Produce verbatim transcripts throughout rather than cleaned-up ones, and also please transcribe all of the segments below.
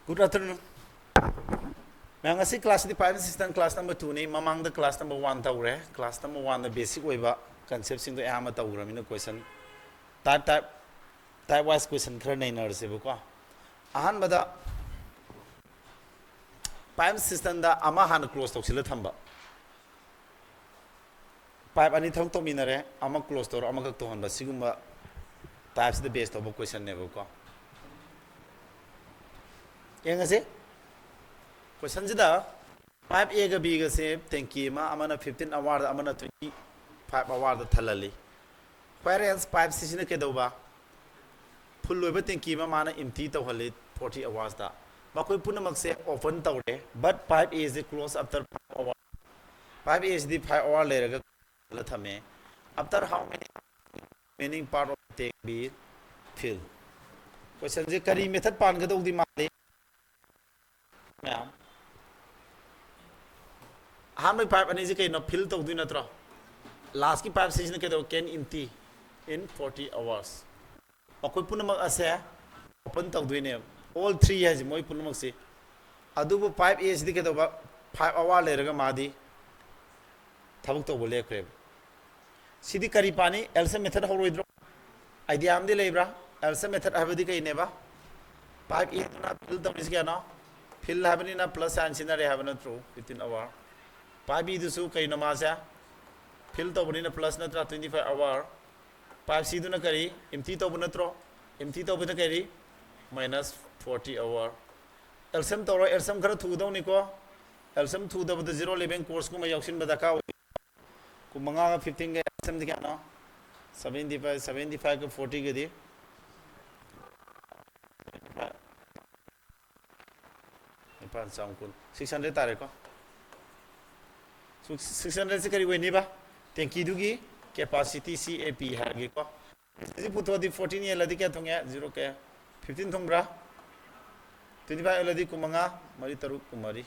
Good afternoon. ꯃꯌꯥꯝ, ꯉꯁꯤ class ꯁꯤꯗꯤ Piping System class number two ꯅꯤ꯫ ꯃꯃꯥꯡꯗ class number one ꯇꯧꯔꯦ꯫ Class number one ꯗ basic ꯑꯣꯏꯕ concept ꯁꯤꯡꯗꯣ ꯑꯌꯥꯝꯕ ꯇꯧꯈ꯭ꯔꯃꯤꯅ question type type type wise question ꯈꯔ ꯅꯩꯅꯔꯁꯦꯕꯀꯣ꯫ ꯑꯍꯥꯟꯕꯗ piping system ꯗ ꯑꯃ ꯍꯥꯟꯅ close ꯇꯧꯁꯤꯜꯂ ꯊꯝꯕ꯫ Pipe ꯑꯅꯤ ꯊꯕꯛ ꯇꯧꯃꯤꯟꯅꯔꯦ, ꯑꯃ close ꯇꯧꯔ ꯑꯃꯈꯛ ꯇꯧꯍꯟꯕ, ꯁꯤꯒꯨꯝꯕ type ꯁꯤꯗ base ꯇꯧꯕ question ꯅꯦꯕꯀꯣ꯫ ꯌꯦꯡꯉꯁꯤ꯫ Question ꯁꯤꯗ pipe A ꯒ B ꯒꯁꯦ tank ꯑꯃ, ꯑꯃꯅ fifteen hour ꯗ, ꯑꯃꯅ twenty five hour ꯗ ꯊꯜꯍꯜꯂꯤ꯫ Whereas pipe C ꯁꯤꯅ ꯀꯩꯗꯧꯕ? Full ꯑꯣꯏꯕ tank ꯑꯃ ꯃꯥꯅ empty ꯇꯧꯍꯜꯂꯤ forty hours ꯗ꯫ ꯃꯈꯣꯏ ꯄꯨꯝꯅꯃꯛꯁꯦ open ꯇꯧꯔꯦ, but pipe A say close after five hour꯫ Pipe A CD five hour ꯂꯩꯔꯒ ꯊꯝꯃꯦ꯫ After how many remaining part of tank be filled? Question ꯁꯦ ꯀꯔꯤ method ꯄꯥꯟꯒꯗꯧꯗꯤ ꯃꯥꯜꯂꯤ? ꯃꯌꯥꯝ, ꯑꯍꯥꯟꯕꯒꯤ pipe ꯑꯅꯤꯁꯤ ꯀꯩꯅꯣ? Fill ꯇꯧꯗꯣꯏ ꯅꯠꯇ꯭ꯔꯣ? Last ꯀꯤ pipe ꯁꯤꯁꯤꯅ ꯀꯩꯗꯧ? Can empty in forty hours꯫ ꯃꯈꯣꯏ ꯄꯨꯝꯅꯃꯛ ꯑꯁꯦ open ꯇꯧꯗꯣꯏꯅꯦꯕ, all three ꯍꯥꯏꯁꯦ, ꯃꯣꯏ ꯄꯨꯝꯅꯃꯛꯁꯤ꯫ ꯑꯗꯨꯕꯨ pipe A ꯁꯤꯗꯤ ꯀꯩꯗꯧꯕ? Five hour ꯂꯩꯔꯒ ꯃꯥꯗꯤ ꯊꯕꯛ ꯇꯧꯕ ꯂꯦꯞꯈ꯭ꯔꯦꯕ꯫ ꯁꯤꯗꯤ ꯀꯔꯤ ꯄꯥꯅꯤ? L C M method ꯍꯧꯔꯣꯏꯗ꯭ꯔꯣ? Idea ꯑꯃꯗꯤ ꯂꯩꯕ꯭ꯔꯥ? L C M method ꯍꯥꯏꯕꯗꯤ ꯀꯩꯅꯦꯕ? Pipe A ꯗꯨꯅ fill ꯇꯧꯔꯤꯁꯤ ꯀꯌꯥꯅꯣ? Fill ꯍꯥꯏꯕꯅꯤꯅ plus sign ꯁꯤꯖꯤꯟꯅꯔꯦ ꯍꯥꯏꯕ ꯅꯠꯇ꯭ꯔꯣ? Fifteen hour꯫ Pipe B ꯗꯨꯁꯨ ꯀꯩꯅꯣ ꯃꯥꯁꯦ? Fill ꯇꯧꯕꯅꯤꯅ plus ꯅꯠꯇ꯭ꯔꯥ? Twenty five hour꯫ Pipe C ꯗꯨꯅ ꯀꯔꯤ? Empty ꯇꯧꯕ ꯅꯠꯇ꯭ꯔꯣ? Empty ꯇꯧꯕꯗ ꯀꯔꯤ? Minus forty hour꯫ L C M ꯇꯧꯔꯣ, L C M ꯈꯔ ꯊꯨꯒꯗꯧꯅꯤꯀꯣ꯫ L C M ꯊꯨꯗꯕꯗ zero eleven course ꯀꯨꯝꯕ ꯌꯥꯎꯁꯤꯟꯕ ꯗꯔꯀꯥꯔ ꯑꯣꯏ꯫ ꯀꯨꯟꯃꯉꯥꯒ fifteen ꯒ L C M ꯗꯤ ꯀꯌꯥꯅꯣ? Seventy five, seventy five ꯒ forty ꯒꯗꯤ ꯅꯤꯄꯥꯜ ꯆꯥꯝꯃ ꯀꯨꯟ, six hundred ꯇꯥꯔꯦꯀꯣ꯫ Six hundred ꯁꯤ ꯀꯔꯤ ꯑꯣꯏꯅꯤꯕ? Tank ꯗꯨꯒꯤ capacity, C A P ꯍꯥꯏꯔꯒꯦꯀꯣ꯫ ꯁꯤ ꯄꯨꯊꯣꯛꯑꯗꯤ fourteen ꯌꯦꯜꯂꯗꯤ ꯀꯌꯥ ꯊꯨꯡꯉꯦ? Zero ꯀꯌꯥ? Fifteen ꯊꯨꯡꯕ꯭ꯔꯥ? Twenty five ꯌꯦꯜꯂꯗꯤ ꯀꯨꯟꯃꯉꯥ, ꯃꯔꯤ ꯇꯔꯨꯛ, ꯀꯨꯟꯃꯔꯤ꯫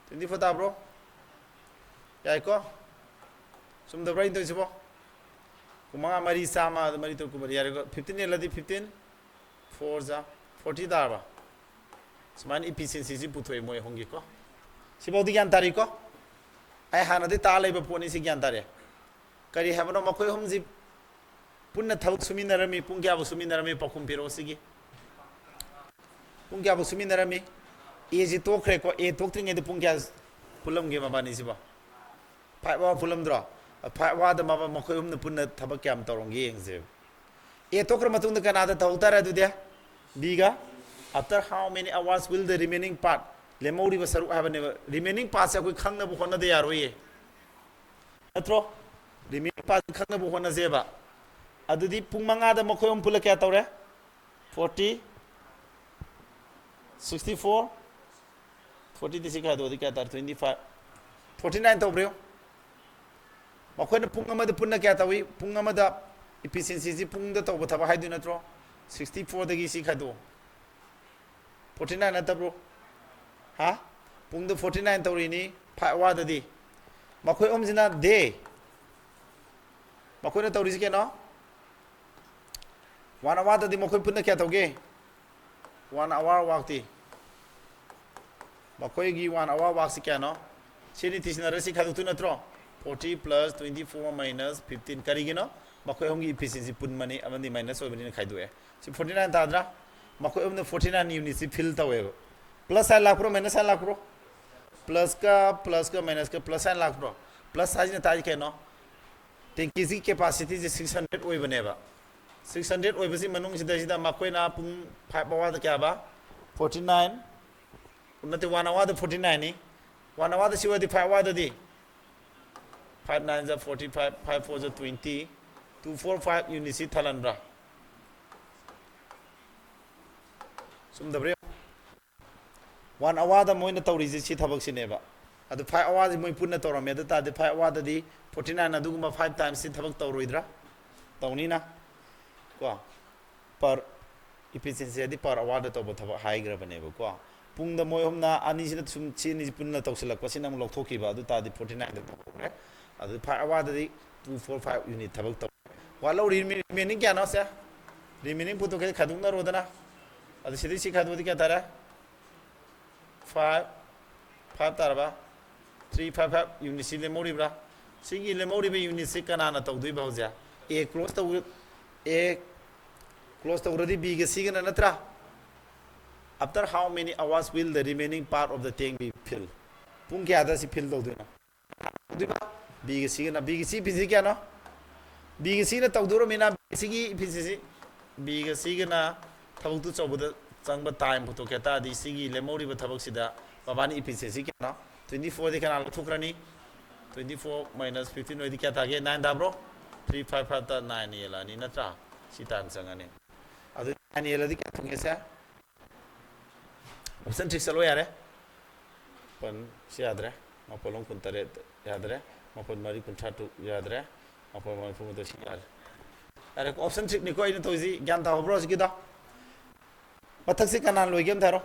Twenty four ꯇꯥꯕ꯭ꯔꯣ? ꯌꯥꯏꯀꯣ? ꯆꯨꯝꯗꯕ꯭ꯔꯥ ꯑꯩꯅ ꯇꯧꯔꯤꯁꯤꯕꯣ? ꯀꯨꯟꯃꯉꯥ ꯃꯔꯤ ꯆꯥꯝꯃ, ꯑꯗꯨ ꯃꯔꯤ ꯇꯔꯨꯛ ꯀꯨꯟꯃꯔꯤ, ꯌꯥꯔꯦꯀꯣ? Fifteen ꯌꯦꯜꯂꯗꯤ fifteen, four ꯖꯥ forty ꯇꯥꯔꯕ? ꯁꯨꯃꯥꯏꯅ ꯏꯐꯤꯁꯤꯌꯦꯟꯁꯤꯁꯤ ꯄꯨꯊꯣꯛꯑꯦ ꯃꯣꯏ ꯑꯍꯨꯝꯒꯤꯀꯣ꯫ ꯁꯤꯐꯥꯎꯗꯤ ꯒ꯭ꯌꯥꯟ ꯇꯥꯔꯤꯀꯣ? ꯑꯩ ꯍꯥꯟꯅꯗꯤ ꯇꯥ ꯂꯩꯕ ꯄꯣꯠꯅꯤ, ꯁꯤ ꯒ꯭ꯌꯥꯟ ꯇꯥꯔꯦ꯫ ꯀꯔꯤ ꯍꯥꯏꯕꯅꯣ? ꯃꯈꯣꯏ ꯑꯍꯨꯝꯁꯤ ꯄꯨꯟꯅ ꯊꯕꯛ ꯁꯨꯃꯤꯟꯅꯔꯝꯃꯤ꯫ ꯄꯨꯡ ꯀꯌꯥꯕꯨ ꯁꯨꯃꯤꯟꯅꯔꯝꯃꯤ? ꯄꯥꯎꯈꯨꯝ ꯄꯤꯔꯛꯑꯣ ꯁꯤꯒꯤ꯫ ꯄꯨꯡ ꯀꯌꯥꯕꯨ ꯁꯨꯃꯤꯟꯅꯔꯝꯃꯤ? ꯑꯦꯁꯤ ꯇꯣꯛꯈ꯭ꯔꯦꯀꯣ꯫ ꯑꯦ ꯇꯣꯛꯇ꯭ꯔꯤꯉꯩꯗ ꯄꯨꯡ ꯀꯌꯥ ꯄꯨꯜꯂꯝꯒꯦ ꯃꯕꯥꯅꯤꯁꯤꯕꯣ? ꯐꯥꯏꯚ ꯑꯋꯥꯔ ꯄꯨꯜꯂꯝꯗ꯭ꯔꯣ? ꯐꯥꯏꯚ ꯑꯋꯥꯔꯗ ꯃꯕꯥ-, ꯃꯈꯣꯏ ꯑꯍꯨꯝꯅ ꯄꯨꯟꯅ ꯊꯕꯛ ꯀꯌꯥꯝ ꯇꯧꯔꯝꯒꯦ ꯌꯦꯡꯁꯦꯕ꯫ ꯑꯦ ꯇꯣꯛꯈ꯭ꯔ ꯃꯇꯨꯡꯗ ꯀꯅꯥꯗ ꯇꯧꯍꯧ ꯇꯥꯔꯦ ꯑꯗꯨꯗꯤ? Big. After how many hours will the remaining part? ꯂꯦꯝꯍꯧꯔꯤꯕ ꯁꯔꯨꯛ ꯍꯥꯏꯕꯅꯦꯕ꯫ ꯔꯤꯃꯦꯅꯤꯡ ꯄꯥꯔꯠꯁꯦ ꯑꯩꯈꯣꯏ ꯈꯪꯅꯕ ꯍꯣꯠꯅꯗ ꯌꯥꯔꯣꯏꯌꯦ꯫ ꯅꯠꯇ꯭ꯔꯣ? ꯔꯤꯃꯦꯅꯤꯡ ꯄꯥꯔꯠ ꯈꯪꯅꯕ ꯍꯣꯠꯅꯁꯦꯕ꯫ ꯑꯗꯨꯗꯤ ꯄꯨꯡ ꯃꯉꯥꯗ ꯃꯈꯣꯏ ꯑꯍꯨꯝ ꯄꯨꯜꯂ ꯀꯌꯥ ꯇꯧꯔꯦ? ꯐꯣꯔꯇꯤ, ꯁꯤꯛꯁꯇꯤ ꯐꯣꯔ, ꯐꯣꯔꯇꯤꯗ ꯁꯤ ꯈꯥꯏꯗꯣꯛꯑꯗꯤ ꯀꯌꯥ ꯇꯥꯔꯦ? ꯇ꯭ꯋꯦꯟꯇꯤ ꯐꯥꯏꯚ, ꯐꯣꯔꯇꯤ ꯅꯥꯏꯟ ꯇꯧꯕ꯭ꯔꯦ? ꯃꯈꯣꯏꯅ ꯄꯨꯡ ꯑꯃꯗ ꯄꯨꯟꯅ ꯀꯌꯥ ꯇꯧꯏ? ꯄꯨꯡ ꯑꯃꯗ ꯏꯐꯤꯁꯤꯌꯦꯟꯁꯤꯁꯤ ꯄꯨꯡꯗ ꯇꯧꯕ ꯊꯕꯛ ꯍꯥꯏꯗꯣꯏ ꯅꯠꯇ꯭ꯔꯣ? ꯁꯤꯛꯁꯇꯤ ꯐꯣꯔꯗꯒꯤ ꯁꯤ ꯈꯥꯏꯗꯣꯛꯑꯣ꯫ ꯐꯣꯔꯇꯤ ꯅꯥꯏꯟ ꯅꯠꯇꯕ꯭ꯔꯣ? ꯍꯥ? ꯄꯨꯡꯗ ꯐꯣꯔꯇꯤ ꯅꯥꯏꯟ ꯇꯧꯔꯤꯅꯤ, ꯐꯥꯏꯚ ꯑꯋꯥꯔꯗꯗꯤ꯫ ꯃꯈꯣꯏ ꯑꯍꯨꯝꯁꯤꯅ ꯗꯦ꯫ ꯃꯈꯣꯏꯅ ꯇꯧꯔꯤꯁꯤ ꯀꯩꯅꯣ? ꯋꯥꯟ ꯑꯋꯥꯔꯗꯗꯤ ꯃꯈꯣꯏ ꯄꯨꯟꯅ ꯀꯌꯥ ꯇꯧꯒꯦ? ꯋꯥꯟ ꯑꯋꯥꯔ ꯋꯥꯛꯇꯤ꯫ ꯃꯈꯣꯏꯒꯤ ꯋꯥꯟ ꯑꯋꯥꯔ ꯋꯥꯛꯁꯤ ꯀꯌꯥꯅꯣ? ꯁꯤꯅꯤ ꯇꯤꯁꯤꯟꯅꯔꯒ ꯁꯤ ꯈꯥꯏꯗꯣꯛꯇꯣꯏ ꯅꯠꯇ꯭ꯔꯣ? Forty plus twenty four minus fifteen꯫ ꯀꯔꯤꯒꯤꯅꯣ? ꯃꯈꯣꯏ ꯑꯍꯨꯝꯒꯤ ꯏꯐꯤꯁꯤꯌꯦꯟꯁꯤ ꯄꯨꯟꯕꯅꯤ ꯑꯃꯗꯤ ꯃꯥꯏꯅꯁ ꯑꯣꯏꯕꯅꯤꯅ ꯈꯥꯏꯗꯣꯛꯑꯦ꯫ ꯁꯤ ꯐꯣꯔꯇꯤ ꯅꯥꯏꯟ ꯇꯥꯗ꯭ꯔꯥ? ꯃꯈꯣꯏ ꯑꯍꯨꯝꯅ ꯐꯣꯔꯇꯤ ꯅꯥꯏꯟ ꯌꯨꯅꯤꯠꯁꯤ ꯐꯤꯜ ꯇꯧꯋꯦꯕ꯫ ꯄ꯭ꯂꯁ ꯁꯥꯏꯟ ꯂꯥꯛꯄ꯭ꯔꯣ, ꯃꯥꯏꯅꯁ ꯁꯥꯏꯟ ꯂꯥꯛꯄ꯭ꯔꯣ? ꯄ꯭ꯂꯁꯀ ꯄ꯭ꯂꯁꯀ ꯃꯥꯏꯅꯁꯀ ꯄ꯭ꯂꯁ ꯁꯥꯏꯟ ꯂꯥꯛꯄ꯭ꯔꯣ? ꯄ꯭ꯂꯁ ꯍꯥꯏꯁꯤꯅ ꯇꯥꯛꯏ ꯀꯩꯅꯣ? ꯇꯦꯡꯀꯤꯁꯤ ꯀꯦꯄꯥꯁꯤꯇꯤꯁꯦ ꯁꯤꯛꯁ ꯍꯟꯗ꯭ꯔꯦꯗ ꯑꯣꯏꯕꯅꯦꯕ꯫ ꯁꯤꯛꯁ ꯍꯟꯗ꯭ꯔꯦꯗ ꯑꯣꯏꯕꯁꯤ ꯃꯅꯨꯡꯁꯤꯗꯩꯁꯤꯗ ꯃꯈꯣꯏꯅ ꯄꯨꯡ ꯐꯥꯏꯚ ꯑꯋꯥꯔꯗ ꯀꯌꯥꯕ? Forty nine. ꯅꯠꯇꯦ, ꯋꯥꯟ ꯑꯋꯥꯔꯗ ꯐꯣꯔꯇꯤ ꯅꯥꯏꯟꯅꯤ꯫ ꯋꯥꯟ ꯑꯋꯥꯔꯗ ꯁꯤ ꯑꯣꯏꯔꯗꯤ ꯐꯥꯏꯚ ꯑꯋꯥꯔꯗꯗꯤ? ꯐꯥꯏꯚ ꯅꯥꯏꯟ ꯖ ꯐꯣꯔꯇꯤ ꯐꯥꯏꯚ, ꯐꯥꯏꯚ ꯐꯣꯔ ꯖ ꯇ꯭ꯋꯦꯟꯇꯤ, ꯇꯨ ꯐꯣꯔ ꯐꯥꯏꯚ ꯌꯨꯅꯤꯠꯁꯤ ꯊꯜꯍꯟꯕ꯭ꯔꯥ? ꯆꯨꯝꯗꯕ꯭ꯔꯥ? ꯋꯥꯟ ꯑꯋꯥꯔꯗ ꯃꯣꯏꯅ ꯇꯧꯔꯤꯁꯦ ꯁꯤ ꯊꯕꯛꯁꯤꯅꯦꯕ꯫ ꯑꯗꯨ ꯐꯥꯏꯚ ꯑꯋꯥꯔꯁꯤ ꯃꯣꯏ ꯄꯨꯟꯅ ꯇꯧꯔꯝꯃꯦ ꯑꯗꯨ ꯇꯥꯔꯗꯤ, ꯐꯥꯏꯚ ꯑꯋꯥꯔꯗꯗꯤ ꯐꯣꯔꯇꯤ ꯅꯥꯏꯟ ꯑꯗꯨꯒꯨꯝꯕ ꯐꯥꯏꯚ ꯇꯥꯏꯝꯁꯁꯤ ꯊꯕꯛ ꯇꯧꯔꯣꯏꯗ꯭ꯔꯥ? ꯇꯧꯅꯤꯅ꯫ ꯀꯣ? ꯄꯔ ꯏꯐꯤꯁꯤꯌꯦꯟꯁꯤ ꯍꯥꯏꯗꯤ ꯄꯔ ꯑꯋꯥꯔꯗ ꯇꯧꯕ ꯊꯕꯛ ꯍꯥꯏꯈ꯭ꯔꯕꯅꯦꯕꯀꯣ꯫ ꯄꯨꯡꯗ ꯃꯣꯏ ꯑꯍꯨꯝꯅ ꯑꯅꯤꯁꯤꯅ ꯁꯨꯝ ꯁꯤ ꯑꯅꯤꯁꯤ ꯄꯨꯟꯅ ꯇꯧꯁꯤꯜꯂꯛꯄꯁꯤꯅ ꯑꯃꯨꯛ ꯂꯧꯊꯣꯛꯈꯤꯕ ꯑꯗꯨ ꯇꯥꯔꯗꯤ ꯐꯣꯔꯇꯤ ꯅꯥꯏꯟꯗ ꯇꯧꯈ꯭ꯔꯦ꯫ ꯑꯗꯨ ꯐꯥꯏꯚ ꯑꯋꯥꯔꯗꯗꯤ ꯇꯨ ꯐꯣꯔ ꯐꯥꯏꯚ ꯌꯨꯅꯤꯠ ꯊꯕꯛ ꯇꯧ꯫ ꯋꯥꯠꯍꯧꯔꯤ ꯔꯤꯃꯦꯅꯤꯡ ꯀꯌꯥꯅꯣ ꯁꯦ? ꯔꯤꯃꯦꯅꯤꯡ ꯄꯣꯠꯇꯣ ꯈꯔ ꯈꯥꯏꯗꯣꯛꯅꯔꯣꯗꯅ꯫ ꯑꯗꯨ ꯁꯤꯗꯩ ꯁꯤ ꯈꯥꯏꯗꯣꯛꯑꯗꯤ ꯀꯌꯥ ꯇꯥꯔꯦ? five five ꯇꯥꯔꯕ? Three five five unit ꯁꯤ ꯂꯦꯝꯍꯧꯔꯤꯕ꯭ꯔꯥ? ꯁꯤꯒꯤ ꯂꯦꯝꯍꯧꯔꯤꯕ unit ꯁꯤ ꯀꯅꯥꯅ ꯇꯧꯗꯣꯏꯕ ꯍꯧꯖꯤꯛ? A close ꯇꯧ, A close ꯇꯧꯔꯗꯤ B ꯒ C ꯒꯅ ꯅꯠꯇ꯭ꯔꯥ? After how many hours will the remaining part of the tank be filled? ꯄꯨꯡ ꯀꯌꯥꯗ ꯁꯤ fill ꯇꯧꯗꯣꯏꯅꯣ? ꯇꯧꯗꯣꯏꯕ? B ꯒ C ꯒꯅ, B ꯒ C ꯏꯐꯤꯁꯤꯁꯤ ꯀꯌꯥꯅꯣ? B ꯒ C ꯅ ꯇꯧꯗꯣꯔꯃꯤꯅ B ꯒ C ꯒꯤ ꯏꯐꯤꯁꯤꯁꯤ, B ꯒ C ꯒꯅ ꯊꯕꯛꯇꯨ ꯇꯧꯕꯗ ꯆꯪꯕ time ꯄꯨꯊꯣꯛꯀꯦ ꯇꯥꯔꯗꯤ ꯁꯤꯒꯤ ꯂꯦꯝꯍꯧꯔꯤꯕ ꯊꯕꯛꯁꯤꯗ ꯃꯕꯥꯅꯤ ꯏꯐꯤꯁꯤꯁꯤ ꯀꯌꯥꯅꯣ? Twenty four ꯗꯤ ꯀꯅꯥ ꯂꯧꯊꯣꯛꯈ꯭ꯔꯅꯤ? Twenty four minus fifteen ꯑꯣꯏꯗꯤ ꯀꯌꯥ ꯇꯥꯒꯦ? Nine ꯇꯥꯕ꯭ꯔꯣ? Three five five ꯇ nine ꯌꯦꯜꯂꯛꯑꯅꯤ ꯅꯠꯇ꯭ꯔꯥ? ꯁꯤ time ꯆꯪꯉꯅꯤ꯫ ꯑꯗꯨ nine ꯌꯦꯜꯂꯗꯤ ꯀꯌꯥ ꯊꯨꯡꯒꯦꯁꯦ? Option six ꯆꯠꯂꯣ ꯌꯥꯔꯦ꯫ ꯃꯥꯄꯟ ꯁꯤ ꯌꯥꯗ꯭ꯔꯦ꯫ ꯃꯥꯄꯜ ꯑꯃ ꯀꯨꯟꯇꯔꯦꯠ ꯌꯥꯗ꯭ꯔꯦ꯫ ꯃꯥꯄꯜ ꯃꯔꯤ ꯀꯨꯟꯊ꯭ꯔꯥ ꯇꯔꯨꯛ ꯌꯥꯗ꯭ꯔꯦ꯫ ꯃꯥꯄꯜ ꯃꯔꯤꯐꯨ ꯃꯥꯊꯣꯏ ꯁꯤ ꯌꯥꯔꯦ꯫ ꯌꯥꯔꯦ, option six ꯅꯤꯀꯣ ꯑꯩꯅ ꯇꯧꯔꯤꯁꯤ, ꯒ꯭ꯌꯥꯟ ꯇꯥꯍꯧꯕ꯭ꯔꯣ ꯍꯧꯖꯤꯛꯀꯤꯗꯣ? ꯃꯊꯛꯁꯤ ꯀꯅꯥꯅ ꯂꯣꯏꯒꯦ ꯑꯝꯇ ꯍꯥꯏꯔꯣ꯫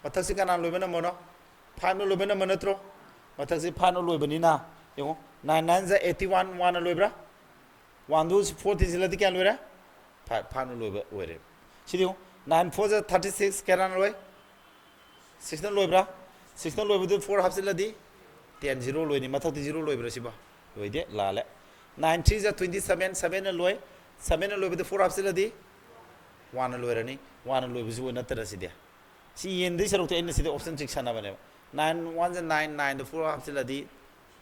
ꯃꯊꯛꯁꯤ ꯀꯅꯥꯅ ꯂꯣꯏꯕ number ꯅꯣ? Five ꯅ ꯂꯣꯏꯕ number ꯅꯠꯇ꯭ꯔꯣ? ꯃꯊꯛꯁꯤ five ꯅ ꯂꯣꯏꯕꯅꯤꯅ ꯌꯦꯡꯉꯣ, nine nine ꯖ eighty one, one ꯅ ꯂꯣꯏꯕ꯭ꯔꯥ? One ꯗꯨ four ꯊꯤꯖꯤꯜꯂꯗꯤ ꯀꯌꯥ ꯂꯣꯏꯔꯦ? Five, five ꯅ ꯂꯣꯏꯕ ꯑꯣꯏꯔꯦ꯫ ꯁꯤꯗꯤ ꯌꯦꯡꯉꯣ, nine four ꯖ thirty six, ꯀꯌꯥꯅ ꯂꯣꯏ? Six ꯅ ꯂꯣꯏꯕ꯭ꯔꯥ? Six ꯅ ꯂꯣꯏꯕꯗꯨ four ꯍꯥꯞꯆꯤꯜꯂꯗꯤ ten, zero ꯂꯣꯏꯅꯤ꯫ ꯃꯊꯛꯇꯤ zero ꯂꯣꯏꯕ꯭ꯔꯥ ꯁꯤꯕꯣ? ꯂꯣꯏꯗꯦ, ꯂꯥꯜꯂꯦ꯫ Nine three ꯖ twenty seven, seven ꯅ ꯂꯣꯏ꯫ Seven ꯅ ꯂꯣꯏꯕꯗ four ꯍꯥꯞꯆꯤꯜꯂꯗꯤ one ꯅ ꯂꯣꯏꯔꯅꯤ꯫ One ꯅ ꯂꯣꯏꯕꯁꯨ ꯅꯠꯇꯔ ꯁꯤꯗꯤ꯫ ꯁꯤ ꯌꯦꯟꯗꯣꯏ ꯁꯔꯨꯛꯇꯤ ꯑꯩꯅ ꯁꯤꯗ option six ꯁꯥꯟꯅꯕꯅꯦꯕ꯫ Nine one ꯖ nine, nine ꯗ four ꯍꯥꯞꯆꯤꯜꯂꯗꯤ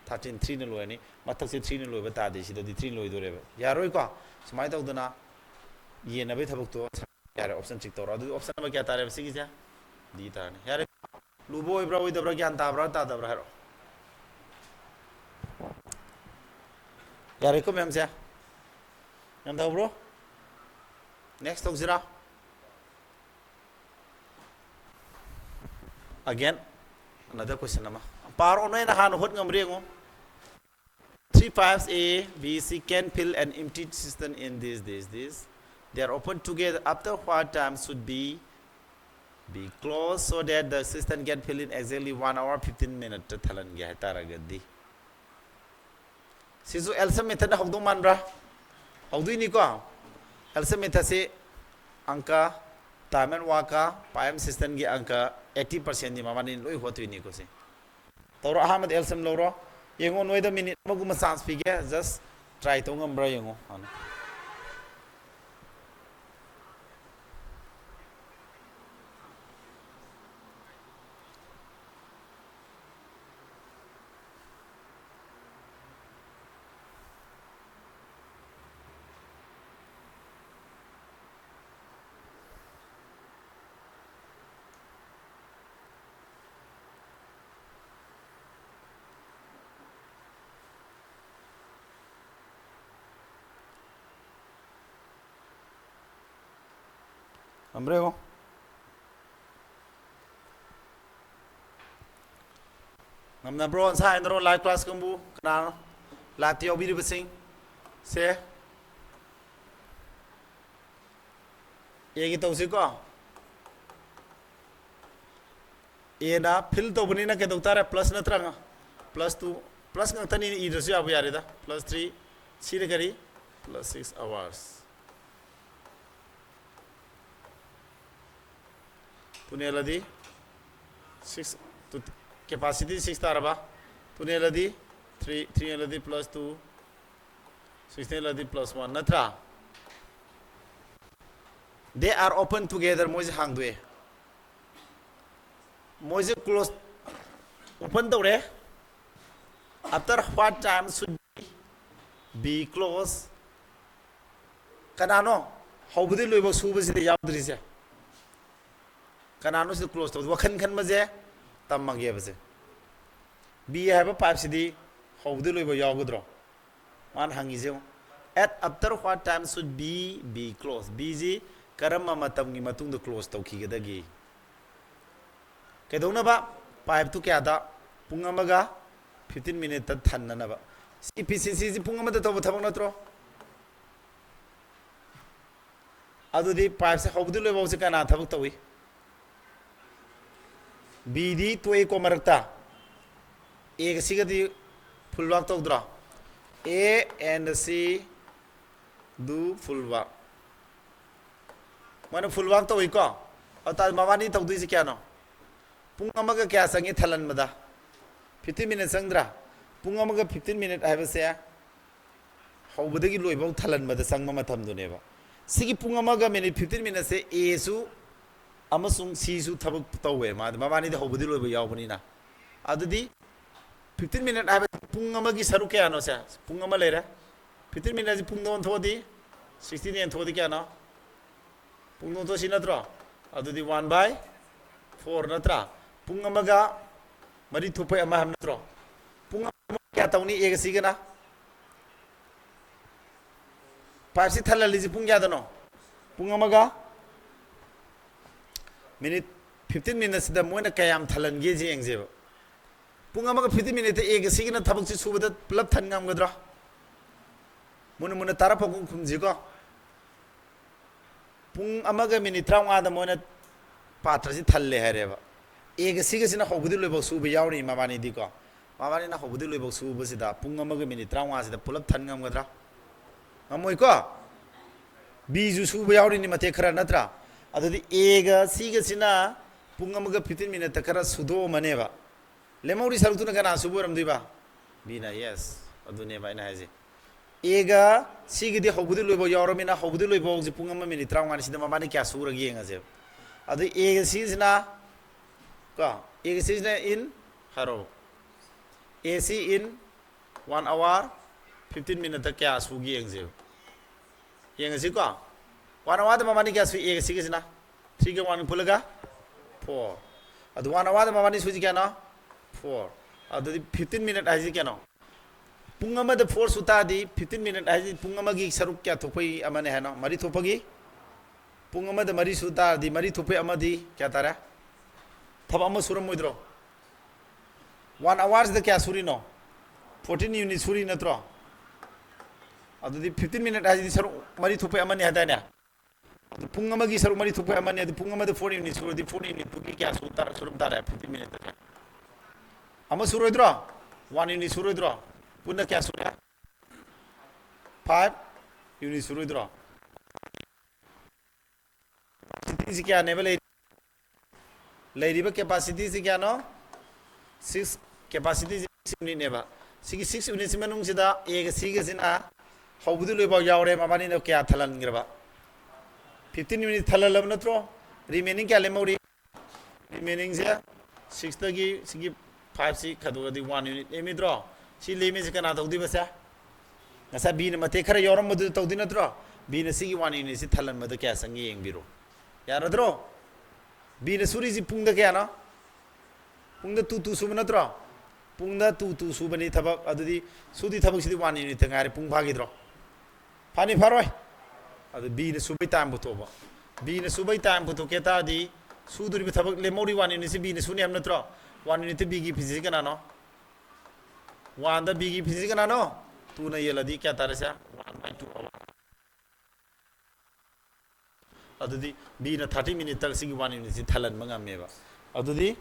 thirteen, three ꯅ ꯂꯣꯏꯔꯅꯤ꯫ ꯃꯊꯛꯁꯦ three ꯅ ꯂꯣꯏꯕ ꯇꯥꯗꯦ, ꯁꯤꯗꯗꯤ three ꯅ ꯂꯣꯏꯗꯣꯔꯦꯕ꯫ ꯌꯥꯔꯣꯏꯀꯣ? ꯁꯨꯃꯥꯏꯅ ꯇꯧꯗꯅ ꯌꯦꯟꯅꯕꯒꯤ ꯊꯕꯛꯇꯣ ꯌꯥꯔꯦ, option six ꯇꯧꯔꯣ꯫ ꯑꯗꯨꯗꯤ option number ꯀꯌꯥ ꯇꯥꯔꯦꯕ ꯁꯤꯒꯤꯁꯦ? D ꯇꯥꯔꯅꯤ꯫ ꯌꯥꯔꯦ꯫ ꯂꯨꯕ ꯑꯣꯏꯕ꯭ꯔꯥ ꯑꯣꯏꯗꯕ꯭ꯔꯥ, ꯒ꯭ꯌꯥꯟ ꯇꯥꯕ꯭ꯔꯥ ꯇꯥꯗꯕ꯭ꯔꯥ ꯍꯥꯏꯔꯣ꯫ ꯌꯥꯔꯦꯀꯣ ꯃꯌꯥꯝꯁꯦ? ꯒ꯭ꯌꯥꯟ ꯇꯥꯕ꯭ꯔꯣ? Next ꯇꯧꯁꯤꯔꯥ? Again, another question ꯑꯃ ꯄꯥꯔꯣ, ꯅꯣꯏꯅ ꯍꯥꯟꯅ ꯍꯣꯠ ꯉꯝꯕ꯭ꯔꯥ ꯌꯦꯡꯉꯣ꯫ Three pipes A, B, C can fill an empty cistern in this, this, this. They are open together. After what time should be be closed so that the cistern can fill in exactly one hour fifteen minute ꯇ ꯊꯜꯍꯟꯒꯦ ꯍꯥꯏꯇꯥꯔꯒꯗꯤ? ꯁꯤꯁꯨ ꯑꯦꯜꯁꯟ ꯃꯦꯊꯠꯅ ꯍꯧꯗꯧ ꯃꯥꯟꯕ꯭ꯔꯥ? ꯍꯧꯗꯣꯏꯅꯤꯀꯣ꯫ ꯑꯦꯜꯁꯟ ꯃꯦꯊꯠꯁꯤ ꯑꯪꯀ Time and workꯀ pipe systemꯒꯤ ꯑꯪꯀ eighty percentꯗꯤ ꯃꯕꯥꯅꯤ ꯂꯣꯏ ꯍꯣꯠꯇꯣꯏꯅꯤꯀꯣ ꯁꯤ꯫ ꯇꯧꯔꯣ, ꯑꯍꯥꯟꯕꯗ L C M ꯂꯧꯔꯣ꯫ ꯌꯦꯡꯉꯣ, ꯅꯣꯏꯗ minute ꯑꯃꯒꯨꯝꯕ chance ꯄꯤꯒꯦ, just try ꯇꯧ ꯉꯝꯕ꯭ꯔꯥ ꯌꯦꯡꯉꯣ ꯍꯥꯟꯅ꯫ ꯉꯝꯕ꯭ꯔꯥ ꯌꯦꯡꯉꯣ꯫ ꯉꯝꯅꯕ꯭ꯔꯣ? ꯑꯟꯁꯥ ꯍꯥꯏꯅꯔꯣ, live class ꯀꯥꯡꯕꯨ꯫ ꯀꯅꯥꯅꯣ liveꯇ ꯌꯥꯎꯕꯤꯔꯤꯕꯁꯤꯡ? ꯁꯦ꯫ Aꯒꯤ ꯇꯧꯁꯤꯀꯣ꯫ Aꯅ fill ꯇꯧꯕꯅꯤꯅ ꯀꯩꯗꯧ ꯇꯥꯔꯦ? Plus ꯅꯠꯇ꯭ꯔꯥ? Plus two, plus ꯉꯥꯛꯇꯅꯤ, ꯏꯗ꯭ꯔꯁꯨ ꯌꯥꯕꯨ ꯌꯥꯔꯦꯗ꯫ Plus three, ꯁꯤꯅ ꯀꯔꯤ? Plus six hours꯫ Twoꯅ ꯍꯦꯜꯂꯗꯤ six, two, capacity six ꯇꯥꯔꯕ? Twoꯅ ꯍꯦꯜꯂꯗꯤ three, three ꯍꯦꯜꯂꯗꯤ plus two, sixꯅ ꯍꯦꯜꯂꯗꯤ plus one, ꯅꯠꯇ꯭ꯔꯥ? They are open together, ꯃꯣꯏꯁꯦ ꯍꯥꯡꯗꯣꯛꯑꯦ꯫ ꯃꯣꯏꯁꯦ close, open ꯇꯧꯔꯦ꯫ After what time should be, be close? ꯀꯅꯥꯅꯣ ꯍꯧꯕꯗꯩ ꯂꯣꯏꯕ ꯁꯨꯕꯁꯤꯗ ꯌꯥꯎꯗ꯭ꯔꯤꯁꯦ? ꯀꯅꯥꯅꯣ ꯁꯤꯗ close ꯇꯧꯕ? ꯋꯥꯈꯜ ꯈꯟꯕꯁꯦ ꯇꯝꯃꯒꯦꯕꯁꯦ꯫ B ꯍꯥꯏꯕ pipeꯁꯤꯗꯤ ꯍꯧꯕꯗꯩ ꯂꯣꯏꯕ ꯌꯥꯎꯒꯗ꯭ꯔꯣ? ꯃꯥꯅ ꯍꯪꯉꯤꯁꯦ ꯌꯦꯡꯉꯣ꯫ At after what time should B be closed? Bꯁꯤ ꯀꯔꯝꯕ ꯃꯇꯝꯒꯤ ꯃꯇꯨꯡꯗ close ꯇꯧꯈꯤꯒꯗꯒꯦ? ꯀꯩꯗꯧꯅꯕ? Pipeꯇꯨ ꯀꯌꯥꯗ? ꯄꯨꯡ ꯑꯃꯒ fifteen minuteꯇ ꯊꯟꯅꯅꯕ꯫ ꯁꯤ efficiencyꯁꯤ ꯄꯨꯡ ꯑꯃꯗ ꯇꯧꯕ ꯊꯕꯛ ꯅꯠꯇ꯭ꯔꯣ? ꯑꯗꯨꯗꯤ pipeꯁꯦ ꯍꯧꯕꯗꯩ ꯂꯣꯏꯕꯧꯁꯦ ꯀꯅꯥ ꯊꯕꯛ ꯇꯧꯏ? Bꯗꯤ ꯇꯣꯛꯏꯀꯣ ꯃꯔꯛꯇ꯫ Aꯒ Cꯒꯗꯤ full work ꯇꯧꯗ꯭ꯔꯣ? A and C do full work. ꯃꯣꯏꯅ full work ꯇꯧꯏꯀꯣ꯫ ꯑꯗꯨ ꯇꯥꯔꯗꯤ ꯃꯕꯥꯅꯤ ꯇꯧꯗꯣꯏꯁꯦ ꯀꯌꯥꯅꯣ? ꯄꯨꯡ ꯑꯃꯒ ꯀꯌꯥ ꯆꯪꯉꯤ ꯊꯜꯍꯟꯕꯗ? Fifteen minute ꯆꯪꯗ꯭ꯔꯥ? ꯄꯨꯡ ꯑꯃꯒ fifteen minute ꯍꯥꯏꯕꯁꯦ ꯍꯧꯕꯗꯒꯤ ꯂꯣꯏꯕꯐꯥꯎ ꯊꯜꯍꯟꯕꯗ ꯆꯪꯕ ꯃꯇꯝꯗꯨꯅꯦꯕ꯫ ꯁꯤꯒꯤ ꯄꯨꯡ ꯑꯃꯒ minute fifteen minuteꯁꯦ Aꯁꯨ ꯑꯃꯁꯨꯡ Cꯁꯨ ꯊꯕꯛ ꯇꯧꯋꯦ꯫ ꯃꯥꯗꯤ ꯃꯕꯥꯅꯤꯗꯤ ꯍꯧꯕꯗꯤ ꯂꯣꯏꯕ ꯌꯥꯎꯕꯅꯤꯅ꯫ ꯑꯗꯨꯗꯤ fifteen minute ꯍꯥꯏꯕ ꯄꯨꯡ ꯑꯃꯒꯤ ꯁꯔꯨꯛ ꯀꯌꯥꯅꯣ ꯁꯦ? ꯄꯨꯡ ꯑꯃ ꯂꯩꯔꯦ꯫ Fifteen minute ꯍꯥꯏꯁꯦ ꯄꯨꯡꯗ ꯑꯣꯟꯊꯣꯛꯑꯗꯤ, sixty ꯅ ꯌꯦꯟꯊꯣꯛꯑꯗꯤ ꯀꯌꯥꯅꯣ? ꯄꯨꯡꯗ ꯑꯣꯟꯊꯣꯛꯑꯁꯤ ꯅꯠꯇ꯭ꯔꯣ? ꯑꯗꯨꯗꯤ one by four ꯅꯠꯇ꯭ꯔꯥ? ꯄꯨꯡ ꯑꯃꯒ ꯃꯔꯤ ꯊꯣꯛꯄꯩ ꯑꯃ ꯍꯥꯏꯕ ꯅꯠꯇ꯭ꯔꯣ? ꯄꯨꯡ ꯑꯃ ꯀꯌꯥ ꯇꯧꯅꯤ? Aꯒ Cꯒꯅ fiveꯁꯤ ꯊꯜꯍꯜꯂꯤꯁꯤ ꯄꯨꯡ ꯀꯌꯥꯗꯅꯣ? ꯄꯨꯡ ꯑꯃꯒ minute fifteen minuteꯁꯤꯗ ꯃꯣꯏꯅ ꯀꯌꯥꯝ ꯊꯜꯍꯟꯒꯦꯁꯦ ꯌꯦꯡꯁꯦꯕ꯫ ꯄꯨꯡ ꯑꯃꯒ fifteen minuteꯇ Aꯒ Cꯒꯅ ꯊꯕꯛꯁꯤ ꯁꯨꯕꯗ ꯄꯨꯂꯞ ꯊꯟ ꯉꯝꯒꯗ꯭ꯔꯣ? ꯃꯨꯟꯅ ꯃꯨꯟꯅ ꯇꯥꯔ ꯐꯥꯎꯒꯨꯝ ꯈꯨꯝꯁꯤꯀꯣ꯫ ꯄꯨꯡ ꯑꯃꯒ minute ꯇꯔꯥꯃꯉꯥꯗ ꯃꯣꯏꯅ ꯄꯥꯇ꯭ꯔꯁꯤ ꯊꯜꯂꯦ ꯍꯥꯏꯔꯦꯕ꯫ Aꯒ Cꯒꯁꯤꯅ ꯍꯧꯕꯗꯤ ꯂꯣꯏꯐꯥꯎ ꯁꯨꯕ ꯌꯥꯎꯔꯤ ꯃꯕꯥꯅꯤꯗꯤꯀꯣ꯫ ꯃꯕꯥꯅꯤꯅ ꯍꯧꯕꯗꯤ ꯂꯣꯏꯐꯥꯎ ꯁꯨꯕꯁꯤꯗ ꯄꯨꯡ ꯑꯃꯒ minute ꯇꯔꯥꯃꯉꯥꯁꯤꯗ ꯄꯨꯂꯞ ꯊꯟ ꯉꯝꯒꯗ꯭ꯔꯥ? ꯉꯝꯃꯣꯏꯀꯣ꯫ Bꯁꯨ ꯁꯨꯕ ꯌꯥꯎꯔꯤꯅꯤ ꯃꯇꯦꯛ ꯈꯔ, ꯅꯠꯇ꯭ꯔꯥ? ꯑꯗꯨꯗꯤ Aꯒ Cꯒꯁꯤꯅ ꯄꯨꯡ ꯑꯃꯒ fifteen minuteꯇ ꯈꯔ ꯁꯨꯗꯣꯛꯑꯝꯃꯅꯦꯕ꯫ ꯂꯦꯝꯍꯧꯔꯤ ꯁꯔꯨꯛꯇꯨꯅ ꯀꯅꯥ ꯁꯨꯕ ꯑꯣꯏꯔꯝꯗꯣꯏꯕ? Bꯅ, yes꯫ ꯑꯗꯨꯅꯦꯕ ꯑꯩꯅ ꯍꯥꯏꯁꯦ꯫ Aꯒ Cꯒꯤꯗꯤ ꯍꯧꯕꯗꯤ ꯂꯣꯏꯕ ꯌꯥꯎꯔꯃꯤꯅ, ꯍꯧꯕꯗꯤ ꯂꯣꯏꯕ ꯍꯧꯖꯤꯛ ꯄꯨꯡ ꯑꯃ minute ꯇꯔꯥꯃꯉꯥꯅꯤ꯫ ꯁꯤꯗ ꯃꯕꯥꯅꯤ ꯀꯌꯥ ꯁꯨꯔꯒꯦ ꯌꯦꯡꯉꯁꯦꯕ꯫ ꯑꯗꯨ Aꯒ Cꯁꯤꯅ, ꯀꯣ, Aꯒ Cꯁꯤꯅ in, ꯍꯥꯏꯔꯛꯑꯣ꯫ AC in one hour fifteen minuteꯇ ꯀꯌꯥ ꯁꯨꯒꯦ ꯌꯦꯡꯁꯦꯕ꯫ ꯌꯦꯡꯉꯁꯤꯀꯣ꯫ One hourꯗ ꯃꯕꯥꯅꯤ ꯀꯌꯥ ꯁꯨꯏ? Aꯒ Cꯒꯁꯤꯅ? Threeꯒ one ꯄꯨꯜꯂꯒ four꯫ ꯑꯗꯨ one hourꯗ ꯃꯕꯥꯅꯤ ꯁꯨꯏꯁꯤ ꯀꯌꯥꯅꯣ? Four꯫ ꯑꯗꯨꯗꯤ fifteen minute ꯍꯥꯏꯁꯤ ꯀꯌꯥꯅꯣ? ꯄꯨꯡ ꯑꯃꯗ four ꯁꯨ ꯇꯥꯔꯗꯤ fifteen minute ꯍꯥꯏꯁꯤ ꯄꯨꯡ ꯑꯃꯒꯤ ꯁꯔꯨꯛ ꯀꯌꯥ ꯊꯣꯛꯄꯒꯤ ꯑꯃꯅꯦ ꯍꯥꯏꯅꯣ? ꯃꯔꯤ ꯊꯣꯛꯄꯒꯤ? ꯄꯨꯡ ꯑꯃꯗ ꯃꯔꯤ ꯁꯨ ꯇꯥꯔꯗꯤ ꯃꯔꯤ ꯊꯣꯛꯄꯩ ꯑꯃꯗꯤ ꯀꯌꯥ ꯇꯥꯔꯦ? ꯊꯕꯛ ꯑꯃ ꯁꯨꯔꯝꯃꯣꯏꯗ꯭ꯔꯣ? One hourꯁꯤꯗ ꯀꯌꯥ ꯁꯨꯔꯤꯅꯣ? Fourteen unit ꯁꯨꯔꯤ ꯅꯠꯇ꯭ꯔꯣ? ꯑꯗꯨꯗꯤ fifteen minute ꯍꯥꯏꯁꯤꯗꯤ ꯁꯔꯨꯛ ꯃꯔꯤ ꯊꯣꯛꯄꯩ ꯑꯃꯅꯤ ꯍꯥꯏꯗꯥꯏꯅꯦ? ꯑꯗꯨ ꯄꯨꯡ ꯑꯃꯒꯤ ꯁꯔꯨꯛ ꯃꯔꯤ ꯊꯣꯛꯄꯩ ꯑꯃꯅꯤ꯫ ꯑꯗꯨ ꯄꯨꯡ ꯑꯃꯗ four unit ꯁꯨꯔꯗꯤ four unitꯇꯨꯒꯤ ꯀꯌꯥ ꯁꯨ ꯇꯥꯔ-, ꯁꯨꯔꯝ ꯇꯥꯔꯦ fifteen minuteꯇ? ꯑꯃ ꯁꯨꯔꯣꯏꯗ꯭ꯔꯣ? One unit ꯁꯨꯔꯣꯏꯗ꯭ꯔꯣ? ꯄꯨꯟꯅ ꯀꯌꯥ ꯁꯨꯔꯦ? Five unit ꯁꯨꯔꯣꯏꯗ꯭ꯔꯣ? capacityꯁꯤ ꯀꯌꯥꯅꯦꯕ ꯂꯩꯔꯤ? ꯂꯩꯔꯤꯕ capacityꯁꯤ ꯀꯌꯥꯅꯣ? Six, capacityꯁꯤ six unitꯅꯦꯕ꯫ ꯁꯤꯒꯤ six unitꯁꯤ ꯃꯅꯨꯡꯁꯤꯗ Aꯒ Cꯒꯁꯤꯅ ꯍꯧꯕꯗꯤ ꯂꯣꯏꯐꯥꯎ ꯌꯥꯎꯔꯦ꯫ ꯃꯕꯥꯅꯤꯅ ꯀꯌꯥ ꯊꯜꯍꯟꯈ꯭ꯔꯕ? Fifteen unit ꯊꯜꯍꯜꯂꯕ ꯅꯠꯇ꯭ꯔꯣ? Remaining ꯀꯌꯥ ꯂꯦꯝꯍꯧꯔꯤ? Remainingꯁꯦ sixꯇꯒꯤ ꯁꯤꯒꯤ fiveꯁꯤ ꯈꯥꯏꯗꯣꯛꯑꯗꯤ one unit ꯂꯦꯝꯃꯤꯗ꯭ꯔꯣ? ꯁꯤ ꯂꯦꯝꯃꯤꯁꯦ ꯀꯅꯥ ꯇꯧꯗꯣꯏꯕꯁꯦ? ꯉꯁꯥꯏ Bꯅ ꯃꯇꯦꯛ ꯈꯔ ꯌꯥꯎꯔꯝꯕꯗꯨꯗ ꯇꯧꯗꯣꯏ ꯅꯠꯇ꯭ꯔꯣ? Bꯅ ꯁꯤꯒꯤ one unitꯁꯤ ꯊꯜꯍꯟꯕꯗ ꯀꯌꯥ ꯆꯪꯉꯤ ꯌꯦꯡꯕꯤꯔꯣ꯫ ꯌꯥꯔꯗ꯭ꯔꯣ? Bꯅ ꯁꯨꯔꯤꯁꯤ ꯄꯨꯡꯗ ꯀꯌꯥꯅꯣ? ꯄꯨꯡꯗ two two ꯁꯨꯕ ꯅꯠꯇ꯭ꯔꯣ? ꯄꯨꯡꯗ two two ꯁꯨꯕꯅꯤ ꯊꯕꯛ꯫ ꯑꯗꯨꯗꯤ ꯁꯨꯗꯤ ꯊꯕꯛꯁꯤꯗꯤ one unitꯇ ꯉꯥꯏꯔꯦ꯫ ꯄꯨꯡ ꯐꯥꯈꯤꯗ꯭ꯔꯣ? ꯐꯥꯅꯤ ꯐꯥꯔꯣꯏ? ꯑꯗꯨ Bꯅ ꯁꯨꯕꯩ time ꯄꯨꯊꯣꯛꯑꯕ꯫ Bꯅ ꯁꯨꯕꯩ time ꯄꯨꯊꯣꯛꯀꯦ ꯇꯥꯔꯗꯤ ꯁꯨꯗꯣꯔꯤꯕ ꯊꯕꯛ ꯂꯦꯝꯍꯧꯔꯤ one unitꯁꯤ Bꯅ ꯁꯨꯅꯤ ꯍꯥꯏꯕ ꯅꯠꯇ꯭ꯔꯣ? One unitꯇ Bꯒꯤ efficiency ꯀꯅꯥꯅꯣ? Oneꯗ Bꯒꯤ efficiency ꯀꯅꯥꯅꯣ? Twoꯅ ꯌꯦꯜꯂꯗꯤ ꯀꯌꯥ ꯇꯥꯔꯦꯁꯦ? One by two hour꯫ ꯑꯗꯨꯗꯤ Bꯅ thirty minuteꯇ ꯁꯤꯒꯤ one unitꯁꯤ ꯊꯜꯍꯟꯕ ꯉꯝꯃꯦꯕ꯫ ꯑꯗꯨꯗꯤ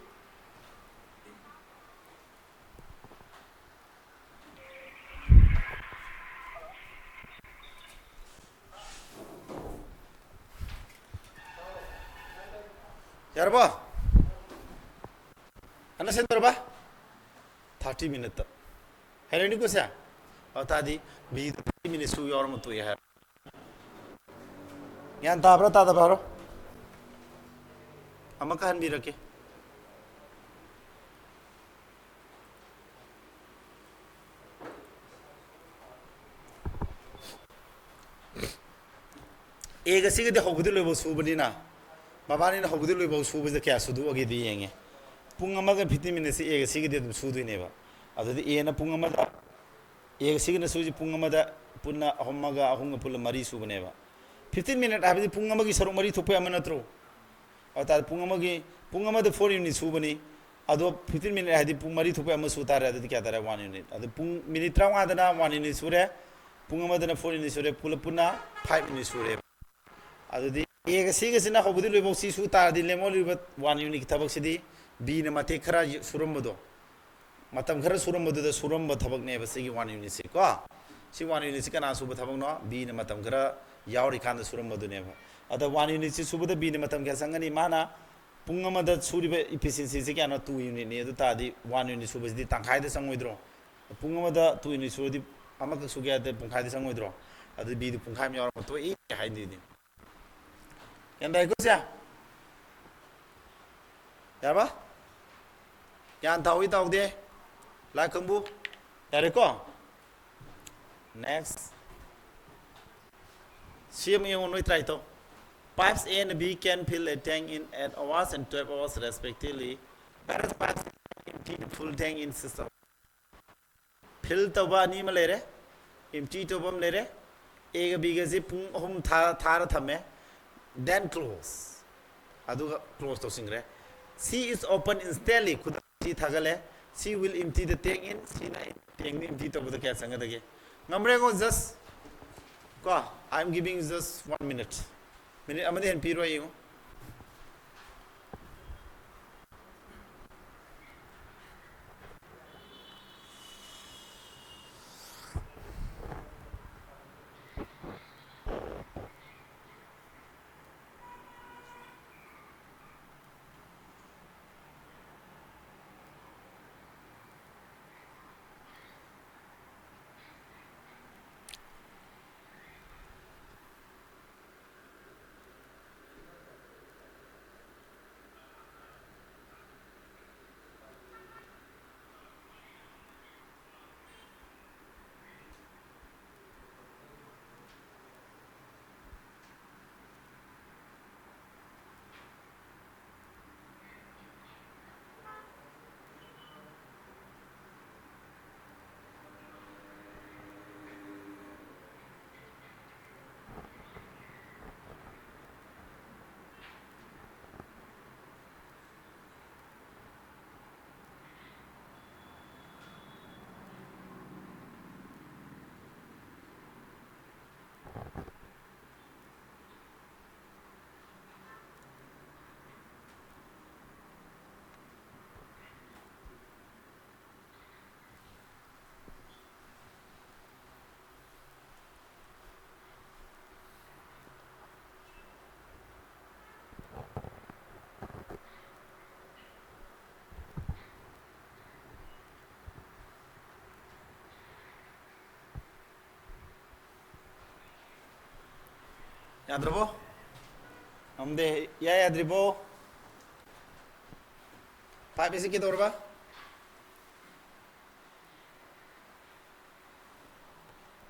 ꯌꯥꯔꯕꯣ? ꯑꯅ ꯁꯦꯝꯗꯧꯔꯕ? Thirty minuteꯇ ꯍꯩꯔꯅꯤꯀꯣ ꯁꯦ? ꯑꯗꯨ ꯇꯥꯔꯗꯤ Bꯗ thirty minutesꯁꯨ ꯌꯥꯎꯔꯝꯃ ꯇꯣꯛꯑꯦ ꯍꯥꯏꯔꯣ꯫ ꯒ꯭ꯌꯥꯟ ꯇꯥꯕ꯭ꯔꯥ ꯇꯥꯗꯕ꯭ꯔꯥ ꯍꯥꯏꯔꯣ꯫ ꯑꯃꯨꯛꯀ ꯍꯟꯕꯤꯔꯛꯀꯦ꯫ Aꯒ Cꯒꯗꯤ ꯍꯧꯕꯗꯤ ꯂꯣꯏꯐꯥꯎ ꯁꯨꯕꯅꯤꯅ, ꯃꯕꯥꯅꯤꯅ ꯍꯧꯕꯗꯤ ꯂꯣꯏꯐꯥꯎ ꯁꯨꯕꯁꯤꯗ ꯀꯌꯥ ꯁꯨꯗꯣꯛꯑꯒꯦꯗꯤ ꯌꯦꯡꯉꯦ꯫ ꯄꯨꯡ ꯑꯃꯒ fifteen minuteꯁꯤ Aꯒ Cꯒꯗꯤ ꯑꯗꯨꯝ ꯁꯨꯗꯣꯏꯅꯦꯕ꯫ ꯑꯗꯨꯗꯤ Aꯅ ꯄꯨꯡ ꯑꯃꯗ, Aꯒ Cꯒꯅ ꯁꯨꯔꯤꯁꯤ ꯄꯨꯡ ꯑꯃꯗ ꯄꯨꯟꯅ ꯑꯍꯨꯝ ꯑꯃꯒ ꯑꯍꯨꯝꯒ ꯄꯨꯜꯂ ꯃꯔꯤ ꯁꯨꯕꯅꯦꯕ꯫ Fifteen minute ꯍꯥꯏꯕꯗꯤ ꯄꯨꯡ ꯑꯃꯒꯤ ꯁꯔꯨꯛ ꯃꯔꯤ ꯊꯣꯛꯄ ꯑꯃ ꯅꯠꯇ꯭ꯔꯣ? ꯑꯗꯨ ꯇꯥꯔꯗꯤ ꯄꯨꯡ ꯑꯃꯒꯤ, ꯄꯨꯡ ꯑꯃꯗ four unit ꯁꯨꯕꯅꯤ꯫ ꯑꯗꯣ fifteen minute ꯍꯥꯏꯗꯤ ꯄꯨꯡ ꯃꯔꯤ ꯊꯣꯛꯄ ꯑꯃ ꯁꯨ ꯇꯥꯔꯦ꯫ ꯑꯗꯨꯗꯤ ꯀꯌꯥ ꯇꯥꯔꯦ? One unit꯫ ꯑꯗꯨ ꯄꯨꯡ minute ꯇꯔꯥꯃꯉꯥꯗꯅ one unit ꯁꯨꯔꯦ, ꯄꯨꯡ ꯑꯃꯗꯅ four unit ꯁꯨꯔꯦ, ꯄꯨꯂꯞ ꯄꯨꯟꯅ five unit ꯁꯨꯔꯦ꯫ ꯑꯗꯨꯗꯤ Aꯒ Cꯒꯁꯤꯅ ꯍꯧꯕꯗꯤ ꯂꯣꯏꯐꯥꯎ ꯁꯤ ꯁꯨ ꯇꯥꯔꯗꯤ ꯂꯦꯝꯍꯧꯔꯤꯕ one unitꯀꯤ ꯊꯕꯛꯁꯤꯗꯤ Bꯅ ꯃꯇꯦꯛ ꯈꯔ ꯁꯨꯔꯝꯕꯗꯣ, ꯃꯇꯝ ꯈꯔ ꯁꯨꯔꯝꯕꯗꯨꯗ ꯁꯨꯔꯝꯕ ꯊꯕꯛꯅꯦꯕ ꯁꯤꯒꯤ one unitꯁꯤ ꯀꯣ꯫ ꯁꯤ one unitꯁꯤ ꯀꯅꯥ ꯁꯨꯕ ꯊꯕꯛꯅꯣ? Bꯅ ꯃꯇꯝ ꯈꯔ ꯌꯥꯎꯔꯤꯀꯥꯟꯗ ꯁꯨꯔꯝꯕꯗꯨꯅꯦꯕ꯫ ꯑꯗ ꯋꯥꯟ ꯌꯨꯅꯤꯠꯁꯤ ꯁꯨꯕꯗ ꯕꯤꯅ ꯃꯇꯝ ꯀꯌꯥ ꯆꯪꯒꯅꯤ? ꯃꯥꯅ ꯄꯨꯡ ꯑꯃꯗ ꯁꯨꯔꯤꯕ ꯏꯐꯤꯁꯤꯌꯦꯟꯁꯤꯁꯤ ꯀꯌꯥꯅꯣ? ꯇꯨ ꯌꯨꯅꯤꯠꯅꯤ꯫ ꯑꯗꯨ ꯇꯥꯔꯗꯤ ꯋꯥꯟ ꯌꯨꯅꯤꯠ ꯁꯨꯕꯁꯤꯗꯤ ꯇꯪꯈꯥꯏꯗ ꯆꯪꯉꯣꯏꯗ꯭ꯔꯣ? ꯄꯨꯡ ꯑꯃꯗ ꯇꯨ ꯌꯨꯅꯤꯠ ꯁꯨꯔꯗꯤ ꯑꯃꯈꯛ ꯁꯨꯒꯦ ꯍꯥꯏꯔꯗꯤ ꯄꯨꯡꯈꯥꯏꯗ ꯆꯪꯉꯣꯏꯗ꯭ꯔꯣ? ꯑꯗꯨ ꯕꯤꯗꯨ ꯄꯨꯡꯈꯥꯏ ꯑꯃ ꯌꯥꯎꯔꯒ ꯇꯣꯛꯏ ꯍꯥꯏꯗꯨꯗꯤ꯫ ꯒ꯭ꯌꯥꯟ ꯇꯥꯏꯀꯣ ꯁꯦ? ꯌꯥꯔꯕ? ꯒ꯭ꯌꯥꯟ ꯇꯥꯍꯧꯏ ꯇꯥꯍꯧꯗꯦ? ꯂꯥꯏ ꯈꯪꯕꯨ? ꯌꯥꯔꯦꯀꯣ? Next. ꯁꯤ ꯑꯃ ꯌꯦꯡꯉꯣ, ꯅꯣꯏ try ꯇꯧ꯫ Pipes A and B can fill a tank in eight hours and twelve hours respectively. Whereas pipes empty the full tank in six hours. Fill ꯇꯧꯕ ꯑꯅꯤ ꯑꯃ ꯂꯩꯔꯦ, empty ꯇꯧꯕ ꯑꯃ ꯂꯩꯔꯦ꯫ ꯑꯦꯒ ꯕꯤꯒꯁꯤ ꯄꯨꯡ ꯑꯍꯨꯝ ꯊꯥ-, ꯊꯥꯔ ꯊꯝꯃꯦ, then close꯫ ꯑꯗꯨꯒ close ꯇꯧꯁꯤꯟꯈ꯭ꯔꯦ꯫ C is open instantly, ꯈꯨꯗꯛꯇ ꯊꯥꯒꯠꯂꯦ꯫ C will empty the tank in, ꯁꯤꯅ tankꯗ empty ꯇꯧꯕꯗ ꯀꯌꯥ ꯆꯪꯒꯗꯒꯦ? ꯉꯝꯕ꯭ꯔꯥ ꯌꯦꯡꯉꯣ, just ꯀꯣ, I am giving just one minute꯫ Minute ꯑꯃꯗꯤ ꯍꯦꯟꯅ ꯄꯤꯔꯣꯏ, ꯌꯦꯡꯉꯣ꯫ ꯌꯥꯗ꯭ꯔꯕꯣ? ꯉꯝꯗꯦ꯫ ꯏꯌꯥ ꯌꯥꯗ꯭ꯔꯤꯕꯣ? Five A ꯁꯤ ꯀꯩꯗꯧꯔꯕ?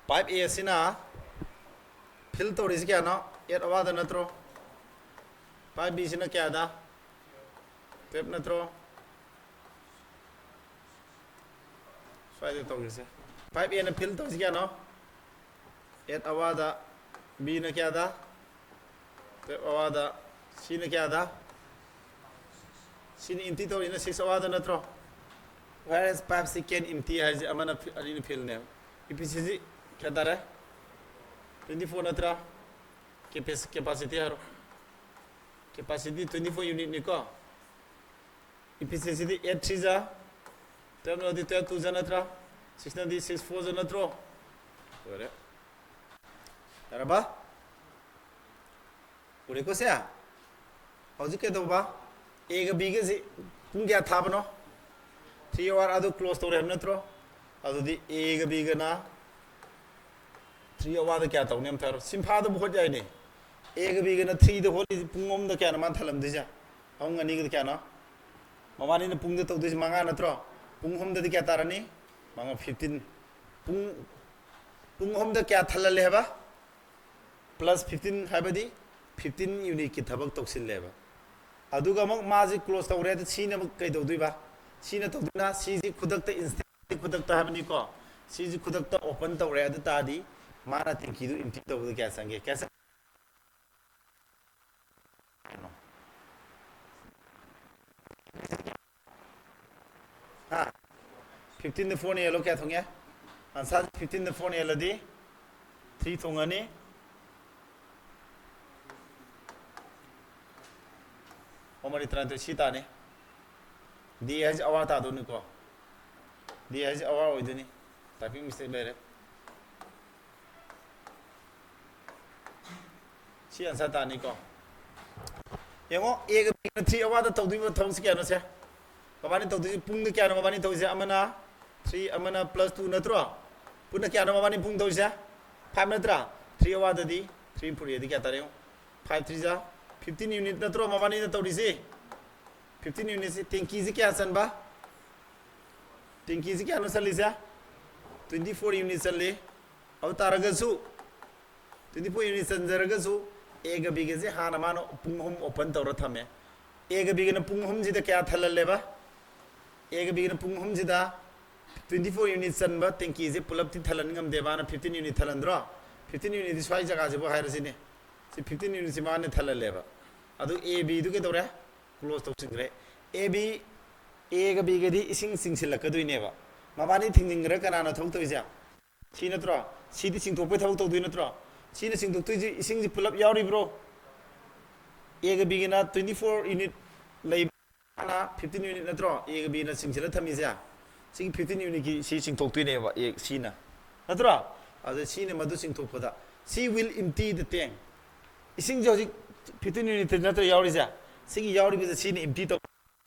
Five A ꯑꯁꯤꯅ fill ꯇꯧꯔꯤꯁꯤ ꯀꯌꯥꯅꯣ? Eight ꯑꯋꯥꯗ ꯅꯠꯇ꯭ꯔꯣ? Five B ꯁꯤꯅ ꯀꯌꯥꯗ? Twelve ꯅꯠꯇ꯭ꯔꯣ? ꯁ꯭ꯋꯥꯏꯗ ꯇꯧꯒꯦꯁꯦ꯫ Five A ꯅ fill ꯇꯧꯔꯤꯁꯤ ꯀꯌꯥꯅꯣ? Eight ꯑꯋꯥꯗ꯫ B ꯅ ꯀꯌꯥꯗ? Twelve ꯑꯋꯥꯗ꯫ C ꯅ ꯀꯌꯥꯗ? C ꯅ empty ꯇꯧꯔꯤꯅ six ꯑꯋꯥꯗ ꯅꯠꯇ꯭ꯔꯣ? Whereas five C can empty ꯍꯥꯏꯁꯦ ꯑꯃꯅ fi-, ꯑꯅꯤꯅ fill ꯅꯦꯕ꯫ Efficiency ꯀꯌꯥ ꯇꯥꯔꯦ? Twenty four ꯅꯠꯇ꯭ꯔꯥ? Capac-, capacity ꯍꯥꯏꯔꯣ꯫ Capacity twenty four unit ꯅꯤꯀꯣ꯫ Efficiency ꯗꯤ eight three ꯖꯥ twelve ꯅꯗꯤ twelve two ꯖꯥ ꯅꯠꯇ꯭ꯔꯥ? Six ꯅꯗꯤ six four ꯖꯥ ꯅꯠꯇ꯭ꯔꯣ? ꯂꯣꯏꯔꯦ꯫ ꯌꯥꯔꯕ? ꯎꯔꯦꯀꯣ ꯁꯦ? ꯍꯧꯖꯤꯛ ꯀꯩꯗꯧꯕ? A ꯒ B ꯒꯁꯤ ꯄꯨꯡ ꯀꯌꯥ ꯊꯥꯕꯅꯣ? Three hour ꯑꯗꯨ close ꯇꯧꯔꯦ ꯍꯥꯏꯕ ꯅꯠꯇ꯭ꯔꯣ? ꯑꯗꯨꯗꯤ A ꯒ B ꯒꯅ three hour ꯗ ꯀꯌꯥ ꯇꯧꯅꯤ ꯑꯝꯇ ꯍꯥꯏꯔꯣ꯫ ꯁꯤꯝꯐꯥꯗꯕꯨ ꯍꯣꯠ ꯌꯥꯏꯅꯦ꯫ A ꯒ B ꯒꯅ three ꯗ ꯍꯣꯠꯂꯤꯁꯤ ꯄꯨꯡ ꯑꯍꯨꯝꯗ ꯀꯌꯥꯅꯣ ꯃꯥꯅ ꯊꯜꯂꯝꯗꯣꯏꯁꯦ? ꯑꯍꯨꯝ ꯑꯅꯤꯒꯗ ꯀꯌꯥꯅꯣ? ꯃꯕꯥꯅꯤꯅ ꯄꯨꯡꯗ ꯇꯧꯗꯣꯏꯁꯤ ꯃꯉꯥ ꯅꯠꯇ꯭ꯔꯣ? ꯄꯨꯡ ꯑꯍꯨꯝꯗꯗꯤ ꯀꯌꯥ ꯇꯥꯔꯅꯤ? ꯃꯉꯥ, fifteen꯫ ꯄꯨꯡ, ꯄꯨꯡ ꯑꯍꯨꯝꯗ ꯀꯌꯥ ꯊꯜꯍꯜꯂꯦ ꯍꯥꯏꯕ? Plus fifteen ꯍꯥꯏꯕꯗꯤ fifteen unit ꯀꯤ ꯊꯕꯛ ꯇꯧꯁꯤꯜꯂꯦꯕ꯫ ꯑꯗꯨꯒ ꯑꯃꯨꯛ ꯃꯥꯁꯤ close ꯇꯧꯔꯦ, ꯑꯗꯨ C ꯅ ꯑꯃꯨꯛ ꯀꯩꯗꯧꯗꯣꯏꯕ? C ꯅ ꯇꯧꯗꯣꯏꯅ C ꯁꯤ ꯈꯨꯗꯛꯇ, instant ꯈꯨꯗꯛꯇ ꯍꯥꯏꯕꯅꯤꯀꯣ꯫ C ꯁꯤ ꯈꯨꯗꯛꯇ open ꯇꯧꯔꯦ, ꯑꯗꯨ ꯇꯥꯔꯗꯤ ꯃꯥꯅ tank ꯗꯨ empty ꯇꯧꯕꯗ ꯀꯌꯥ ꯆꯪꯒꯦ? ꯀꯌꯥ ꯆꯪ-, ꯍꯥ? Fifteen ꯗ four ꯅ ꯌꯦꯜꯂꯣ, ꯀꯌꯥ ꯊꯣꯡꯉꯦ? Answer fifteen ꯗ four ꯅ ꯌꯦꯜꯂꯗꯤ three ꯊꯣꯡꯉꯅꯤ꯫ ꯑꯣ, ꯃꯔꯤ ꯇꯔꯥꯅꯤꯊꯣꯏ ꯁꯤ ꯇꯥꯅꯤ꯫ D ꯍꯥꯏꯁꯦ hour ꯇꯥꯗꯣꯏꯅꯤꯀꯣ꯫ D ꯍꯥꯏꯁꯦ hour ꯑꯣꯏꯗꯣꯏꯅꯤ꯫ Typing mistake ꯂꯩꯔꯦ꯫ ꯁꯤ answer ꯇꯥꯅꯤꯀꯣ꯫ ꯌꯦꯡꯉꯣ, A ꯒ B ꯒ three hour ꯗ ꯇꯧꯗꯣꯏꯕ ꯊꯕꯛꯁꯤ ꯀꯌꯥꯅꯣ ꯁꯦ? ꯃꯕꯥꯅꯤ ꯇꯧꯗꯣꯏꯁꯤ ꯄꯨꯡꯗ ꯀꯌꯥꯅꯣ ꯃꯕꯥꯅꯤ ꯇꯧꯔꯤꯁꯦ? ꯑꯃꯅ three, ꯑꯃꯅ plus two ꯅꯠꯇ꯭ꯔꯣ? ꯄꯨꯟꯅ ꯀꯌꯥꯅꯣ ꯃꯕꯥꯅꯤ ꯄꯨꯡ ꯇꯧꯔꯤꯁꯦ? Five ꯅꯠꯇ꯭ꯔꯥ? Three hour ꯗꯗꯤ Three four eight ꯗꯤ ꯀꯌꯥ ꯇꯥꯔꯦ ꯌꯦꯡꯉꯣ? Five three ꯖꯥ fifteen unit ꯅꯠꯇ꯭ꯔꯣ ꯃꯕꯥꯅꯤꯅ ꯇꯧꯔꯤꯁꯦ? Fifteen unit ꯁꯤ ꯇꯦꯡꯀꯤꯁꯤ ꯀꯌꯥ ꯆꯟꯕ? ꯇꯦꯡꯀꯤꯁꯤ ꯀꯌꯥꯅꯣ ꯆꯜꯂꯤꯁꯦ? Twenty four unit ꯆꯜꯂꯤ꯫ ꯑꯗꯨ ꯇꯥꯔꯒꯁꯨ twenty four unit ꯆꯟꯖꯔꯒꯁꯨ ꯑꯦꯒ ꯕꯤꯒꯁꯦ ꯍꯥꯟꯅ ꯃꯥꯅ ꯄꯨꯡ ꯑꯍꯨꯝ open ꯇꯧꯔ ꯊꯝꯃꯦ꯫ ꯑꯦꯒ ꯕꯤꯒꯅ ꯄꯨꯡ ꯑꯍꯨꯝꯁꯤꯗ ꯀꯌꯥ ꯊꯜꯍꯜꯂꯦꯕ? ꯑꯦꯒ ꯕꯤꯒꯅ ꯄꯨꯡ ꯑꯍꯨꯝꯁꯤꯗ twenty four unit ꯆꯟꯕ ꯇꯦꯡꯀꯤꯁꯦ ꯄꯨꯂꯞꯇꯤ ꯊꯜꯍꯟ ꯉꯝꯗꯦ, ꯃꯥꯅ fifteen unit ꯊꯜꯍꯟꯗ꯭ꯔꯣ? Fifteen unit ꯗꯤ ꯁ꯭ꯋꯥꯏ ꯖꯒꯥꯁꯤꯕꯨ ꯍꯥꯏꯔꯁꯤꯅꯦ꯫ ꯁꯤ fifteen unit ꯁꯤ ꯃꯥꯅ ꯊꯜꯍꯜꯂꯦꯕ꯫ ꯑꯗꯨ ꯑꯦ ꯕꯤꯗꯨ ꯀꯩꯗꯧꯔꯦ? Close ꯇꯧꯁꯤꯟꯈ꯭ꯔꯦ꯫ ꯑꯦ ꯕꯤ, ꯑꯦꯒ ꯕꯤꯒꯗꯤ ꯏꯁꯤꯡ ꯆꯤꯡꯁꯤꯜꯂꯛꯀꯗꯣꯏꯅꯦꯕ꯫ ꯃꯕꯥꯅꯤ ꯊꯤꯡꯖꯤꯟꯈ꯭ꯔ ꯀꯅꯥꯅ ꯊꯕꯛ ꯇꯧꯔꯤꯁꯦ? ꯁꯤ ꯅꯠꯇ꯭ꯔꯣ? ꯁꯤꯗꯤ ꯆꯤꯡꯊꯣꯛꯄꯩ ꯊꯕꯛ ꯇꯧꯗꯣꯏ ꯅꯠꯇ꯭ꯔꯣ? ꯁꯤꯅ ꯆꯤꯡꯊꯣꯛꯇꯣꯏꯁꯤ ꯏꯁꯤꯡꯁꯤ ꯄꯨꯂꯞ ꯌꯥꯎꯔꯤꯕ꯭ꯔꯣ? ꯑꯦꯒ ꯕꯤꯒꯤꯅ twenty four unit ꯂꯩꯕꯅ fifteen unit ꯅꯠꯇ꯭ꯔꯣ? ꯑꯦꯒ ꯕꯤꯅ ꯆꯤꯡꯁꯤꯜꯂ ꯊꯝꯃꯤꯁꯦ꯫ ꯁꯤꯒꯤ fifteen unit ꯀꯤ ꯁꯤ ꯆꯤꯡꯊꯣꯛꯇꯣꯏꯅꯦꯕ ꯑꯦ ꯁꯤꯅ꯫ ꯅꯠꯇ꯭ꯔꯣ? ꯑꯗ ꯁꯤꯅ ꯃꯗꯨ ꯆꯤꯡꯊꯣꯛꯄꯗ, she will empty the tank꯫ ꯏꯁꯤꯡꯁꯦ ꯍꯧꯖꯤꯛ fifteen unit ꯅꯠꯇ꯭ꯔ ꯌꯥꯎꯔꯤꯁꯦ? ꯁꯤꯒꯤ ꯌꯥꯎꯔꯤꯕꯁꯦ ꯁꯤꯅ empty ꯇꯧ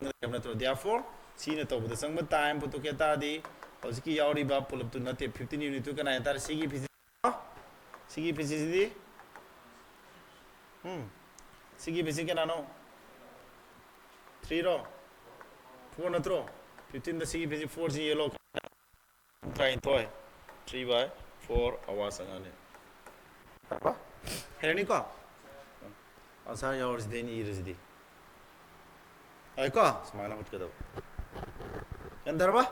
ꯅꯠꯇ꯭ꯔꯣ? Therefore, ꯁꯤꯅ ꯇꯧꯕꯗ ꯆꯪꯕ time ꯄꯨꯊꯣꯛꯀꯦ ꯇꯥꯔꯗꯤ, ꯍꯧꯖꯤꯛꯀꯤ ꯌꯥꯎꯔꯤꯕ ꯄꯨꯂꯞꯇꯨ ꯅꯠꯇꯦ, fifteen unit ꯇꯨ ꯀꯅꯥ ꯍꯥꯏꯇꯥꯔꯦ? ꯁꯤꯒꯤ efficiency, ꯁꯤꯒꯤ efficiency ꯁꯤꯗꯤ, ꯎꯝ, ꯁꯤꯒꯤ efficiency ꯀꯅꯥꯅꯣ? Three ꯔꯣ? Four ꯅꯠꯇ꯭ꯔꯣ? Fifteen ꯗ ꯁꯤꯒꯤ efficiency four ꯁꯤ ꯌꯦꯜꯂꯣ꯫ ꯇꯔꯥꯅꯤꯊꯣꯏ, three by four hour ꯆꯪꯉꯅꯤ꯫ ꯌꯥꯔꯕ? ꯍꯩꯔꯅꯤꯀꯣ? ꯑꯟꯁꯥꯔ ꯌꯥꯎꯔꯤꯁꯤꯗꯤ ꯑꯩꯅ ꯏꯔꯤꯁꯤꯗꯤ꯫ ꯌꯥꯏꯀꯣ? ꯁꯨꯃꯥꯏꯅ ꯍꯨꯠꯀꯗꯕ꯫ ꯒ꯭ꯌꯥꯟ ꯇꯥꯔꯕ?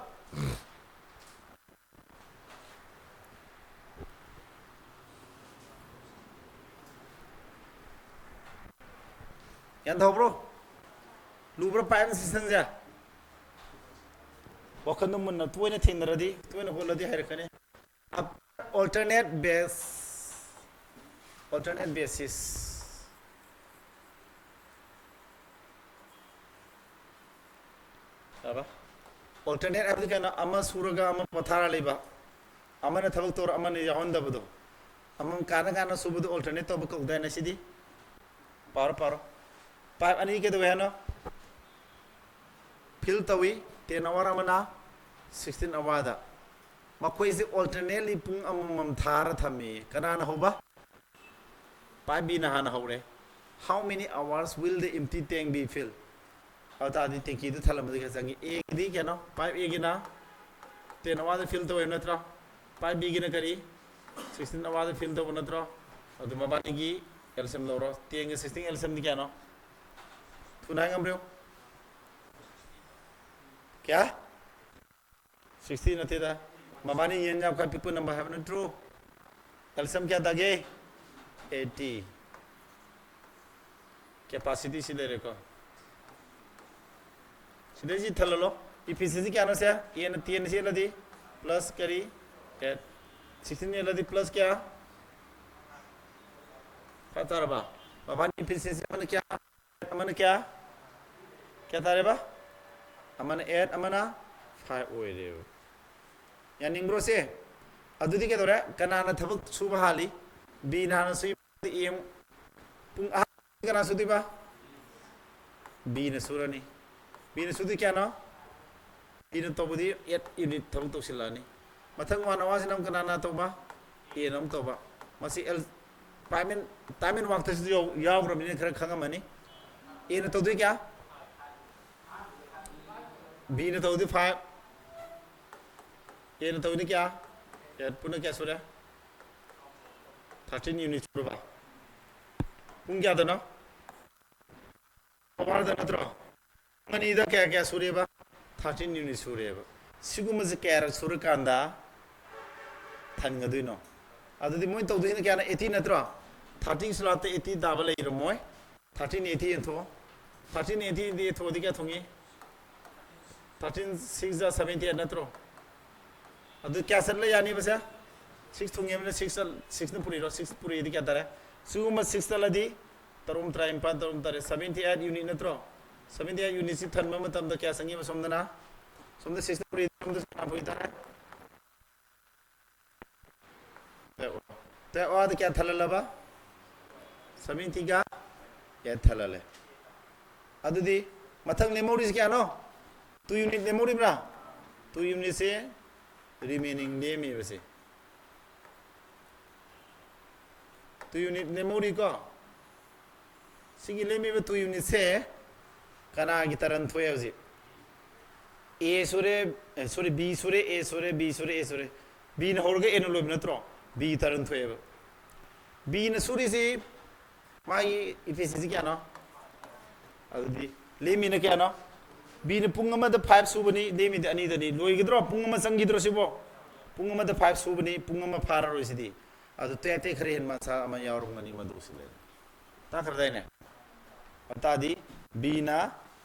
ꯒ꯭ꯌꯥꯟ ꯇꯥꯍꯧꯕ꯭ꯔꯣ? ꯂꯨꯕ꯭ꯔꯥ pipe system ꯁꯦ? ꯋꯥꯈꯜꯗꯣ ꯃꯨꯟꯅ ꯇꯣꯏꯅ ꯊꯦꯡꯅꯔꯗꯤ, ꯇꯣꯏꯅ ꯍꯣꯠꯂꯗꯤ ꯍꯩꯔꯛꯀꯅꯤ꯫ Alternate base, alternate basis꯫ ꯌꯥꯔꯕ? Alternate ꯍꯥꯏꯕꯗꯤ ꯀꯩꯅꯣ? ꯑꯃ ꯁꯨꯔꯒ ꯑꯃ ꯄꯣꯊꯥꯔ ꯂꯩꯕ, ꯑꯃꯅ ꯊꯕꯛ ꯇꯧꯔ ꯑꯃꯅ ꯌꯥꯎꯍꯟꯗꯕꯗꯣ, ꯑꯃꯃꯝ ꯀꯥꯟꯅ ꯀꯥꯟꯅ ꯁꯨꯕꯗꯣ alternate ꯇꯧꯕ ꯀꯧꯗꯥꯏꯅꯦ ꯁꯤꯗꯤ? ꯄꯥꯔꯣ, ꯄꯥꯔꯣ꯫ Pipe ꯑꯅꯤ ꯀꯩꯗꯧꯋꯦ ꯍꯥꯏꯅꯣ? Fill ꯇꯧꯏ, ten hour ꯑꯃꯅ sixteen hour ꯗ꯫ ꯃꯈꯣꯏꯁꯦ alternately ꯄꯨꯡ ꯑꯃꯃꯝ ꯊꯥꯔ ꯊꯝꯃꯤ꯫ ꯀꯅꯥꯅ ꯍꯧꯕ? Pipe B ꯅ ꯍꯥꯟꯅ ꯍꯧꯔꯦ꯫ How many hours will the empty tank be filled? ꯑꯗꯨ ꯇꯥꯔꯗꯤ tank ꯗꯨ ꯊꯜꯂꯝꯕꯗ ꯀꯌꯥ ꯆꯪꯉꯤ? A ꯒꯤꯗꯤ ꯀꯌꯥꯅꯣ? Pipe A ꯒꯤꯅ ten hour the fill ꯇꯧꯋꯦ ꯅꯠꯇ꯭ꯔꯣ? Pipe B ꯒꯤꯅ ꯀꯔꯤ? Sixteen hour ꯗ fill ꯇꯧꯕ ꯅꯠꯇ꯭ꯔꯣ? ꯑꯗꯨ ꯃꯕꯥꯅꯤꯒꯤ L C M ꯂꯧꯔꯣ꯫ Ten ꯒ sixteen L C M ꯗꯤ ꯀꯌꯥꯅꯣ? ꯊꯨꯅ ꯍꯥꯏ ꯉꯝꯕ꯭ꯔꯣ? ꯀꯌꯥ? Sixty ꯅꯠꯇꯦꯗ꯫ ꯃꯕꯥꯅꯤ ꯌꯦꯟ ꯌꯥꯝ ꯈꯔ ꯄꯤꯛꯄ number ꯍꯥꯏꯕ ꯅꯠꯇ꯭ꯔꯣ? L C M ꯀꯌꯥ ꯇꯥꯒꯦ? Eighty꯫ Capacity ꯁꯤ ꯂꯩꯔꯦꯀꯣ꯫ ꯁꯤꯗꯩꯁꯤ ꯊꯜꯍꯜꯂꯣ꯫ Efficiency ꯀꯌꯥꯅꯣ ꯁꯦ? A ꯅ ten ꯆꯦꯜꯂꯗꯤ plus ꯀꯔꯤ? Eight꯫ Sixteen ꯆꯦꯜꯂꯗꯤ plus ꯀꯌꯥ? Five ꯇꯥꯔꯕ? ꯃꯕꯥꯅꯤ efficiency ꯑꯃꯅ ꯀꯌꯥ? ꯑꯃꯅ ꯀꯌꯥ? ꯀꯌꯥ ꯇꯥꯔꯦꯕ? ꯑꯃꯅ eight, ꯑꯃꯅ five ꯑꯣꯏꯔꯦꯕ꯫ ꯌꯥꯅꯤꯡꯕ꯭ꯔꯣ ꯁꯦ? ꯑꯗꯨꯗꯤ ꯀꯩꯗꯧꯔꯦ? ꯀꯅꯥꯅ ꯊꯕꯛ ꯁꯨꯕ ꯍꯥꯜꯂꯤ? B ꯅ ꯍꯥꯟꯅ ꯁꯨꯏ꯫ A ꯑꯃꯨꯛ ꯄꯨꯡ ꯑꯍꯥꯟꯕ ꯀꯅꯥ ꯁꯨꯗꯣꯏꯕ? B ꯅ ꯁꯨꯔꯅꯤ꯫ B ꯅ ꯁꯨꯗꯣꯏ ꯀꯌꯥꯅꯣ? B ꯅ ꯇꯧꯕꯗꯤ eight unit ꯊꯕꯛ ꯇꯧꯁꯤꯜꯂꯛꯑꯅꯤ꯫ ꯃꯊꯪ one hour ꯁꯤꯅ ꯑꯃꯨꯛ ꯀꯅꯥꯅ ꯇꯧꯕ? A ꯅ ꯑꯃꯨꯛ ꯇꯧꯕ꯫ ꯃꯁꯤ L, time and, time and work ꯇꯁꯨ ꯌꯥꯎ-, ꯌꯥꯎꯈ꯭ꯔꯕꯅꯤꯅ ꯈꯔ ꯈꯪꯉꯝꯃꯅꯤ꯫ A ꯅ ꯇꯧꯗꯣꯏ ꯀꯌꯥ? B ꯅ ꯇꯧꯗꯣꯏ five꯫ A ꯅ ꯇꯧꯗꯣꯏ ꯀꯌꯥ? Eight꯫ ꯄꯨꯟꯅ ꯀꯌꯥ ꯁꯨꯔꯦ? Thirteen unit ꯁꯨꯔꯕ? ꯄꯨꯡ ꯀꯌꯥꯗꯅꯣ? Hour ꯗ ꯅꯠꯇ꯭ꯔꯣ? ꯄꯨꯡ ꯑꯅꯤꯗ ꯀꯌꯥ ꯀꯌꯥ ꯁꯨꯔꯦꯕ? Thirteen unit ꯁꯨꯔꯦꯕ꯫ ꯁꯤꯒꯨꯝꯕꯁꯦ ꯀꯌꯥꯔꯛ ꯁꯨꯔꯀꯥꯟꯗ ꯊꯟꯒꯗꯣꯏꯅꯣ? ꯑꯗꯨꯗꯤ ꯃꯣꯏ ꯇꯧꯗꯣꯏꯁꯤꯅ ꯀꯌꯥꯅꯣ? Eighty ꯅꯠꯇ꯭ꯔꯣ? Thirteen slot ꯇ eighty ꯇꯥꯕ ꯂꯩꯔꯝꯃꯣꯏ꯫ Thirteen eighty ꯌꯦꯟꯊꯣꯛꯑꯣ꯫ Thirteen eighty ꯌꯦꯟꯊꯣꯛꯑꯗꯤ ꯀꯌꯥ ꯊꯨꯡꯉꯤ? Thirteen six ꯖ seventy eight ꯅꯠꯇ꯭ꯔꯣ? ꯑꯗꯨ ꯀꯌꯥ ꯆꯠꯂ ꯌꯥꯅꯤꯕꯁꯦ? Six ꯊꯨꯡꯉꯦ ꯑꯃꯅ six ꯆꯠ-, six ꯅ ꯄꯨꯔꯤꯔꯣ? Six ꯄꯨꯔꯤꯗꯤ ꯀꯌꯥ ꯇꯥꯔꯦ? ꯁꯤꯒꯨꯝꯕ six ꯆꯠꯂꯗꯤ ꯇꯔꯨꯛ ꯇꯔꯥ ꯅꯤꯄꯥꯟ, ꯇꯔꯨꯛ ꯇꯔꯦꯠ, seventy eight unit ꯅꯠꯇ꯭ꯔꯣ? Seventy eight unit ꯁꯤ ꯊꯟꯕ ꯃꯇꯝꯗ ꯀꯌꯥ ꯆꯪꯉꯤꯕ ꯁꯣꯝꯗꯅ? ꯁꯣꯝꯗ six ꯅ ꯄꯨꯔꯤ, ꯁꯣꯝꯗ ꯀꯌꯥ ꯄꯨꯔꯤ ꯇꯥꯔꯦ? ꯇꯦꯛ ꯋꯥꯗ ꯀꯌꯥ ꯊꯜꯍꯜꯂꯕ? Seventy ꯒ eight ꯊꯜꯍꯜꯂꯦ꯫ ꯑꯗꯨꯗꯤ ꯃꯊꯪ ꯂꯦꯝꯍꯧꯔꯤꯁꯤ ꯀꯌꯥꯅꯣ? Two unit ꯂꯦꯝꯍꯧꯔꯤꯕ꯭ꯔꯥ? Two unit ꯁꯦ remaining ꯂꯦꯝꯃꯤꯕꯁꯦ꯫ Two unit ꯂꯦꯝꯍꯧꯔꯤꯀꯣ? ꯁꯤꯒꯤ ꯂꯦꯝꯃꯤꯕ two unitꯁꯦ ꯀꯅꯥꯒꯤ ꯇꯔꯟ ꯊꯣꯛꯑꯦ ꯍꯧꯖꯤꯛ? A ꯁꯨꯔꯦ, ꯑꯦ, sorry, B ꯁꯨꯔꯦ, A ꯁꯨꯔꯦ, B ꯁꯨꯔꯦ, A ꯁꯨꯔꯦ꯫ Bꯅ ꯍꯧꯔꯒ Aꯅ ꯂꯣꯏꯕ ꯅꯠꯇ꯭ꯔꯣ? B ꯒꯤ ꯇꯔꯟ ꯊꯣꯛꯑꯦꯕ꯫ Bꯅ ꯁꯨꯔꯤꯁꯤ ꯃꯥꯒꯤ efficiencyꯁꯤ ꯀꯌꯥꯅꯣ? ꯑꯗꯨꯗꯤ ꯂꯦꯝꯃꯤꯅ ꯀꯌꯥꯅꯣ? Bꯅ ꯄꯨꯡ ꯑꯃꯗ five ꯁꯨꯕꯅꯤ, ꯂꯦꯝꯃꯤꯗꯤ ꯑꯅꯤꯗꯅꯤ꯫ ꯂꯣꯏꯒꯗ꯭ꯔꯣ? ꯄꯨꯡ ꯑꯃ ꯆꯪꯈꯤꯗ꯭ꯔꯣ ꯁꯤꯕꯣ? ꯄꯨꯡ ꯑꯃꯗ five ꯁꯨꯕꯅꯤ, ꯄꯨꯡ ꯑꯃ ꯐꯥꯔꯔꯣꯏ ꯁꯤꯗꯤ꯫ ꯑꯗꯨ ꯇꯦꯛ ꯇꯦꯛ ꯈꯔ ꯍꯦꯟ ꯃꯁꯥ ꯑꯃ ꯌꯥꯎꯔꯝꯒꯅꯤ ꯃꯗꯨ ꯁꯤ ꯂꯩꯔꯦ꯫ ꯇꯥꯈ꯭ꯔꯗꯥꯏꯅꯦ? ꯑꯗꯨ ꯇꯥꯔꯗꯤ Bꯅ,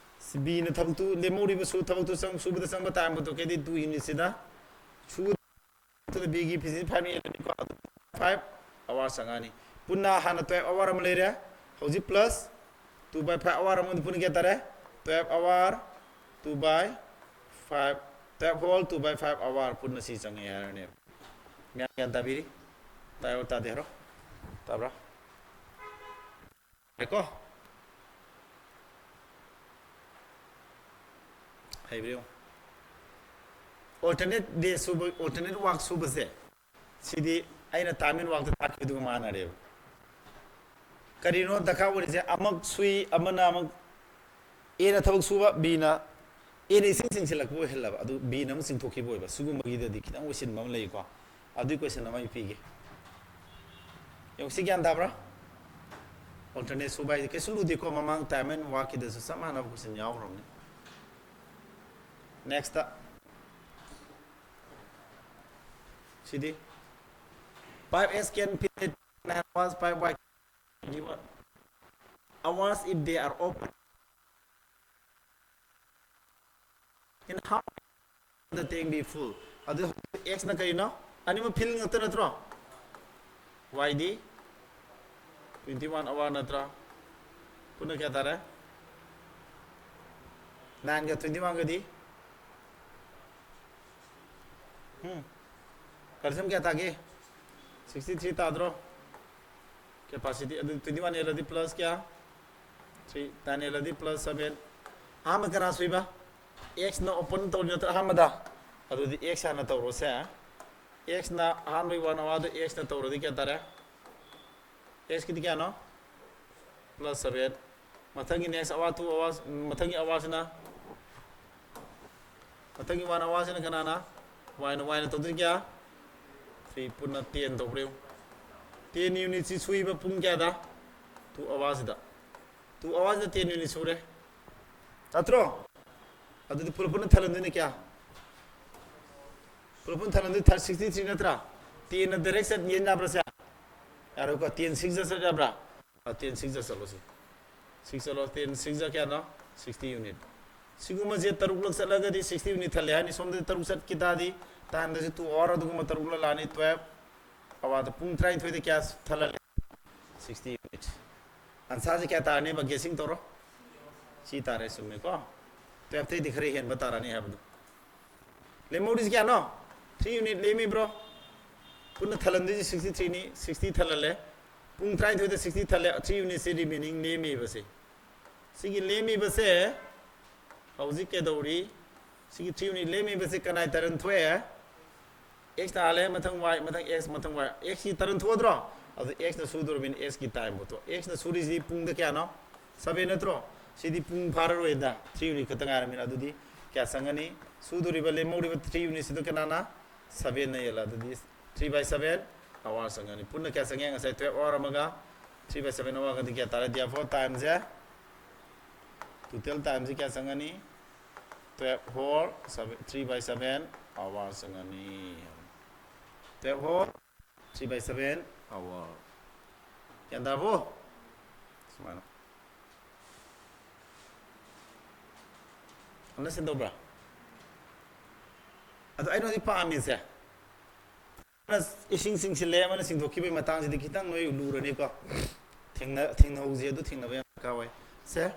Bꯅ ꯊꯕꯛꯇꯨ ꯂꯦꯝꯍꯧꯔꯤꯕꯁꯨ ꯊꯕꯛꯇꯨ ꯆꯪ-, ꯁꯨꯕꯗ ꯆꯪꯕ time ꯄꯨꯊꯣꯛꯀꯦꯗꯤ two unitꯁꯤꯗ ꯁꯨꯕꯗ Bꯒꯤ efficiency five ꯅꯤ, five hour ꯆꯪꯉꯛꯑꯅꯤ꯫ ꯄꯨꯟꯅ ꯍꯥꯟꯅ twelve hour ꯑꯃ ꯂꯩꯔꯦ, ꯍꯧꯖꯤꯛ plus two by five hour ꯑꯃꯗꯤ ꯄꯨꯟꯅ ꯀꯌꯥ ꯇꯥꯔꯦ? Twelve hour two by five, twelve whole two by five hour ꯄꯨꯟꯅ ꯁꯤ ꯆꯪꯉꯦ ꯍꯥꯏꯔꯅꯦꯕ꯫ ꯃꯌꯥꯝ ꯒ꯭ꯌꯥꯟ ꯇꯥꯕꯤꯔꯤ? ꯇꯥꯏ ꯑꯣꯔ ꯇꯥꯗꯦ ꯍꯥꯏꯔꯣ? ꯇꯥꯕ꯭ꯔꯥ? ꯌꯥꯏꯀꯣ? ꯍꯩꯕ꯭ꯔꯥ ꯌꯦꯡꯉꯣ꯫ Alternate day ꯁꯨꯕ, alternate work ꯁꯨꯕꯁꯦ, ꯁꯤꯗꯤ ꯑꯩꯅ time and workꯇ ꯇꯥꯛꯈꯤꯕꯗꯨꯒ ꯃꯥꯟꯅꯔꯦꯕ꯫ ꯀꯔꯤꯅꯣ ꯗꯔꯀꯥꯔ ꯑꯣꯏꯔꯤꯁꯦ? ꯑꯃꯛ ꯁꯨꯏ, ꯑꯃꯅ ꯑꯃꯛ, Aꯅ ꯊꯕꯛ ꯁꯨꯕ, Bꯅ, Aꯅ ꯏꯆꯤꯟ ꯆꯤꯟꯁꯤꯜꯂꯛꯄ ꯑꯣꯏꯍꯜꯂꯕ, ꯑꯗꯨ Bꯅ ꯑꯃꯨꯛ ꯆꯤꯡꯊꯣꯛꯈꯤꯕ ꯑꯣꯏꯕ꯫ ꯁꯤꯒꯨꯝꯕꯒꯤꯗꯗꯤ ꯈꯤꯇꯪ ꯑꯣꯏꯁꯤꯟꯕ ꯑꯃ ꯂꯩꯀꯣ꯫ ꯑꯗꯨꯒꯤ question ꯑꯃ ꯑꯩ ꯄꯤꯒꯦ꯫ ꯌꯦꯡꯉꯨ, ꯁꯤ ꯒ꯭ꯌꯥꯟ ꯇꯥꯕ꯭ꯔꯥ? Alternate ꯁꯨꯕ ꯍꯥꯏꯁꯦ ꯀꯩꯁꯨ ꯂꯨꯗꯦꯀꯣ, ꯃꯃꯥꯡ time and workꯀꯤꯗꯁꯨ ꯆꯞ ꯃꯥꯟꯅꯕ question ꯌꯥꯎꯈ꯭ꯔꯕꯅꯤ꯫ Nextꯇ, CD, five X can fill nine hours, five Y can fill hours if they are open. In how the tank be full? ꯑꯗꯨ ꯍꯧꯖꯤꯛ Xꯅ ꯀꯔꯤꯅꯣ? ꯑꯅꯤꯃꯛ fill ꯉꯥꯛꯇ ꯅꯠꯇ꯭ꯔꯣ? Yꯗꯤ twenty one hour ꯅꯠꯇ꯭ꯔꯥ? ꯄꯨꯟꯅ ꯀꯌꯥ ꯇꯥꯔꯦ? Nineꯒ twenty oneꯒꯗꯤ? ꯎꯝ꯫ Calcium ꯀꯌꯥ ꯇꯥꯒꯦ? Sixty three ꯇꯥꯗ꯭ꯔꯣ? Capacity ꯑꯗꯨ twenty one ꯌꯦꯜꯂꯗꯤ plus ꯀꯌꯥ? Three, nine ꯌꯦꯜꯂꯗꯤ plus seven꯫ ꯑꯍꯥꯟꯕ ꯀꯅꯥ ꯁꯨꯏꯕ? Xꯅ open ꯇꯧꯔꯤ ꯅꯠꯇ꯭ꯔꯥ ꯑꯍꯥꯟꯕꯗ? ꯑꯗꯨꯗꯤ X ꯍꯥꯟꯅ ꯇꯧꯔꯣꯁꯦ꯫ Xꯅ ꯑꯍꯥꯟꯕꯒꯤ one hourꯗ Xꯅ ꯇꯧꯔꯗꯤ ꯀꯌꯥ ꯇꯥꯔꯦ? X ꯀꯤꯗꯤ ꯀꯌꯥꯅꯣ? Plus seven. ꯃꯊꯪꯒꯤ next ꯑꯋꯥ two ꯑꯋꯥ, ꯃꯊꯪꯒꯤ ꯑꯋꯥꯁꯤꯅ, ꯃꯊꯪꯒꯤ one ꯑꯋꯥꯁꯤꯅ ꯀꯅꯥꯅ? Y ꯅ, Y ꯅ ꯇꯧꯗꯣꯏ ꯀꯌꯥ? Three. ꯄꯨꯟꯅ ten ꯇꯧꯕ꯭ꯔꯦ꯫ Ten unit ꯁꯤ ꯁꯨꯏꯕ ꯄꯨꯡ ꯀꯌꯥꯗ? Two ꯑꯋꯥꯁꯤꯗ. Two ꯑꯋꯥꯁꯤꯗ ten unit ꯁꯨꯔꯦ꯫ ꯅꯠꯇ꯭ꯔꯣ? ꯑꯗꯨꯗꯤ ꯄꯨꯂꯞ ꯄꯨꯟꯅ ꯊꯜꯍꯟꯗꯣꯏꯅ ꯀꯌꯥ? ꯄꯨꯂꯞ ꯄꯨꯟꯅ ꯊꯜꯍꯟꯗꯣꯏ sixty three ꯅꯠꯇ꯭ꯔꯥ? Ten ꯅ direct ꯆꯠ ꯌꯦꯟ ꯌꯥꯕ꯭ꯔꯥ ꯁꯦ? ꯌꯥꯔꯣꯏꯀꯣ, ten six ꯗ ꯆꯠ ꯌꯥꯕ꯭ꯔꯥ? ꯑ, ten six ꯗ ꯆꯠꯂꯣ ꯁꯤ꯫ Six ꯆꯠꯂꯣ, ten six ꯗ ꯀꯌꯥꯅꯣ? Sixty unit꯫ ꯁꯤꯒꯨꯝꯕꯁꯦ ꯇꯔꯨꯛꯂꯛ ꯆꯠꯂꯒꯗꯤ sixty unit ꯊꯜꯂꯦ ꯍꯥꯏꯅꯤ꯫ ꯁꯣꯝꯗꯗꯤ ꯇꯔꯨꯛ ꯆꯠꯈꯤ ꯇꯥꯔꯗꯤ time ꯗꯁꯨ two hour ꯑꯗꯨꯒꯨꯝꯕ ꯇꯔꯨꯛꯂꯛ ꯂꯥꯛꯑꯅꯤ꯫ Twelve ꯑꯋꯥꯗ ꯄꯨꯡ ꯇꯔꯥꯅꯤꯊꯣꯏꯗ ꯀꯌꯥ ꯊꯜꯍꯜꯂꯦ? Sixty unit꯫ Answer ꯁꯦ ꯀꯌꯥ ꯇꯥꯔꯅꯦꯕ? Guessing ꯇꯧꯔꯣ꯫ ꯁꯤ ꯇꯥꯔꯦ, ꯆꯨꯝꯃꯦꯀꯣ? Twelve ꯇꯩꯗꯤ ꯈꯔ ꯍꯦꯟꯕ ꯇꯥꯔꯅꯤ ꯍꯥꯏꯕꯗꯣ꯫ ꯂꯦꯝꯍꯧꯔꯤꯁꯤ ꯀꯌꯥꯅꯣ? Three unit ꯂꯦꯝꯃꯤꯕ꯭ꯔꯣ? ꯄꯨꯟꯅ ꯊꯜꯍꯟꯗꯣꯏꯁꯤ sixty three ꯅꯤ, sixty ꯊꯜꯍꯜꯂꯦ꯫ ꯄꯨꯡ ꯇꯔꯥꯅꯤꯊꯣꯏꯗ sixty ꯊꯜꯂꯦ, three unit ꯁꯤ remaining ꯂꯦꯝꯃꯤꯕꯁꯦ꯫ ꯁꯤꯒꯤ ꯂꯦꯝꯃꯤꯕꯁꯦ ꯍꯧꯖꯤꯛ ꯀꯩꯗꯧꯔꯤ? ꯁꯤꯒꯤ three unit ꯂꯦꯝꯃꯤꯕꯁꯦ ꯀꯅꯥꯏ ꯇꯔꯟ ꯊꯣꯛꯑꯦ? X ꯇꯥꯍꯜꯂꯦ, ꯃꯊꯪ Y, ꯃꯊꯪ X, ꯃꯊꯪ Y꯫ X ꯀꯤ ꯇꯔꯟ ꯊꯣꯛꯑꯗ꯭ꯔꯣ? ꯑꯗꯨ X ꯅ ꯁꯨꯗꯣꯔꯕꯅꯤꯅ X ꯀꯤ time ꯄꯣꯠꯇꯣ꯫ X ꯅ ꯁꯨꯔꯤꯁꯤ ꯄꯨꯡꯗ ꯀꯌꯥꯅꯣ? Seven ꯅꯠꯇ꯭ꯔꯣ? ꯁꯤꯗꯤ ꯄꯨꯡ ꯐꯥꯔꯔꯣꯏꯗ, three unit ꯈꯛꯇ ꯉꯥꯏꯔꯕꯅꯤꯅ꯫ ꯑꯗꯨꯗꯤ ꯀꯌꯥ ꯆꯪꯒꯅꯤ? ꯁꯨꯗꯣꯔꯤꯕ ꯂꯦꯝꯍꯧꯔꯤꯕ three unit ꯁꯤꯗ ꯀꯅꯥꯅ? Seven ꯅ ꯌꯦꯜꯂ꯫ ꯑꯗꯨꯗꯤ three by seven hour ꯆꯪꯒꯅꯤ꯫ ꯄꯨꯟꯅ ꯀꯌꯥ ꯆꯪꯉꯦ? ꯉꯁꯥꯏ twelve hour ꯑꯃꯒ three by seven hour ꯒꯗꯤ ꯀꯌꯥ ꯇꯥꯔꯦ? Therefore time ꯁꯦ, total time ꯁꯦ ꯀꯌꯥ ꯆꯪꯒꯅꯤ? Twelve whole seven, three by seven hour ꯆꯪꯒꯅꯤ꯫ Twelve whole three by seven hour꯫ ꯒ꯭ꯌꯥꯟ ꯇꯥꯔꯕꯣ? ꯁꯨꯃꯥꯏꯅ꯫ Understand ꯇꯧꯕ꯭ꯔꯥ? ꯑꯗꯣ ꯑꯩꯅ ꯍꯧꯖꯤꯛ ꯄꯥꯝꯃꯤꯁꯦ, ꯑꯃꯅ ꯏꯁꯤꯡ ꯆꯤꯡꯁꯤꯜꯂꯦ, ꯑꯃꯅ ꯆꯤꯡꯊꯣꯛꯈꯤꯕꯒꯤ ꯃꯇꯥꯡꯁꯤꯗꯤ ꯈꯤꯇꯪ ꯅꯣꯏ ꯂꯨꯔꯅꯤꯀꯣ꯫ ꯊꯦꯡꯅ-, ꯊꯦꯡꯅꯍꯧꯁꯦ, ꯑꯗꯨ ꯊꯦꯡꯅꯕ ꯌꯥꯝ ꯗꯔꯀꯥꯔ ꯑꯣꯏ꯫ ꯁꯦ꯫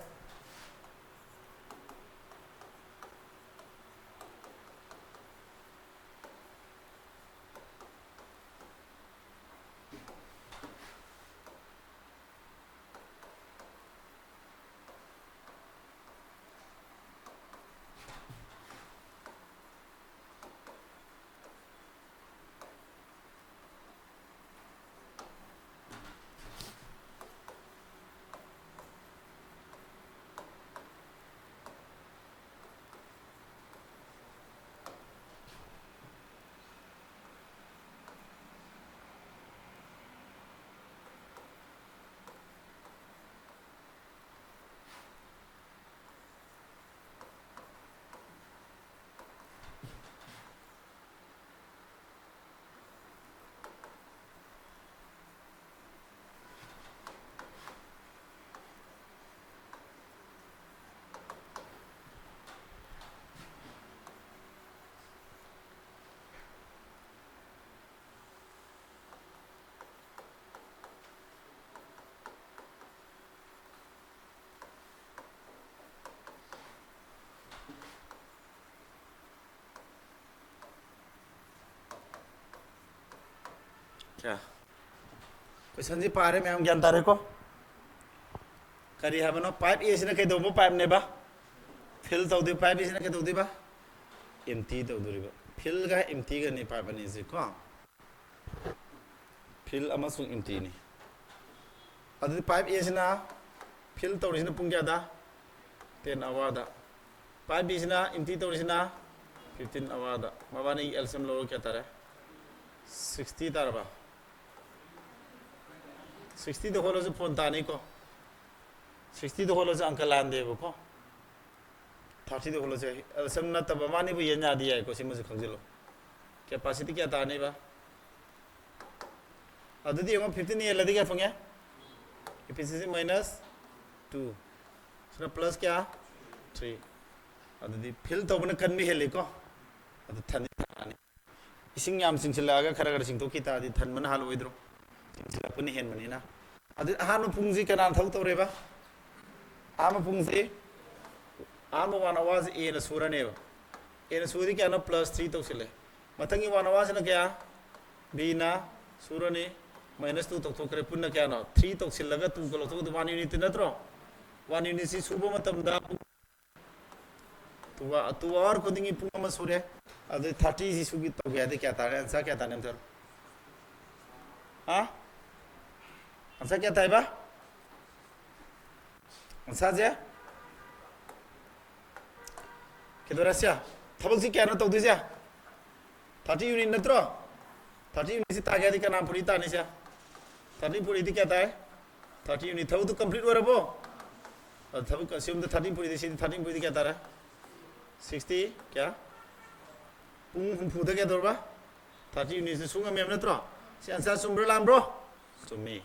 ꯀꯣꯏꯁꯟꯁꯤ ꯄꯥꯔꯦ ꯃꯌꯥꯝ, ꯒ꯭ꯌꯥꯟ ꯇꯥꯔꯦꯀꯣ? ꯀꯔꯤ ꯍꯥꯏꯕꯅꯣ? Pipe A ꯁꯤꯅ ꯀꯩꯗꯧꯕ pipe ꯅꯦꯕ? Fill ꯇꯧꯗꯣꯏ꯫ Pipe B ꯁꯤꯅ ꯀꯩꯗꯧꯗꯣꯏꯕ? Empty ꯇꯧꯗꯣꯔꯤꯕ꯫ Fill ꯒ empty ꯒꯅꯤ pipe ꯑꯅꯤꯁꯤ ꯀꯣ꯫ Fill ꯑꯃꯁꯨꯡ empty ꯅꯤ꯫ ꯑꯗꯨꯗꯤ pipe A ꯁꯤꯅ fill ꯇꯧꯔꯤꯁꯤꯅ ꯄꯨꯡ ꯀꯌꯥꯗ? Ten hour ꯗ꯫ Pipe B ꯁꯤꯅ empty ꯇꯧꯔꯤꯁꯤꯅ fifteen hour ꯗ꯫ ꯃꯕꯥꯅꯤꯒꯤ L C M ꯂꯧꯔꯣ, ꯀꯌꯥ ꯇꯥꯔꯦ? Sixty ꯇꯥꯔꯕ? Sixty ꯗ ꯍꯣꯠꯂꯁꯨ ꯐꯣꯟ ꯇꯥꯅꯤꯀꯣ꯫ Sixty ꯗ ꯍꯣꯠꯂꯁꯨ ꯑꯪꯀ ꯂꯥꯟꯗꯦꯕꯀꯣ꯫ Thirty ꯗ ꯍꯣꯠꯂꯁꯦ꯫ L C M ꯅꯠꯇꯕ ꯃꯥꯅꯤꯕꯨ ꯌꯦꯟ ꯌꯥꯗꯤ ꯌꯥꯏꯀꯣ, ꯁꯤꯃꯁꯨ ꯈꯪꯖꯤꯜꯂꯣ꯫ Capacity ꯀꯌꯥ ꯇꯥꯅꯤꯕ? ꯑꯗꯨꯗꯤ ꯌꯦꯡꯉꯣ, fifteen ꯌꯦꯜꯂꯗꯤ ꯀꯌꯥ ꯐꯪꯉꯦ? Efficiency minus two꯫ ꯁꯤꯅ plus ꯀꯌꯥ? Three꯫ ꯑꯗꯨꯗꯤ fill ꯇꯧꯕꯅ ꯀꯟꯕ ꯍꯦꯜꯂꯤꯀꯣ꯫ ꯑꯗꯨ ꯊꯟꯗꯤ ꯊꯟꯅꯤ꯫ ꯏꯁꯤꯡ ꯌꯥꯝ ꯆꯤꯡꯁꯤꯜꯂꯛꯑꯒ ꯈꯔ ꯈꯔ ꯆꯤꯡꯊꯣꯛꯈꯤ ꯇꯥꯔꯗꯤ ꯊꯟꯕꯅ ꯍꯥꯜꯂꯣꯏꯗ꯭ꯔꯣ? ꯆꯤꯡꯁꯤꯜꯂꯛꯄꯅ ꯍꯦꯟꯕꯅꯤꯅ꯫ ꯑꯗꯨ ꯑꯍꯥꯟꯕ ꯄꯨꯡꯁꯤ ꯀꯅꯥꯅ ꯊꯕꯛ ꯇꯧꯔꯦꯕ? ꯑꯍꯥꯟꯕ ꯄꯨꯡꯁꯤ, ꯑꯍꯥꯟꯕ one hour ꯁꯤ A ꯅ ꯁꯨꯔꯅꯦꯕ꯫ A ꯅ ꯁꯨꯔꯗꯤ ꯀꯌꯥꯅꯣ? Plus three ꯇꯧꯁꯤꯜꯂꯦ꯫ ꯃꯊꯪꯒꯤ one hour ꯁꯤꯅ ꯀꯌꯥ? B ꯅ ꯁꯨꯔꯅꯤ꯫ Minus two ꯇꯧꯊꯣꯛꯈ꯭ꯔꯦ꯫ ꯄꯨꯟꯅ ꯀꯌꯥꯅꯣ? Three ꯇꯧꯁꯤꯜꯂꯒ two ꯒ ꯂꯧꯊꯣꯛꯑꯗꯤ one unit ꯅꯠꯇ꯭ꯔꯣ? One unit ꯁꯤ ꯁꯨꯕ ꯃꯇꯝꯗ ꯄꯨꯡ two hour, two hour ꯈꯨꯗꯤꯡꯒꯤ ꯄꯨꯡ ꯑꯃ ꯁꯨꯔꯦ꯫ ꯑꯗꯨꯗꯤ thirty ꯁꯤ ꯁꯨꯒꯤ ꯇꯧꯒꯦ ꯍꯥꯏꯗꯤ ꯀꯌꯥ ꯇꯥꯔꯦ? Answer ꯀꯌꯥ ꯇꯥꯔꯦ ꯑꯝꯇ ꯍꯥꯏꯔꯣ꯫ ꯍꯥ? Answer ꯀꯌꯥ ꯇꯥꯏꯕ? Answer ꯁꯦ ꯀꯩꯗꯧꯔꯦ ꯁꯦ? ꯊꯕꯛꯁꯤ ꯀꯌꯥꯅꯣ ꯇꯧꯗꯣꯏꯁꯦ? Thirty unit ꯅꯠꯇ꯭ꯔꯣ? Thirty unit ꯁꯤ ꯇꯥꯒꯦ ꯍꯥꯏꯗꯤ ꯀꯅꯥ ꯄꯨꯔꯤ ꯇꯥꯅꯤꯁꯦ? Thirty ꯄꯨꯔꯤꯗꯤ ꯀꯌꯥ ꯇꯥꯏ? Thirty unit꯫ ꯊꯕꯛꯇꯨ complete ꯑꯣꯏꯔꯕꯣ? ꯑꯗ ꯊꯕꯛ ꯑꯁꯤꯒꯨꯝꯗ thirty ꯄꯨꯔꯤꯗꯤ, ꯁꯤꯗꯤ thirty ꯄꯨꯔꯤꯗꯤ ꯀꯌꯥ ꯇꯥꯔꯦ? Sixty ꯀꯌꯥ? ꯄꯨꯡ ꯍꯨꯝꯐꯨꯗ ꯀꯌꯥ ꯇꯧꯔꯕ? Thirty unit ꯁꯤ ꯁꯨ ꯉꯝꯃꯦꯕ ꯅꯠꯇ꯭ꯔꯣ? ꯁꯤ answer ꯆꯨꯝꯕ꯭ꯔꯥ ꯂꯥꯟꯕ꯭ꯔꯣ? ꯆꯨꯝꯃꯤ꯫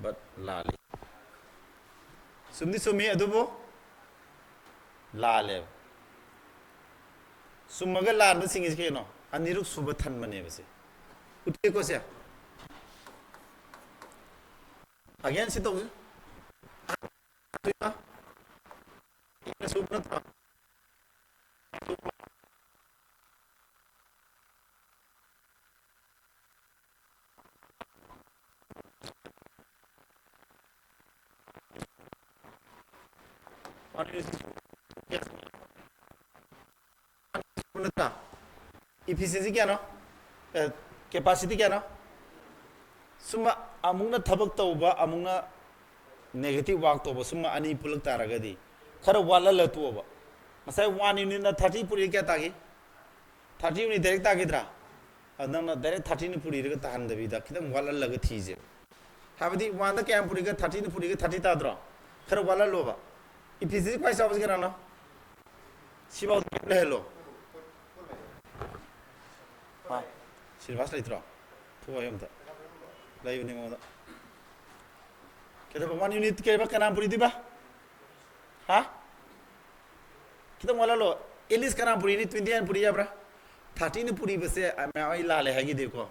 But ꯂꯥꯜꯂꯤ꯫ ꯆꯨꯝꯗꯤ ꯆꯨꯝꯃꯤ, ꯑꯗꯨꯕꯨ ꯂꯥꯜꯂꯦꯕ꯫ ꯆꯨꯝꯃꯒ ꯂꯥꯟꯕꯁꯤꯡꯁꯤ ꯀꯩꯅꯣ? ꯑꯅꯤꯔꯛ ꯁꯨꯕ ꯊꯟꯕꯅꯦꯕ ꯁꯦ꯫ ꯎꯠꯀꯦꯀꯣ ꯁꯦ꯫ Again ꯁꯤ ꯇꯧꯁꯤ꯫ ꯑꯅꯤꯔꯛ ꯁꯨꯕ ꯅꯠꯇ꯭ꯔꯣ? ꯅꯠꯇ꯭ꯔꯥ? Efficiency ꯀꯌꯥꯅꯣ? Capacity ꯀꯌꯥꯅꯣ? ꯁꯨꯝꯕ ꯑꯃꯨꯛꯅ ꯊꯕꯛ ꯇꯧꯕ, ꯑꯃꯨꯛꯅ negative work ꯇꯧꯕ, ꯁꯨꯝꯕ ꯑꯅꯤ ꯄꯨꯜꯂꯛ ꯇꯥꯔꯒꯗꯤ ꯈꯔ ꯋꯥꯠꯍꯜꯂ ꯇꯣꯛꯑꯣꯕ꯫ ꯉꯁꯥꯏ one unitꯅ thirty ꯄꯨꯔꯤ ꯀꯌꯥ ꯇꯥꯈꯤ? Thirty unit direct ꯇꯥꯈꯤꯗ꯭ꯔꯥ? ꯑꯗꯨ ꯅꯪꯅ direct thirtyꯅ ꯄꯨꯔꯤꯔꯒ ꯇꯥꯍꯟꯗꯕꯤꯗ ꯈꯤꯇꯪ ꯋꯥꯠꯍꯜꯂꯒ ꯊꯤꯁꯦ꯫ ꯍꯥꯏꯕꯗꯤ oneꯗ ꯀꯌꯥꯝ ꯄꯨꯔꯤꯒ thirtyꯅ ꯄꯨꯔꯤꯒ thirty ꯇꯥꯗ꯭ꯔꯣ? ꯈꯔ ꯋꯥꯠꯍꯜꯂꯣꯕ꯫ Efficiency ꯈ꯭ꯋꯥꯏ ꯆꯥꯎꯕꯁꯤ ꯀꯅꯥꯅꯣ? ꯁꯤꯐꯥꯎ ꯂꯩꯍꯜꯂꯣ꯫ ꯍꯥ? ꯁꯤꯂꯦꯕꯁ ꯂꯩꯇ꯭ꯔꯣ? ꯊꯣꯛꯑꯣ ꯑꯝꯇ꯫ ꯂꯩꯕꯅꯤ ꯃꯉꯣꯟꯗ꯫ ꯀꯩꯗꯧꯕ? One unit ꯀꯩꯕ? ꯀꯅꯥ ꯄꯨꯔꯤꯗꯣꯏꯕ? ꯍꯥ? ꯈꯤꯇꯪ ꯋꯥꯠꯍꯜꯂꯣ꯫ At least ꯀꯅꯥ ꯄꯨꯔꯤꯅꯤ? Twenty eight ꯄꯨꯔꯤ ꯌꯥꯕ꯭ꯔꯥ? Thirtyꯅ ꯄꯨꯔꯤꯕꯁꯦ, ꯑ, ꯃꯌꯥꯝ ꯑꯩ ꯂꯥꯜꯂꯦ ꯍꯥꯏꯈꯤꯗꯦꯀꯣ꯫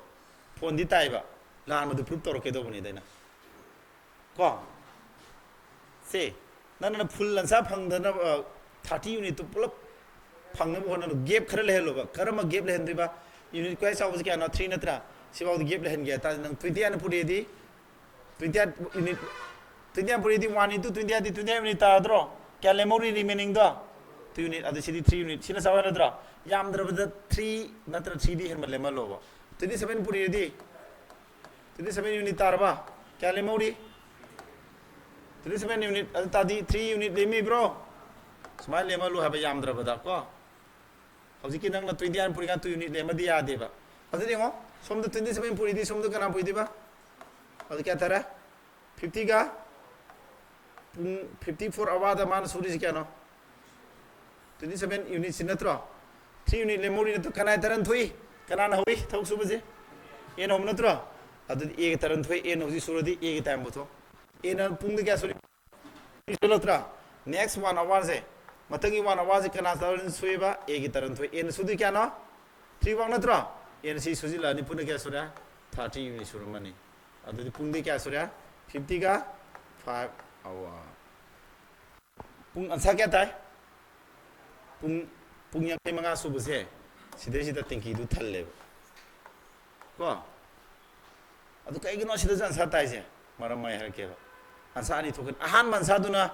Phoneꯗꯤ ꯇꯥꯏꯕ꯫ ꯂꯥꯟꯕꯗꯨ proof ꯇꯧꯔꯛꯀꯦ ꯇꯧꯕꯅꯤꯗ ꯑꯩꯅ꯫ ꯀꯣ? ꯁꯦ, ꯅꯪꯅ full answer ꯐꯪꯗꯅꯕ, ꯑ, thirty unitꯇꯨ ꯄꯨꯂꯞ ꯐꯪꯅꯕ ꯍꯣꯠꯅꯕ꯫ Gap ꯈꯔ ꯂꯩꯍꯜꯂꯣꯕ꯫ ꯀꯔꯝꯕ gap ꯂꯩꯍꯟꯗꯣꯏꯕ? Unit ꯈ꯭ꯋꯥꯏ ꯆꯥꯎꯕꯁꯤ ꯀꯌꯥꯅꯣ? Three ꯅꯠꯇ꯭ꯔꯥ? ꯁꯤꯐꯥꯎꯗ gap ꯂꯩꯍꯟꯒꯦ ꯍꯥꯏꯇꯥꯔꯗꯤ ꯅꯪ twenty eight ꯄꯨꯔꯤꯗꯤ, twenty eight unit, twenty eight ꯄꯨꯔꯤꯗꯤ one into twenty eight ꯗꯤ twenty eight unit ꯇꯥꯔꯗ꯭ꯔꯣ? ꯀꯌꯥ ꯂꯦꯝꯍꯧꯔꯤ remainingꯗꯣ? Two unit, ꯑꯗꯨ ꯁꯤꯗꯤ three unit꯫ ꯁꯤꯅ ꯆꯥꯎ ꯍꯥꯏꯔꯗ꯭ꯔꯣ? ꯌꯥꯝꯗ꯭ꯔꯕꯗ three ꯅꯠꯇ꯭ꯔ threeꯗꯤ ꯍꯦꯟꯕ ꯂꯦꯝꯍꯜꯂꯣꯕ꯫ Twenty seven ꯄꯨꯔꯤꯗꯤ twenty seven unit ꯇꯥꯔꯕ? ꯀꯌꯥ ꯂꯦꯝꯍꯧꯔꯤ? Twenty seven unit꯫ ꯑꯗꯨ ꯇꯥꯔꯗꯤ three unit ꯂꯦꯝꯃꯤꯕ꯭ꯔꯣ? ꯁꯨꯃꯥꯏꯅ ꯂꯦꯝꯍꯜꯂꯨ ꯍꯥꯏꯕ, ꯌꯥꯝꯗ꯭ꯔꯕꯗ ꯀꯣ꯫ ꯍꯧꯖꯤꯛꯀꯤ ꯅꯪꯅ twenty eight ꯄꯨꯔꯤꯀꯥꯟ two unit ꯂꯦꯝꯃꯗꯤ ꯌꯥꯗꯦꯕ꯫ ꯑꯗꯨꯗꯤ ꯌꯦꯡꯉꯣ, ꯁꯣꯝꯗ twenty seven ꯄꯨꯔꯤꯗꯤ ꯁꯣꯝꯗ ꯀꯅꯥ ꯄꯨꯔꯤꯗꯣꯏꯕ? ꯑꯗꯨ ꯀꯌꯥ ꯇꯥꯔꯦ? Fiftyꯒ ꯄꯨꯡ fifty four hourꯗ ꯃꯥꯅ ꯁꯨꯔꯤꯁꯤ ꯀꯌꯥꯅꯣ? Twenty seven unitꯁꯤ ꯅꯠꯇ꯭ꯔꯣ? Three unit ꯂꯦꯝꯍꯧꯔꯤ ꯅꯠꯇ꯭ꯔꯣ? ꯀꯅꯥꯏ turn ꯊꯣꯛꯏ? ꯀꯅꯥꯅ ꯍꯧꯏ ꯊꯕꯛ ꯁꯨꯕꯁꯦ? Aꯅ ꯍꯧꯕ ꯅꯠꯇ꯭ꯔꯣ? ꯑꯗꯨꯗꯤ Aꯒꯤ turn ꯊꯣꯛꯏ꯫ Aꯅ ꯍꯧꯖꯤꯛ ꯁꯨꯔꯗꯤ Aꯒꯤ time ꯄꯨꯊꯣꯛ꯫ Aꯅ ꯄꯨꯡꯗ ꯀꯌꯥ ꯁꯨꯔꯤ? ꯁꯨꯔꯛꯇ꯭ꯔꯥ? Next one hourꯁꯦ, ꯃꯊꯪꯒꯤ one hourꯁꯦ ꯀꯅꯥ turn ꯁꯨꯏꯕ? Aꯒꯤ turn ꯊꯣꯛꯏ꯫ Aꯅ ꯁꯨꯗꯣꯏ ꯀꯌꯥꯅꯣ? Three work ꯅꯠꯇ꯭ꯔꯣ? Aꯅ ꯁꯤ ꯁꯨꯖꯤꯜꯂꯛꯑꯅꯤ꯫ ꯄꯨꯟꯅ ꯀꯌꯥ ꯁꯨꯔꯦ? Thirty unit ꯁꯨꯔꯝꯃꯅꯤ꯫ ꯑꯗꯨꯗꯤ ꯄꯨꯡꯗꯤ ꯀꯌꯥ ꯁꯨꯔꯦ? Fiftyꯒ five hour꯫ ꯄꯨꯡ answer ꯀꯌꯥ ꯇꯥꯏ? ꯄꯨꯡ, ꯄꯨꯡ ꯌꯥꯡꯈꯩ ꯃꯉꯥ ꯁꯨꯕꯁꯦ ꯁꯤꯗꯩꯁꯤꯗ tankiꯗꯨ ꯊꯜꯂꯦꯕ꯫ ꯀꯣ? ꯑꯗꯨ ꯀꯩꯒꯤꯅꯣ ꯁꯤꯗꯁꯨ answer ꯇꯥꯏꯁꯦ? ꯃꯔꯝ ꯑꯩ ꯍꯥꯏꯔꯛꯀꯦꯕ꯫ Answer ꯑꯅꯤ ꯊꯣꯛꯀꯅꯤ꯫ ꯑꯍꯥꯟꯕ answerꯗꯨꯅ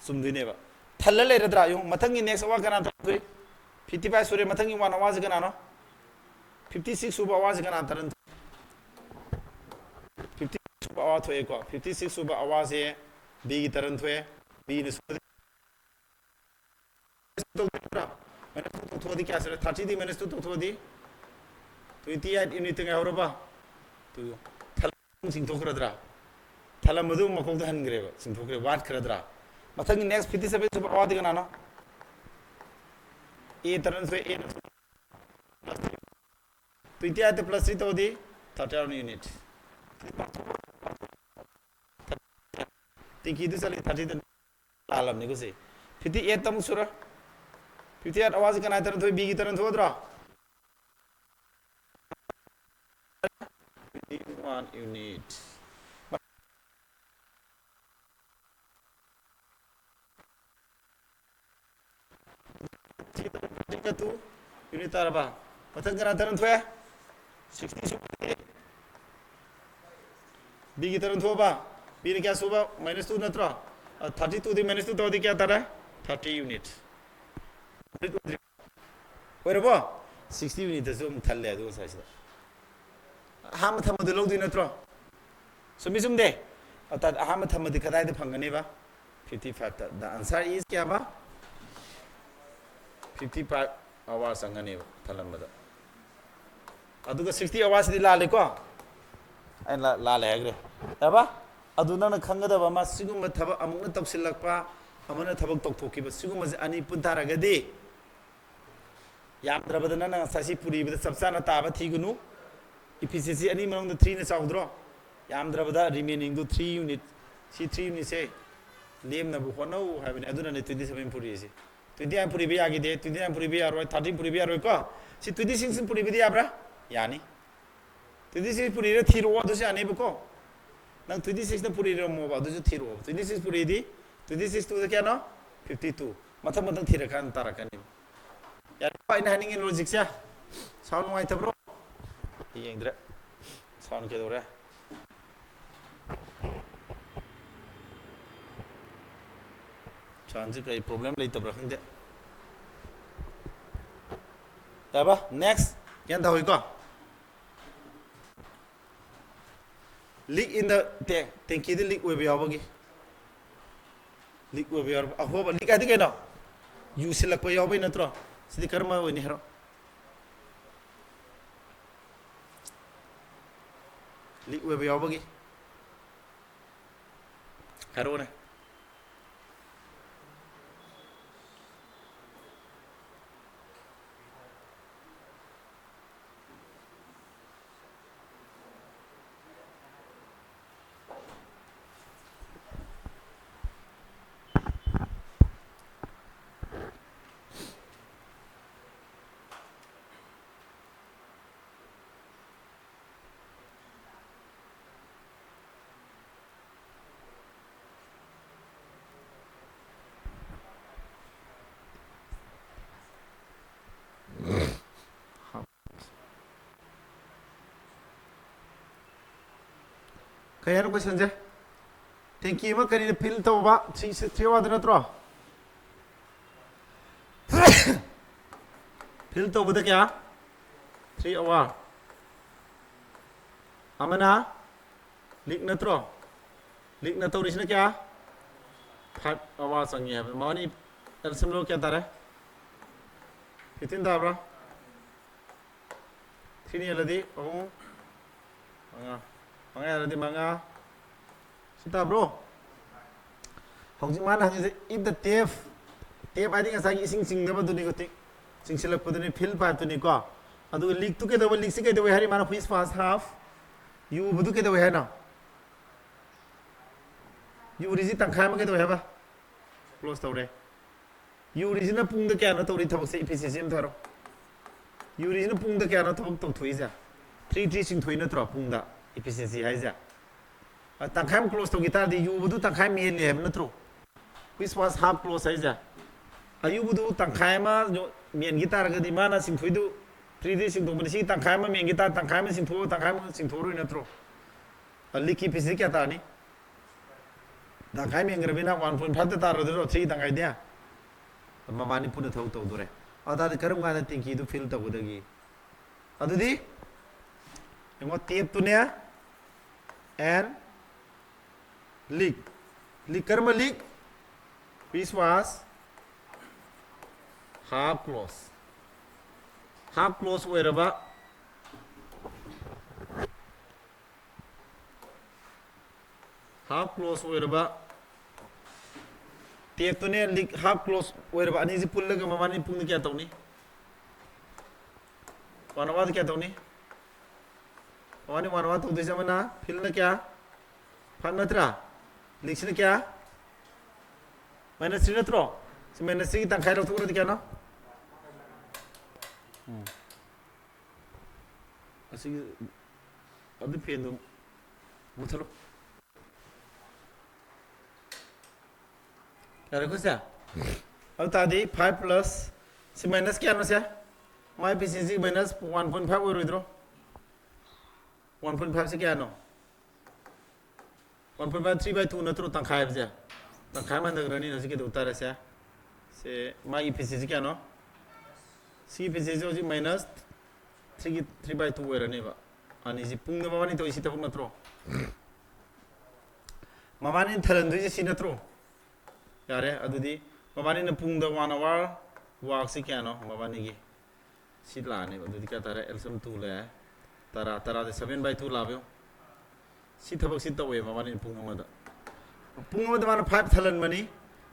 ꯆꯨꯝꯗꯣꯏꯅꯦꯕ꯫ ꯊꯜꯂ ꯂꯩꯔꯗ꯭ꯔꯥ? ꯌꯦꯡꯉꯨ, ꯃꯊꯪꯒꯤ next ꯑꯋꯥ ꯀꯅꯥ ꯇꯥꯔꯝꯗꯣꯏ? Fifty five ꯁꯨꯔꯦ, ꯃꯊꯪꯒꯤ one ꯑꯋꯥꯁꯦ ꯀꯅꯥꯅꯣ? Fifty six ꯁꯨꯕ ꯑꯋꯥꯁꯦ ꯀꯅꯥ ꯇꯥꯔꯝꯗꯣꯏ? Fifty six ꯁꯨꯕ ꯑꯋꯥ ꯊꯣꯛꯑꯦꯀꯣ꯫ Fifty six ꯁꯨꯕ ꯑꯋꯥꯁꯦ B ꯒꯤ ꯇꯔꯟ ꯊꯣꯛꯑꯦ꯫ B ꯅ ꯁꯨꯕꯗꯤ minus two ꯇꯧꯊꯣꯛꯑꯗꯤ ꯀꯌꯥ ꯁꯨꯔꯦ? Thirty ꯗꯤ minus two ꯇꯧꯊꯣꯛꯑꯗꯤ twenty eight unit ꯉꯥꯏꯍꯧꯔꯕ? ꯇꯨ, ꯊꯜꯂꯝ ꯆꯤꯡꯊꯣꯛꯈ꯭ꯔꯗ꯭ꯔꯥ? ꯊꯜꯂꯝꯕꯗꯨ ꯃꯀꯣꯛꯇ ꯍꯟꯈ꯭ꯔꯦꯕ, ꯆꯤꯡꯊꯣꯛꯈ꯭ꯔꯦ, ꯋꯥꯠꯈ꯭ꯔꯗ꯭ꯔꯥ? ꯃꯊꯪꯒꯤ next fifty seven ꯁꯨꯕ ꯑꯋꯥꯗꯤ ꯀꯅꯥꯅꯣ? A ꯇꯔꯟ ꯊꯣꯛꯑꯦ, A ꯅ twenty eight plus three ꯇꯧꯔꯗꯤ thirty one unit꯫ ꯇꯦꯡꯀꯤꯗꯨ ꯆꯠꯂꯤ thirty ꯗ ꯂꯥꯜꯂꯝꯅꯤꯀꯣ ꯁꯤ꯫ Fifty eight ꯇ ꯑꯃꯨꯛ ꯁꯨꯔ꯫ Fifty eight ꯑꯋꯥꯁꯤ ꯀꯅꯥ ꯇꯔꯟ ꯊꯣꯛꯏ? B ꯒꯤ turn ꯊꯣꯛꯑꯗ꯭ꯔꯣ? One unit꯫ Two unit ꯇꯥꯔꯕ? ꯃꯊꯪ ꯀꯅꯥ ꯇꯔꯟ ꯊꯣꯛꯑꯦ? Sixty ꯁꯨꯕꯗꯤ B ꯒꯤ ꯇꯔꯟ ꯊꯣꯛꯑꯕ? B ꯅ ꯀꯌꯥ ꯁꯨꯕ? Minus two ꯅꯠꯇ꯭ꯔꯣ? Thirty two ꯗꯤ minus two ꯇꯧꯔꯗꯤ ꯀꯌꯥ ꯇꯥꯔꯦ? Thirty unit꯫ ꯑꯣꯏꯔꯕꯣ? Sixty unit ꯇꯁꯨ ꯑꯃꯨꯛ ꯊꯜꯂꯦ ꯑꯗꯨ ꯉꯁꯥꯏꯁꯤꯗ꯫ ꯑꯍꯥꯟꯕ ꯊꯝꯕꯗꯨ ꯂꯧꯗꯣꯏ ꯅꯠꯇ꯭ꯔꯣ? ꯆꯨꯝꯃꯤ ꯆꯨꯝꯗꯦ? ꯑꯗꯨ ꯑꯍꯥꯟꯕ ꯊꯝꯕꯗꯤ ꯀꯗꯥꯏꯗ ꯐꯪꯒꯅꯦꯕ? Fifty five ꯇ꯫ The answer is ꯀꯌꯥꯕ? Fifty five hour ꯆꯪꯒꯅꯦꯕ ꯊꯜꯂꯝꯕꯗ꯫ ꯑꯗꯨꯒ sixty hour ꯁꯤꯗꯤ ꯂꯥꯜꯂꯦꯀꯣ? ꯑꯩꯅ ꯂꯥ-, ꯂꯥꯜꯂꯦ ꯍꯥꯏꯈ꯭ꯔꯦ꯫ ꯌꯥꯔꯕ? ꯑꯗꯨ ꯅꯪꯅ ꯈꯪꯒꯗꯕ ꯑꯃ, ꯁꯤꯒꯨꯝꯕ ꯊꯕꯛ ꯑꯃꯨꯛꯅ ꯇꯧꯁꯤꯜꯂꯛꯄ, ꯑꯃꯅ ꯊꯕꯛ ꯇꯧꯊꯣꯛꯈꯤꯕ, ꯁꯤꯒꯨꯝꯕꯁꯦ ꯑꯅꯤ ꯄꯨꯟ ꯇꯥꯔꯒꯗꯤ ꯌꯥꯝꯗ꯭ꯔꯕꯗ ꯅꯪꯅ ꯉꯁꯥꯏ ꯁꯤ ꯄꯨꯔꯤꯕꯗ ꯆꯞ ꯆꯥꯅ ꯇꯥꯕ ꯊꯤꯒꯅꯨ꯫ Efficiency ꯑꯅꯤ ꯃꯅꯨꯡꯗ three ꯅ ꯆꯥꯎꯗ꯭ꯔꯣ? ꯌꯥꯝꯗ꯭ꯔꯕꯗ remaining ꯗꯨ three unit, ꯁꯤ three unit ꯁꯦ ꯂꯦꯝꯅꯕ ꯍꯣꯠꯅꯧ ꯍꯥꯏꯕꯅꯤ꯫ ꯑꯗꯨꯅꯅꯦ twenty seven ꯄꯨꯔꯤꯁꯦ꯫ Twenty nine ꯄꯨꯔꯤꯕ ꯌꯥꯈꯤꯗꯦ, twenty nine ꯄꯨꯔꯤꯕ ꯌꯥꯔꯣꯏ, thirteen ꯄꯨꯔꯤꯕ ꯌꯥꯔꯣꯏꯀꯣ꯫ ꯁꯤ twenty six ꯄꯨꯔꯤꯕꯗꯤ ꯌꯥꯕ꯭ꯔꯥ? ꯌꯥꯅꯤ꯫ Twenty six ꯄꯨꯔꯤꯔ ꯊꯤꯔꯛꯑꯣ, ꯑꯗꯨꯁꯨ ꯌꯥꯅꯦꯕꯀꯣ꯫ ꯅꯪ twenty six ꯅ ꯄꯨꯔꯤꯔꯝꯃꯣꯕ, ꯑꯗꯨꯁꯨ ꯊꯤꯔꯛꯑꯣ꯫ Twenty six ꯄꯨꯔꯤꯗꯤ, twenty six two ꯗ ꯀꯌꯥꯅꯣ? Fifty two꯫ ꯃꯊꯪ ꯃꯊꯪ ꯊꯤꯔꯀꯥꯟꯗ ꯇꯥꯔꯛꯀꯅꯤ꯫ ꯌꯥꯔꯦꯀꯣ ꯑꯩꯅ ꯍꯥꯏꯅꯤꯡꯉꯤ logic ꯁꯦ? Sound ꯅꯨꯡꯉꯥꯏꯇꯕ꯭ꯔꯣ? ꯌꯦꯡꯗ꯭ꯔꯦ꯫ Sound ꯀꯩꯗꯧꯔꯦ? ꯁꯥꯟꯁꯤ ꯀꯔꯤ ꯄ꯭ꯔꯣꯕ꯭ꯂꯦꯝ ꯂꯩꯇꯕ꯭ꯔꯥ ꯈꯪꯗꯦ꯫ ꯇꯥꯕ? Next꯫ ꯒ꯭ꯌꯥꯟ ꯇꯥꯍꯧꯏꯀꯣ? Leak in the tank꯫ ꯇꯦꯡꯀꯤꯗ ꯂꯤꯛ ꯑꯣꯏꯕ ꯌꯥꯎꯕꯒꯤ꯫ ꯂꯤꯛ ꯑꯣꯏꯕ ꯌꯥꯎꯔꯕ ꯑꯍꯣꯕ꯫ ꯂꯤꯛ ꯍꯥꯏꯗꯤ ꯀꯩꯅꯣ? ꯌꯨ ꯁꯤꯜꯂꯛꯄ ꯌꯥꯎꯕꯩ ꯅꯠꯇ꯭ꯔꯣ? ꯁꯤꯗꯤ ꯀꯔꯝꯕ ꯑꯣꯏꯅꯤ ꯍꯥꯏꯔꯣ? ꯂꯤꯛ ꯑꯣꯏꯕ ꯌꯥꯎꯕꯒꯤ꯫ ꯍꯥꯏꯔꯛꯑꯣꯅꯦ꯫ ꯀꯩ ꯍꯥꯏꯅꯣ questionꯁꯦ? ꯇꯦꯡꯀꯤ ꯑꯃ ꯀꯔꯤꯅ fill ꯇꯧꯕ? Three, three hourꯗ ꯅꯠꯇ꯭ꯔꯣ? Fill ꯇꯧꯕꯗ ꯀꯌꯥ? Three hour꯫ ꯑꯃꯅ leak ꯅꯠꯇ꯭ꯔꯣ? Leakꯅ ꯇꯧꯔꯤꯁꯤꯅ ꯀꯌꯥ? Five hour ꯆꯪꯉꯤ ꯍꯥꯏꯕ꯫ ꯃꯥꯅꯤ, LCM ꯂꯧ ꯀꯌꯥ ꯇꯥꯔꯦ? Fifteen ꯇꯥꯕ꯭ꯔꯥ? Threeꯅ ꯍꯦꯜꯂꯗꯤ ꯑꯍꯨꯝ, ꯃꯉꯥ꯫ ꯃꯉꯥ ꯍꯦꯜꯂꯗꯤ ꯃꯉꯥ꯫ ꯁꯤ ꯇꯥꯕ꯭ꯔꯣ? ꯍꯧꯖꯤꯛ ꯃꯥꯅ ꯍꯪꯉꯤꯁꯦ, if the tap, tap ꯍꯥꯏꯗꯤ ꯉꯁꯥꯏꯒꯤ ꯏꯁꯤꯡ ꯆꯤꯡꯅꯕꯗꯨꯅꯤꯀꯣ, ꯇꯤꯛ ꯆꯤꯡꯁꯤꯜꯂꯛꯄꯗꯨꯅꯤ, fill pipeꯇꯨꯅꯤꯀꯣ꯫ ꯑꯗꯨꯒ leakꯇꯨ ꯀꯩꯗꯧꯕ? Leakꯁꯤ ꯀꯩꯗꯧꯋꯦ ꯍꯥꯏꯔꯤ? ꯃꯥꯅ which was half? ꯌꯨꯕꯗꯨ ꯀꯩꯗꯧꯋꯦ ꯍꯥꯏꯅꯣ? ꯌꯨꯔꯤꯁꯤ ꯇꯪꯈꯥꯏ ꯑꯃ ꯀꯩꯗꯧꯋꯦ ꯍꯥꯏꯕ? Close ꯇꯧꯔꯦ꯫ ꯌꯨꯔꯤꯁꯤꯅ ꯄꯨꯡꯗ ꯀꯌꯥꯅꯣ ꯇꯧꯔꯤ ꯊꯕꯛꯁꯦ? Efficiency ꯑꯝꯇ ꯍꯥꯏꯔꯣ꯫ ꯌꯨꯔꯤꯁꯤꯅ ꯄꯨꯡꯗ ꯀꯌꯥꯅꯣ ꯊꯕꯛ ꯇꯧꯊꯣꯛꯏꯁꯦ? Three three ꯆꯤꯡꯊꯣꯛꯏ ꯅꯠꯇ꯭ꯔꯣ ꯄꯨꯡꯗ? Efficiency ꯍꯥꯏꯁꯦ꯫ ꯑ, ꯇꯪꯈꯥꯏ ꯑꯃ close ꯇꯧꯈꯤ ꯇꯥꯔꯗꯤ ꯌꯨꯕꯗꯨ ꯇꯪꯈꯥꯏ ꯑꯃ ꯃꯦꯜꯂꯤ ꯍꯥꯏꯕ ꯅꯠꯇ꯭ꯔꯣ? Which was half close ꯍꯥꯏꯁꯦ꯫ ꯑꯌꯨꯕꯗꯨ ꯇꯪꯈꯥꯏ ꯑꯃ ꯃꯦꯟꯈꯤ ꯇꯥꯔꯒꯗꯤ ꯃꯥꯅ ꯆꯤꯡꯊꯣꯛꯏꯗꯨ three three ꯆꯤꯡꯊꯣꯛꯄꯅꯤ꯫ ꯁꯤ ꯇꯪꯈꯥꯏ ꯑꯃ ꯃꯦꯟꯈꯤ ꯇꯥꯔ ꯇꯪꯈꯥꯏ ꯑꯃ ꯆꯤꯡꯊꯣꯛꯑꯒ ꯇꯪꯈꯥꯏ ꯑꯃ ꯆꯤꯡꯊꯣꯛꯑꯔꯣꯏ ꯅꯠꯇ꯭ꯔꯣ? ꯑ, leakꯀꯤ efficiency ꯀꯌꯥ ꯇꯥꯔꯅꯤ? ꯇꯪꯈꯥꯏ ꯃꯦꯟꯈ꯭ꯔꯕꯅꯤꯅ ꯋꯥꯟ ꯄꯣꯏꯟ ꯐꯥꯏꯚꯇ ꯇꯥꯔꯣꯏꯗ꯭ꯔꯣ? ꯊ꯭ꯔꯤꯒꯤ ꯇꯪꯈꯥꯏꯗꯤ ꯃꯃꯥꯅꯤ ꯄꯨꯟꯅ ꯊꯕꯛ ꯇꯧꯗꯣꯔꯦ꯫ ꯑꯗꯨ ꯇꯥꯔꯗꯤ ꯀꯔꯝ ꯀꯥꯟꯗ ꯇꯦꯡꯀꯤꯗꯨ ꯐꯤꯜ ꯇꯧꯒꯗꯒꯦ? ꯑꯗꯨꯗꯤ ꯌꯦꯡꯉꯣ, ꯇꯦꯞꯇꯨꯅꯦ and leak, leak ꯀꯔꯝꯕ leak? Which was half close, half close ꯑꯣꯏꯔꯕ half close ꯑꯣꯏꯔꯕ ꯇꯦꯞꯇꯨꯅꯦ leak half close ꯑꯣꯏꯔꯕ ꯑꯅꯤꯁꯤ ꯄꯨꯜꯂꯒ ꯃꯕꯥꯅꯤ ꯄꯨꯡꯗ ꯀꯌꯥ ꯇꯧꯅꯤ? ꯋꯥꯟ ꯑꯋꯥꯔꯗ ꯀꯌꯥ ꯇꯧꯅꯤ? ꯃꯕꯥꯅꯤ ꯋꯥꯟ ꯑꯋꯥꯔ ꯇꯧꯗꯣꯏꯁꯦ ꯑꯃꯅ ꯐꯤꯜꯅ ꯀꯌꯥ? ꯐꯥꯏꯚ ꯅꯠꯇ꯭ꯔꯥ? ꯂꯤꯛꯁꯤꯅ ꯀꯌꯥ? ꯃꯥꯏꯅꯁ ꯊ꯭ꯔꯤ ꯅꯠꯇ꯭ꯔꯣ? ꯁꯤ ꯃꯥꯏꯅꯁ ꯊ꯭ꯔꯤꯒꯤ ꯇꯪꯈꯥꯏ ꯂꯧꯊꯣꯛꯈ꯭ꯔꯗꯤ ꯀꯌꯥꯅꯣ? ꯎꯝ꯫ ꯑꯁꯤꯒꯤ ꯑꯗꯨ ꯐꯦꯟꯗꯣ ꯃꯨꯠꯊꯠꯂꯣ꯫ ꯌꯥꯔꯦꯀꯣ ꯁꯦ? ꯑꯗꯨ ꯇꯥꯔꯗꯤ ꯐꯥꯏꯚ ꯄ꯭ꯂꯁ ꯁꯤ ꯃꯥꯏꯅꯁ ꯀꯌꯥꯅꯣ ꯁꯦ? ꯃꯥꯏ efficiency minus one point five ꯑꯣꯏꯔꯣꯏꯗ꯭ꯔꯣ? ꯋꯥꯟ ꯄꯣꯏꯟ ꯐꯥꯏꯚꯁꯤ ꯀꯌꯥꯅꯣ? One point five three by two ꯅꯠꯇ꯭ꯔꯣ ꯇꯪꯈꯥꯏ ꯍꯥꯏꯕꯁꯦ? ꯇꯪꯈꯥꯏ ꯑꯃ ꯍꯟꯊꯈ꯭ꯔꯅꯤ꯫ ꯍꯧꯖꯤꯛ ꯀꯩꯗꯧ ꯇꯥꯔꯦ ꯁꯦ? ꯁꯦ ꯃꯥꯒꯤ ꯏꯐꯤꯁꯤꯌꯦꯟꯁꯤ ꯀꯌꯥꯅꯣ? ꯁꯤ ꯏꯐꯤꯁꯤꯌꯦꯟꯁꯤ ꯍꯧꯖꯤꯛ ꯃꯥꯏꯅꯁ ꯊ꯭ꯔꯤꯒꯤ ꯊ꯭ꯔꯤ ꯕꯥꯏ ꯇꯨ ꯑꯣꯏꯔꯅꯦꯕ꯫ ꯑꯅꯤꯁꯤ ꯄꯨꯡꯗ ꯃꯕꯥꯅꯤ ꯇꯧꯔꯤꯁꯤ ꯊꯕꯛ ꯅꯠꯇ꯭ꯔꯣ? ꯃꯕꯥꯅꯤꯅ ꯊꯜꯍꯟꯗꯣꯏꯁꯦ ꯁꯤ ꯅꯠꯇ꯭ꯔꯣ? ꯌꯥꯔꯦ꯫ ꯑꯗꯨꯗꯤ ꯃꯕꯥꯅꯤꯅ ꯄꯨꯡꯗ ꯋꯥꯟ ꯑꯋꯥꯔ ꯋꯥꯛꯁꯤ ꯀꯌꯥꯅꯣ ꯃꯕꯥꯅꯤꯒꯤ? ꯁꯤ ꯂꯥꯛꯑꯅꯦꯕ꯫ ꯑꯗꯨꯗꯤ ꯀꯌꯥ ꯇꯥꯔꯦ? ꯑꯦꯜꯁꯝ ꯇꯨ ꯂꯩꯔꯦ꯫ ꯇꯔꯥ, ꯇꯔꯥꯗ ꯁꯚꯦꯟ ꯕꯥꯏ ꯇꯨ ꯂꯥꯛꯑꯕ ꯌꯦꯡꯉꯣ꯫ ꯁꯤ ꯊꯕꯛꯁꯤ ꯇꯧꯋꯦ ꯃꯕꯥꯅꯤꯅ ꯄꯨꯡ ꯑꯃꯗ꯫ ꯄꯨꯡ ꯑꯃꯗ ꯃꯥꯅ ꯐꯥꯏꯚ ꯊꯜꯍꯟꯕꯅꯤ꯫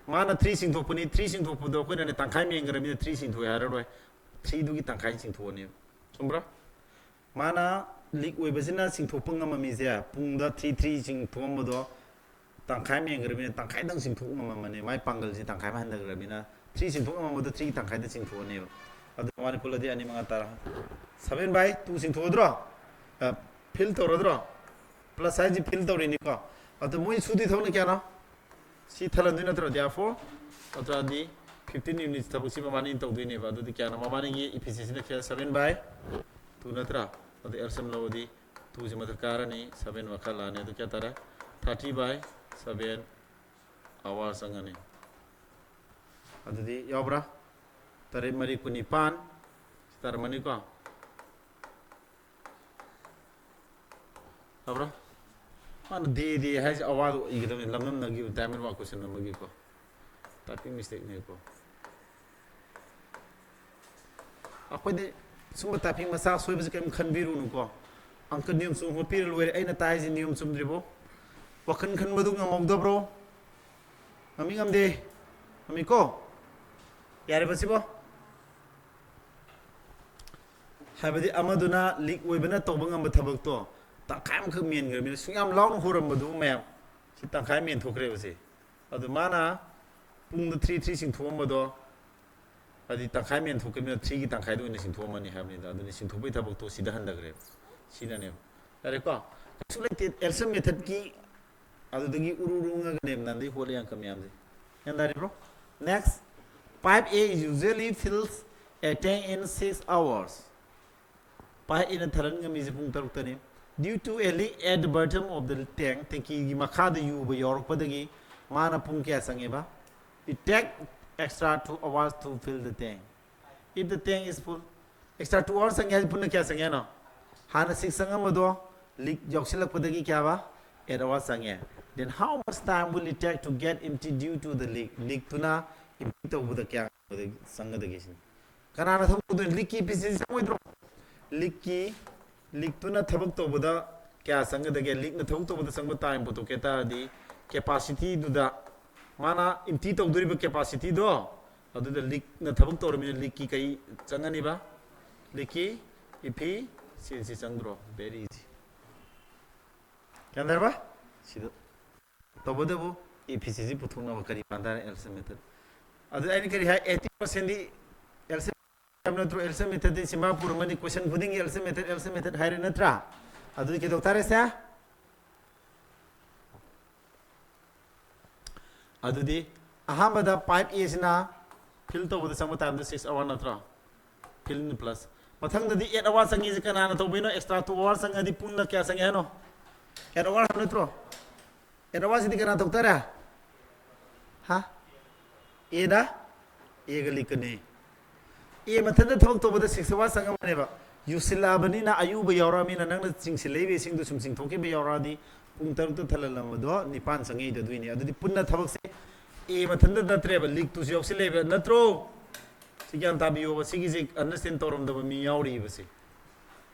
ꯃꯥꯅ ꯊ꯭ꯔꯤ ꯆꯤꯡꯊꯣꯛꯄꯅꯤ꯫ ꯊ꯭ꯔꯤ ꯆꯤꯡꯊꯣꯛꯄꯗꯣ ꯑꯩꯈꯣꯏꯅꯅꯦ ꯇꯪꯈꯥꯏ ꯃꯦꯟꯈ꯭ꯔꯕꯅꯤꯅ ꯊ꯭ꯔꯤ ꯆꯤꯡꯊꯣꯛꯑꯦ ꯍꯥꯏꯔꯔꯣꯏ꯫ ꯊ꯭ꯔꯤꯗꯨꯒꯤ ꯇꯪꯈꯥꯏ ꯆꯤꯡꯊꯣꯛꯑꯅꯦꯕ꯫ ꯆꯨꯝꯕ꯭ꯔꯥ? ꯃꯥꯅ ꯂꯤꯛ ꯑꯣꯏꯕꯁꯤꯅ ꯆꯤꯡꯊꯣꯛꯄ ꯉꯝꯃꯝꯃꯤꯁꯦ ꯄꯨꯡꯗ ꯊ꯭ꯔꯤ ꯊ꯭ꯔꯤ ꯆꯤꯡꯊꯣꯛꯑꯝꯕꯗꯣ ꯇꯪꯈꯥꯏ ꯃꯦꯟꯈ꯭ꯔꯕꯅꯤꯅ ꯇꯪꯈꯥꯏꯗꯪ ꯆꯤꯡꯊꯣꯛ ꯉꯝꯃꯝꯃꯅꯤ꯫ ꯃꯥꯏ ꯄꯥꯡꯒꯜꯁꯤ ꯇꯪꯈꯥꯏ ꯑꯃ ꯍꯟꯊꯈ꯭ꯔꯕꯅꯤꯅ ꯊ꯭ꯔꯤ ꯆꯤꯡꯊꯣꯛ ꯉꯝꯃꯝꯕꯗꯣ ꯊ꯭ꯔꯤ ꯇꯪꯈꯥꯏꯗ ꯆꯤꯡꯊꯣꯛꯑꯅꯦꯕ꯫ ꯑꯗꯨ ꯃꯕꯥꯅꯤ ꯄꯨꯜꯂꯗꯤ ꯑꯅꯤ ꯃꯉꯥ ꯇꯔꯥ꯫ ꯁꯚꯦꯟ ꯕꯥꯏ ꯇꯨ ꯆꯤꯡꯊꯣꯛꯑꯗ꯭ꯔꯣ? ꯐꯤꯜ ꯇꯧꯔꯗ꯭ꯔꯣ? ꯄ꯭ꯂꯁ ꯍꯥꯏꯁꯤ ꯐꯤꯜ ꯇꯧꯔꯤꯅꯤꯀꯣ꯫ ꯑꯗꯣ ꯃꯣꯏ ꯁꯨꯗꯣꯏ ꯊꯕꯛꯅ ꯀꯌꯥꯅꯣ? ꯁꯤ ꯊꯜꯍꯟꯗꯣꯏ ꯅꯠꯇ꯭ꯔꯣ? Therefore, ꯑꯗꯨ ꯇꯥꯔꯗꯤ ꯐꯤꯐꯇꯤꯟ ꯌꯨꯅꯤꯠꯁ ꯊꯕꯛꯁꯤ ꯃꯕꯥꯅꯤꯅ ꯇꯧꯗꯣꯏꯅꯦꯕ꯫ ꯑꯗꯨꯗꯤ ꯀꯌꯥꯅꯣ? ꯃꯕꯥꯅꯤꯒꯤ ꯏꯐꯤꯁꯤꯌꯦꯟꯁꯤꯅ ꯀꯌꯥ? ꯁꯚꯦꯟ ꯕꯥꯏ ꯇꯨ ꯅꯠꯇ꯭ꯔꯥ? ꯑꯗꯨ ꯑꯦꯜꯁꯝ ꯂꯧꯔꯗꯤ ꯇꯨꯁꯤ ꯃꯊꯛ ꯀꯥꯔꯅꯤ, ꯁꯚꯦꯟ ꯃꯈꯥ ꯂꯥꯛꯑꯅꯤ꯫ ꯑꯗꯨ ꯀꯌꯥ ꯇꯥꯔꯦ? ꯊꯥꯔꯇꯤ ꯕꯥꯏ ꯁꯚꯦꯟ ꯑꯋꯥꯔ ꯆꯪꯉꯅꯤ꯫ ꯑꯗꯨꯗꯤ ꯌꯥꯎꯕ꯭ꯔꯥ? ꯇꯔꯦꯠ ꯃꯔꯤ ꯀꯨꯟꯅꯤꯄꯥꯟ ꯁꯤ ꯇꯥꯔꯝꯃꯅꯤꯀꯣ꯫ ꯇꯥꯕ꯭ꯔꯣ? ꯃꯥꯅ ꯗꯦ ꯗꯦ ꯍꯥꯏꯁꯦ ꯑꯋꯥꯗꯣ ꯏꯒꯗꯕꯅꯤ, ꯂꯝꯅꯝꯅꯈꯤꯕ ꯇꯥꯏꯝ ꯑꯦꯟ ꯋꯥꯔꯛ ꯀꯣꯏꯁꯟ ꯑꯃꯒꯤꯀꯣ꯫ ꯇꯥꯏꯄꯤꯡ ꯃꯤꯁꯇꯦꯛꯅꯦꯀꯣ꯫ ꯑꯩꯈꯣꯏꯗꯤ ꯁꯨꯝꯕ ꯇꯥꯏꯄꯤꯡ ꯃꯆꯥ ꯁꯣꯏꯕꯁꯦ ꯀꯔꯤꯝ ꯈꯟꯕꯤꯔꯨꯅꯨꯀꯣ꯫ ꯑꯪꯀ ꯅꯤꯌꯣꯝ ꯆꯨꯝ ꯍꯣꯠꯄꯤꯔ ꯂꯣꯏꯔꯦ꯫ ꯑꯩꯅ ꯇꯥꯏꯁꯦ ꯅꯤꯌꯣꯝ ꯆꯨꯝꯗ꯭ꯔꯤꯕꯣ? ꯋꯥꯈꯜ ꯈꯟꯕꯗꯨ ꯉꯝꯍꯧꯗꯕ꯭ꯔꯣ? ꯉꯝꯃꯤ ꯉꯝꯗꯦ? ꯉꯝꯃꯤꯀꯣ? ꯌꯥꯔꯦꯕ ꯁꯤꯕꯣ? ꯍꯥꯏꯕꯗꯤ ꯑꯃꯗꯨꯅ ꯂꯤꯛ ꯑꯣꯏꯕꯅ ꯇꯧꯕ ꯉꯝꯕ ꯊꯕꯛꯇꯣ ꯇꯪꯈꯥꯏ ꯑꯃꯈꯛ ꯃꯦꯟꯈ꯭ꯔꯕꯅꯤꯅ, ꯁꯨꯛꯌꯥꯝ ꯂꯥꯎꯅ ꯍꯣꯔꯝꯕꯗꯨ ꯃꯌꯥꯝ ꯁꯤ ꯇꯪꯈꯥꯏ ꯃꯦꯟꯊꯣꯛꯈ꯭ꯔꯦꯕ ꯁꯤ꯫ ꯑꯗꯨ ꯃꯥꯅ ꯄꯨꯡꯗ ꯊ꯭ꯔꯤ ꯊ꯭ꯔꯤ ꯆꯤꯡꯊꯣꯛꯑꯝꯕꯗꯣ, ꯍꯥꯏꯗꯤ ꯇꯪꯈꯥꯏ ꯃꯦꯟꯊꯣꯛꯈꯤꯕꯅꯤꯅ ꯊ꯭ꯔꯤꯒꯤ ꯇꯪꯈꯥꯏꯗ ꯑꯣꯏꯅ ꯆꯤꯡꯊꯣꯛꯑꯝꯃꯅꯤ ꯍꯥꯏꯕꯅꯤꯗ꯫ ꯑꯗꯨꯅꯤ ꯆꯤꯡꯊꯣꯛꯄꯒꯤ ꯊꯕꯛꯇꯣ ꯁꯤꯗ ꯍꯟꯊꯈ꯭ꯔꯦꯕ꯫ ꯁꯤꯗꯅꯦꯕ꯫ ꯌꯥꯔꯦꯀꯣ? ꯀꯩꯁꯨ ꯂꯩꯇꯦ꯫ ꯑꯦꯜꯁꯟ ꯃꯦꯊꯠꯀꯤ ꯑꯗꯨꯗꯒꯤ ꯎꯔꯨ ꯎꯔꯨꯉꯒꯅꯦꯕ ꯅꯥꯟꯗꯩ ꯍꯣꯠꯂꯤ ꯑꯪꯀ ꯃꯌꯥꯝꯁꯦ꯫ ꯒ꯭ꯌꯥꯟ ꯇꯥꯔꯤꯕ꯭ꯔꯣ? Next, pipe A usually fills a tank in six hours. Pipe Aꯅ ꯊꯥꯔꯟ ꯉꯝꯃꯤꯁꯦ ꯄꯨꯡ ꯇꯔꯨꯛꯇꯅꯤ꯫ Due to a leak at the bottom of the tank, tank ꯀꯤ ꯃꯈꯥꯗ ꯌꯨꯕ ꯌꯥꯎꯔꯛꯄꯗꯒꯤ ꯃꯥꯅ ꯄꯨꯡ ꯀꯌꯥ ꯆꯪꯉꯦꯕ? It take extra two hours to fill the tank. If the tank is full, extra two hours ꯆꯪꯉꯦ ꯍꯥꯏꯁꯦ ꯄꯨꯟꯅ ꯀꯌꯥ ꯆꯪꯉꯦ ꯍꯥꯏꯅꯣ? ꯍꯥꯟꯅ ꯁꯤꯛꯁ ꯆꯪꯉꯝꯕꯗꯣ ꯂꯤꯛ ꯌꯥꯎꯁꯤꯜꯂꯛꯄꯗꯒꯤ ꯀꯌꯥꯕ? ꯑꯦꯠ ꯑꯋꯥꯔ ꯆꯪꯉꯦ꯫ Then how much time will it take to get empty due to the leak? ꯂꯤꯛꯇꯨꯅ ꯏꯝꯇꯤ ꯇꯧꯕꯗ ꯀꯌꯥ ꯆꯪꯒꯗꯒꯦ ꯁꯤꯅꯤ꯫ ꯀꯅꯥꯅ ꯊꯕꯛ ꯇꯧꯗꯣꯏꯅꯣ? ꯂꯤꯛꯀꯤ ꯏꯐꯤꯁꯤꯌꯦꯟꯁꯤ ꯆꯪꯉꯣꯏꯗ꯭ꯔꯣ? ꯂꯤꯛꯀꯤ, ꯂꯤꯛꯇꯨꯅ ꯊꯕꯛ ꯇꯧꯕꯗ ꯀꯌꯥ ꯆꯪꯒꯗꯒꯦ? ꯂꯤꯛꯅ ꯊꯕꯛ ꯇꯧꯕꯗ ꯆꯪꯕ ꯇꯥꯏꯝ ꯄꯨꯊꯣꯛꯀꯦ ꯇꯥꯔꯗꯤ, ꯀꯦꯄꯥꯁꯤꯇꯤꯗꯨꯗ, ꯃꯥꯅ ꯏꯝꯇꯤ ꯇꯧꯗꯣꯔꯤꯕ ꯀꯦꯄꯥꯁꯤꯇꯤꯗꯣ, ꯑꯗꯨꯗ ꯂꯤꯛꯅ ꯊꯕꯛ ꯇꯧꯔꯕꯅꯤꯅ ꯂꯤꯛꯀꯤ ꯀꯩ ꯆꯪꯒꯅꯤꯕ? ꯂꯤꯛꯀꯤ ꯏꯐꯤꯁꯤꯌꯦꯟꯁꯤ ꯆꯪꯗ꯭ꯔꯣ? Very easy. ꯒ꯭ꯌꯥꯟ ꯇꯥꯔꯕ? ꯁꯤꯗ ꯇꯧꯕꯇꯕꯨ ꯏꯐꯤꯁꯤꯌꯦꯟꯁꯤ ꯄꯨꯊꯣꯛꯅꯕ ꯀꯔꯤ ꯄꯥꯟ ꯇꯥꯔꯦ? ꯑꯦꯜꯁꯟ ꯃꯦꯊꯠ꯫ ꯑꯗꯨ ꯑꯩꯅ ꯀꯔꯤ ꯍꯥꯏ? ꯑꯩꯠꯇꯤ ꯄꯥꯔꯁꯦꯟꯗꯤ ꯑꯦꯜꯁꯟ ꯍꯥꯏꯕ ꯅꯠꯇ꯭ꯔꯣ? ꯑꯦꯜꯁꯟ ꯃꯦꯊꯠꯇꯤ ꯆꯤꯝꯕꯥ ꯄꯨꯔꯝꯃꯅꯤ, ꯀꯣꯏꯁꯟ ꯈꯨꯗꯤꯡꯒꯤ ꯑꯦꯜꯁꯟ ꯃꯦꯊꯠ, ꯑꯦꯜꯁꯟ ꯃꯦꯊꯠ ꯍꯥꯏꯔꯦ ꯅꯠꯇ꯭ꯔꯥ? ꯑꯗꯨꯗꯤ ꯀꯩꯗꯧ ꯇꯥꯔꯦ ꯁꯦ? ꯑꯗꯨꯗꯤ ꯑꯍꯥꯟꯕꯗ ꯄꯥꯏꯞ ꯑꯦꯁꯤꯅ ꯐꯤꯜ ꯇꯧꯕꯗ ꯆꯪꯕ ꯇꯥꯏꯝꯗꯣ ꯁꯤꯛꯁ ꯑꯋꯥꯔ ꯅꯠꯇ꯭ꯔꯣ? ꯐꯤꯜ ꯄ꯭ꯂꯁ꯫ ꯃꯊꯪꯗꯗꯤ ꯑꯦꯠ ꯑꯋꯥꯔ ꯆꯪꯉꯤꯁꯦ ꯀꯅꯥꯅ ꯇꯧꯕꯩꯅꯣ? ꯑꯦꯛꯁꯇ꯭ꯔꯥ ꯇꯨ ꯑꯋꯥꯔ ꯆꯪꯉꯗꯤ ꯄꯨꯟꯅ ꯀꯌꯥ ꯆꯪꯉꯦ ꯍꯥꯏꯅꯣ? ꯑꯦꯠ ꯑꯋꯥꯔ ꯍꯥꯏꯕ ꯅꯠꯇ꯭ꯔꯣ? ꯑꯦꯠ ꯑꯋꯥꯔꯁꯤꯗꯤ ꯀꯅꯥ ꯇꯧ ꯇꯥꯔꯦ? ꯍꯥ? ꯑꯦꯗ? ꯑꯦꯒ ꯂꯤꯛꯀꯅꯤ꯫ ꯑꯦ ꯃꯊꯟꯇ ꯊꯕꯛ ꯇꯧꯕꯗ ꯁꯤꯛꯁ ꯑꯋꯥꯔ ꯆꯪꯉꯝꯃꯅꯦꯕ꯫ ꯌꯨꯁꯤꯜꯂꯛꯑꯕꯅꯤꯅ, ꯑꯌꯨꯕ ꯌꯥꯎꯔꯛꯑꯕꯅꯤꯅ, ꯅꯪꯅ ꯆꯤꯡꯁꯤꯜꯂꯛꯏꯕ ꯏꯁꯤꯡꯗꯣ ꯁꯨꯝ ꯆꯤꯡꯊꯣꯛꯈꯤꯕ ꯌꯥꯎꯔꯛꯑꯗꯤ, ꯄꯨꯡ ꯇꯔꯨꯛꯇ ꯊꯜꯍꯜꯂꯝꯕꯗꯣ ꯅꯤꯄꯥꯟ ꯆꯪꯉꯛꯏꯗꯣ ꯑꯗꯨꯏꯅꯦ꯫ ꯑꯗꯨꯗꯤ ꯄꯨꯟꯅ ꯊꯕꯛꯁꯦ ꯑꯦ ꯃꯊꯟꯇ ꯅꯠꯇ꯭ꯔꯦꯕ, ꯂꯤꯛꯇꯨꯁꯨ ꯌꯥꯎꯁꯤꯜꯂꯛꯑꯦꯕ, ꯅꯠꯇ꯭ꯔꯣ? ꯁꯤ ꯒ꯭ꯌꯥꯟ ꯇꯥꯕꯤꯌꯣꯕ, ꯁꯤꯒꯤꯁꯦ ꯑꯟꯗꯔꯁꯇꯦꯟ ꯇꯧꯔꯝꯗꯕ ꯃꯤ ꯌꯥꯎꯔꯤꯕꯁꯦ꯫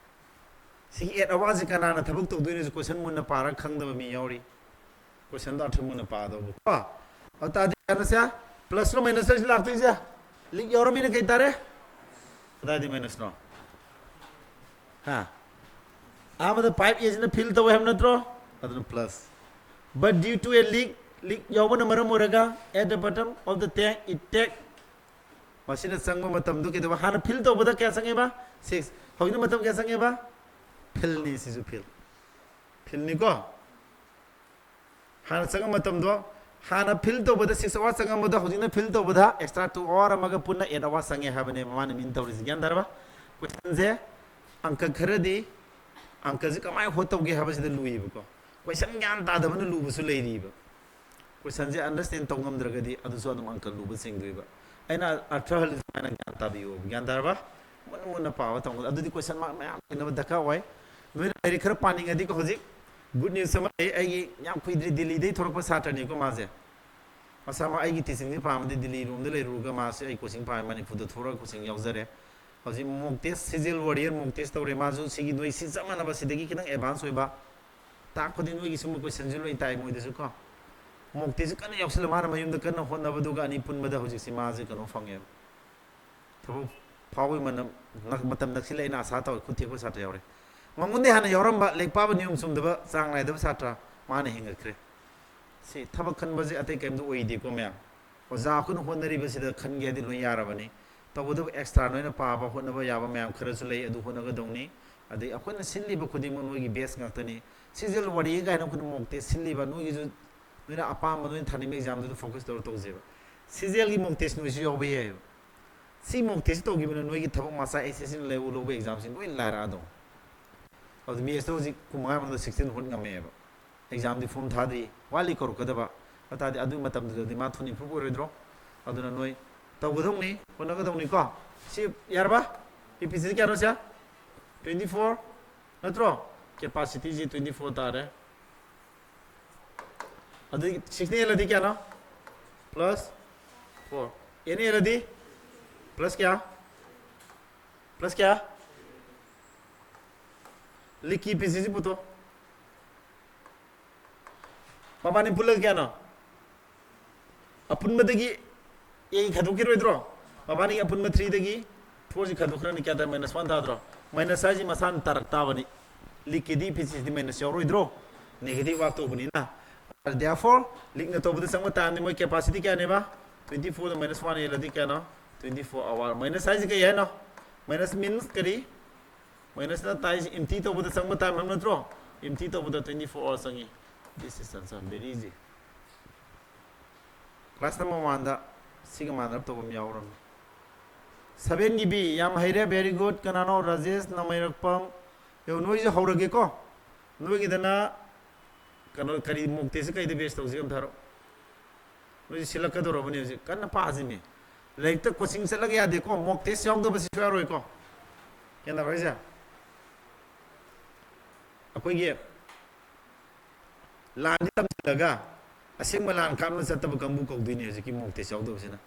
ꯁꯤꯒꯤ ꯑꯦꯠ ꯑꯋꯥꯔꯁꯤ ꯀꯅꯥꯅ ꯊꯕꯛ ꯇꯧꯗꯣꯏꯅꯣꯁꯦ ꯀꯣꯏꯁꯟ ꯃꯨꯟꯅ ꯄꯥꯔꯒ ꯈꯪꯗꯕ ꯃꯤ ꯌꯥꯎꯔꯤ꯫ ꯀꯣꯏꯁꯟꯗꯣ ꯑꯥꯔꯊ ꯃꯨꯟꯅ ꯄꯥꯗꯧꯕ ꯀꯣ꯫ ꯑꯗꯨ ꯇꯥꯔꯗꯤ ꯀꯩꯅꯣꯁꯦ, ꯄ꯭ꯂꯁꯔꯣ ꯃꯥꯏꯅꯁꯔꯣ ꯁꯤ ꯂꯥꯛꯇꯣꯏꯁꯦ? ꯂꯤꯛ ꯌꯥꯎꯔꯃꯤꯅ ꯀꯩ ꯇꯥꯔꯦ? ꯀꯗꯥꯏꯗꯤ ꯃꯥꯏꯅꯁꯅꯣ? ꯍꯥ? ꯑꯍꯥꯟꯕꯗ ꯄꯥꯏꯞ ꯑꯦꯁꯤꯅ ꯐꯤꯜ ꯇꯧꯋꯦ ꯍꯥꯏꯕ ꯅꯠꯇ꯭ꯔꯣ? ꯑꯗꯨꯅ plus. But due to a leak, ꯂꯤꯛ ꯌꯥꯎꯕꯅ ꯃꯔꯝ ꯑꯣꯏꯔꯒ, at the bottom of the tank, it take, ꯃꯁꯤꯅ ꯆꯪꯕ ꯃꯇꯝꯗꯨ ꯀꯩꯗꯧꯕ? ꯍꯥꯟꯅ ꯐꯤꯜ ꯇꯧꯕꯗ ꯀꯌꯥ ꯆꯪꯉꯦꯕ? ꯁꯤꯛꯁ꯫ ꯍꯧꯖꯤꯛꯅ ꯃꯇꯝ ꯀꯌꯥ ꯆꯪꯉꯦꯕ? ꯐꯤꯜꯅꯤ, ꯁꯤꯁꯨ ꯐꯤꯜ꯫ ꯐꯤꯜꯅꯤꯀꯣ? ꯍꯥꯟꯅ ꯆꯪꯕ ꯃꯇꯝꯗꯣ, ꯍꯥꯟꯅ ꯐꯤꯜ ꯇꯧꯕꯗ ꯁꯤꯛꯁ ꯑꯋꯥꯔ ꯆꯪꯉꯝꯕꯗꯣ, ꯍꯧꯖꯤꯛꯅ ꯐꯤꯜ ꯇꯧꯕꯗ ꯑꯦꯛꯁꯇ꯭ꯔꯥ ꯇꯨ ꯑꯋꯥꯔ ꯑꯃꯒ ꯄꯨꯟꯅ ꯑꯦꯠ ꯑꯋꯥꯔ ꯆꯪꯉꯦ ꯍꯥꯏꯕꯅꯦꯕ ꯃꯥꯅ ꯃꯤꯟ ꯇꯧꯔꯤꯁꯦ꯫ ꯒ꯭ꯌꯥꯟ ꯇꯥꯔꯕ? ꯀꯣꯏꯁꯟꯁꯦ ꯑꯪꯀ ꯈꯔꯗꯤ, ꯑꯪꯀꯁꯦ ꯀꯃꯥꯏꯅ ꯍꯣꯠ ꯇꯧꯒꯦ ꯍꯥꯏꯕꯁꯤꯗ ꯂꯨꯏꯌꯦꯕꯀꯣ꯫ ꯀꯣꯏꯁꯟ ꯒ꯭ꯌꯥꯟ ꯇꯥꯗꯕꯅ ꯂꯨꯕꯁꯨ ꯂꯩꯔꯤꯕ꯫ ꯀꯣꯏꯁꯟꯁꯦ ꯑꯟꯗꯔꯁꯇꯦꯟ ꯇꯧ ꯉꯝꯗ꯭ꯔꯒꯗꯤ ꯑꯗꯨꯁꯨ ꯑꯗꯨꯝ ꯑꯪꯀ ꯂꯨꯕ ꯆꯤꯡꯗꯣꯏꯕ꯫ ꯑꯩꯅ ꯑꯥꯔꯊ ꯍꯜꯂꯤꯁꯦ ꯁꯨꯃꯥꯏꯅ ꯒ꯭ꯌꯥꯟ ꯇꯥꯕꯤꯌꯣ꯫ ꯒ꯭ꯌꯥꯟ ꯇꯥꯔꯕ? ꯃꯨꯟꯅ ꯃꯨꯟꯅ ꯄꯥꯕ ꯇꯝꯒꯗꯕ꯫ ꯑꯗꯨꯗꯤ ꯀꯣꯏꯁꯟ ꯃꯥꯔꯛ ꯃꯌꯥꯝ ꯂꯩꯅꯕ ꯗꯔꯀꯥꯔ ꯑꯣꯏ꯫ ꯅꯣꯏꯅ ꯂꯥꯏꯔꯤꯛ ꯈꯔ ꯄꯥꯅꯤꯡꯉꯗꯤꯀꯣ, ꯍꯧꯖꯤꯛ ꯒꯨꯗ ꯅ꯭ꯌꯨꯁ ꯑꯃ ꯂꯩ꯫ ꯑꯩꯒꯤ ꯌꯥꯝ ꯀꯨꯏꯗ꯭ꯔꯤ ꯗꯤꯜꯂꯤꯗꯩ ꯊꯣꯛꯂꯛꯄ ꯁꯥꯇ꯭ꯔꯅꯤꯀꯣ ꯃꯥꯁꯦ꯫ ꯃꯁꯥꯃꯛ ꯑꯩꯒꯤ ꯇꯤꯆꯤꯡꯁꯦ ꯄꯥꯝꯃꯗꯤ ꯗꯤꯜꯂꯤ ꯔꯣꯝꯗ ꯂꯩꯔꯨꯔꯒ ꯃꯥꯁꯦ ꯑꯩ ꯀꯣꯆꯤꯡ ꯄꯥꯝꯃꯦ, ꯃꯅꯤꯄꯨꯔꯗ ꯊꯣꯛꯂꯛꯑꯒ ꯀꯣꯆꯤꯡ ꯌꯥꯎꯖꯔꯦ꯫ ꯍꯧꯖꯤꯛ ꯃꯣꯛ ꯇꯦꯁ, ꯁꯤꯖꯦꯜ ꯋꯥꯔꯤꯌꯔ ꯃꯣꯛ ꯇꯦꯁ ꯇꯧꯔꯦ꯫ ꯃꯥꯁꯨ ꯁꯤꯒꯤ ꯅꯣꯏ ꯁꯤ ꯆꯞ ꯃꯥꯟꯅꯕ, ꯁꯤꯗꯒꯤ ꯈꯤꯇꯪ ꯑꯦꯗꯚꯥꯟꯁ ꯑꯣꯏꯕ꯫ ꯇꯥꯛꯄꯗꯤ ꯅꯣꯏꯒꯤ ꯁꯨꯝꯕ ꯀꯣꯏꯁꯟꯁꯨ ꯂꯣꯏ ꯇꯥꯏ ꯃꯣꯏꯗꯁꯨ ꯀꯣ꯫ ꯃꯣꯛ ꯇꯦꯁꯁꯨ ꯀꯟꯅ ꯌꯥꯎꯁꯜꯂꯦ꯫ ꯃꯥꯅ ꯃꯌꯨꯝꯗ ꯀꯟꯅ ꯍꯣꯠꯅꯕꯗꯨꯒ ꯑꯅꯤ ꯄꯨꯟꯕꯗ ꯍꯧꯖꯤꯛꯁꯤ ꯃꯥꯁꯦ ꯀꯩꯅꯣ ꯐꯪꯉꯦꯕ꯫ ꯊꯕꯛ ꯐꯥꯎꯕꯒꯤ ꯃꯅꯝ, ꯃꯇꯝ ꯅꯛꯁꯤꯜꯂꯦ, ꯑꯩꯅ ꯑꯥꯁꯥ ꯇꯧꯋꯦ꯫ ꯈꯨꯠ ꯊꯦꯛꯄ ꯁꯥꯇ꯭ꯔ ꯌꯥꯎꯔꯦ꯫ ꯃꯉꯣꯟꯗꯩ ꯍꯥꯟꯅ ꯌꯥꯎꯔꯝꯕ, ꯂꯥꯏꯔꯤꯛ ꯄꯥꯕ ꯅꯤꯌꯣꯝ ꯆꯨꯝꯗꯕ, ꯆꯥꯡ ꯅꯥꯏꯗꯕ ꯁꯥꯇ꯭ꯔ, ꯃꯥꯅ ꯍꯦꯟꯒꯠꯈ꯭ꯔꯦ꯫ ꯁꯤ ꯊꯕꯛ ꯈꯟꯕꯁꯦ ꯑꯇꯩ ꯀꯔꯤꯝꯇ ꯑꯣꯏꯗꯦꯀꯣ ꯃꯌꯥꯝ꯫ ꯑꯣꯖꯥ ꯑꯩꯈꯣꯏꯅ ꯍꯣꯠꯅꯔꯤꯕꯁꯤꯗ ꯈꯟꯒꯦ ꯍꯥꯏꯗꯤ ꯂꯣꯏ ꯌꯥꯔꯕꯅꯤ꯫ ꯇꯧꯕꯇꯕꯨ ꯑꯦꯛꯁꯇ꯭ꯔꯥ ꯅꯣꯏꯅ ꯄꯥꯕ ꯍꯣꯠꯅꯕ ꯌꯥꯕ ꯃꯌꯥꯝ ꯈꯔꯁꯨ ꯂꯩ, ꯑꯗꯨ ꯍꯣꯠꯅꯒꯗꯧꯅꯤ꯫ ꯑꯗꯩ ꯑꯩꯈꯣꯏꯅ ꯁꯤꯜꯂꯤꯕ ꯈꯨꯗꯤꯡꯃꯛ ꯅꯣꯏꯒꯤ ꯕꯦꯁ ꯉꯥꯛꯇꯅꯤ꯫ ꯁꯤꯖꯦꯜ ꯋꯥꯔꯤ ꯀꯥꯏꯅ ꯑꯩꯈꯣꯏꯅ ꯃꯣꯛ ꯇꯦꯁ ꯁꯤꯜꯂꯤꯕ, ꯅꯣꯏꯒꯤꯁꯨ ꯅꯣꯏꯅ ꯑꯄꯥꯝꯕ ꯅꯣꯏꯅ ꯊꯥꯅꯤꯡꯕ ꯑꯦꯛꯖꯥꯝꯗꯨꯗ ꯐꯣꯀꯁ ꯇꯧꯔ ꯇꯧꯖꯦꯕ꯫ ꯁꯤꯖꯦꯜꯒꯤ ꯃꯣꯛ ꯇꯦꯁ ꯅꯣꯏꯁꯨ ꯌꯥꯎꯕ ꯌꯥꯏꯑꯕ꯫ ꯁꯤ ꯃꯣꯛ ꯇꯦꯁ ꯇꯧꯈꯤꯕꯅ ꯅꯣꯏꯒꯤ ꯊꯕꯛ ꯃꯆꯥ ꯑꯦꯁ ꯑꯦꯁ ꯁꯤꯅ ꯂꯧꯕ ꯑꯦꯛꯖꯥꯝꯁꯤ ꯂꯣꯏ ꯂꯥꯏꯔꯛꯑꯗꯧꯅꯤ꯫ ꯑꯗꯨ ꯃꯦꯠꯁꯇ ꯍꯧꯖꯤꯛ ꯀꯨꯟ ꯃꯉꯥ ꯃꯅꯨꯡꯗ ꯁꯤꯛꯁꯇꯤꯟ ꯍꯨꯠ ꯉꯝꯃꯦꯕ꯫ ꯑꯦꯛꯖꯥꯝꯗꯤ ꯐꯣꯝ ꯊꯥꯗ꯭ꯔꯤ, ꯋꯥꯠꯂꯤ ꯀꯧꯔꯛꯀꯗꯕ꯫ ꯑꯗꯨ ꯇꯥꯔꯗꯤ ꯑꯗꯨꯒꯤ ꯃꯇꯝꯗꯨꯗꯗꯤ ꯃꯥ ꯊꯨꯅ improve ꯑꯣꯏꯔꯣꯏꯗ꯭ꯔꯣ? ꯑꯗꯨꯅ ꯅꯣꯏ ꯇꯧꯒꯗꯧꯅꯤ, ꯍꯣꯠꯅꯒꯗꯧꯅꯤꯀꯣ꯫ ꯁꯤ ꯌꯥꯔꯕ? P P C ꯁꯤ ꯀꯌꯥꯅꯣ ꯁꯦ? Twenty four ꯅꯠꯇ꯭ꯔꯣ? Capacity ꯁꯤ twenty four ꯇꯥꯔꯦ꯫ ꯑꯗꯨꯗꯤ six ꯅ ꯍꯦꯜꯂꯗꯤ ꯀꯌꯥꯅꯣ? Plus four꯫ A ꯅ ꯍꯦꯜꯂꯗꯤ plus ꯀꯌꯥ? Plus ꯀꯌꯥ? Leak ꯀꯤ P C ꯁꯤ ꯄꯨꯊꯣꯛ꯫ ꯃꯕꯥꯅꯤ ꯄꯨꯜꯂꯒ ꯀꯌꯥꯅꯣ? ꯑꯄꯨꯟꯕꯗꯒꯤ A ꯈꯥꯏꯗꯣꯛꯈꯤꯔꯣꯏꯗ꯭ꯔꯣ? ꯃꯕꯥꯅꯤꯒꯤ ꯑꯄꯨꯟꯕ three ꯗꯒꯤ four ꯁꯤ ꯈꯥꯏꯗꯣꯛꯈ꯭ꯔꯅꯤ, ꯀꯌꯥ ꯇꯥꯏ? Minus one ꯇꯥꯗ꯭ꯔꯣ? Minus ꯍꯥꯏꯁꯤ ꯃꯁꯥꯅ ꯇꯥꯔꯛ ꯇꯥꯕꯅꯤ꯫ Leak ꯀꯤꯗꯤ P C ꯁꯤꯗꯤ minus ꯌꯥꯎꯔꯣꯏꯗ꯭ꯔꯣ? Negative work ꯇꯧꯕꯅꯤꯅ꯫ Therefore, leak ꯅ ꯇꯧꯕꯗ ꯆꯪꯕ time ꯗꯤ ꯃꯣꯏ capacity ꯀꯌꯥꯅꯦꯕ? Twenty four ꯗ minus one ꯍꯦꯜꯂꯗꯤ ꯀꯌꯥꯅꯣ? Twenty four hour꯫ Minus ꯍꯥꯏꯁꯤ ꯀꯩ ꯍꯥꯏꯅꯣ? Minus means ꯀꯔꯤ? Minus ꯅ ꯇꯥꯏꯁꯤ empty ꯇꯧꯕꯗ ꯆꯪꯕ time ꯍꯥꯏꯕ ꯅꯠꯇ꯭ꯔꯣ? Empty ꯇꯧꯕꯗ twenty four hour ꯆꯪꯉꯤ꯫ This is answer, very easy꯫ Class number one ꯗ ꯁꯤꯒ ꯃꯥꯟꯅꯕ ꯇꯧꯕ ꯑꯃ ꯌꯥꯎꯔꯝꯃꯤ꯫ Seven ꯒꯤ B, ꯌꯥꯝ ꯍꯩꯔꯦ, very good꯫ ꯀꯅꯥꯅꯣ? ꯔꯥꯖꯦꯁ ꯅꯃꯩꯔꯛꯄꯝ꯫ ꯌꯦꯡꯉꯨ, ꯅꯣꯏꯁꯨ ꯍꯧꯔꯒꯦꯀꯣ꯫ ꯅꯣꯏꯒꯤꯗꯅ ꯀꯩꯅꯣ, ꯀꯔꯤ mock test ꯁꯤ ꯀꯩꯗ base ꯇꯧꯁꯤꯒꯦ ꯑꯝꯇ ꯍꯥꯏꯔꯛꯑꯣ꯫ ꯅꯣꯏꯁꯨ ꯁꯤꯜꯂꯛꯀꯗꯧꯔꯕꯅꯦ ꯍꯧꯖꯤꯛ, ꯀꯟꯅ ꯄꯥꯁꯤꯅꯦ꯫ ꯂꯥꯏꯔꯤꯛꯇ coaching ꯆꯠꯂꯒ ꯌꯥꯗꯦꯀꯣ, mock test ꯌꯥꯎꯗꯕꯁꯤ ꯁꯨꯡꯌꯥ ꯌꯥꯔꯣꯏꯀꯣ꯫ ꯒ꯭ꯌꯥꯟ ꯇꯥꯕ꯭ꯔꯥ ꯍꯥꯏꯁꯦ? ꯑꯩꯈꯣꯏꯒꯤ ꯂꯥꯟꯗꯤ ꯇꯝꯁꯤꯜꯂꯒ ꯑꯁꯦꯡꯕ ꯂꯥꯟ ꯀꯥꯞꯅ ꯆꯠꯇꯕ ꯀꯥꯡꯕꯨ ꯀꯧꯗꯣꯏꯅꯦ ꯍꯧꯖꯤꯛꯀꯤ mock test ꯌꯥꯎꯗꯕꯁꯤꯅ꯫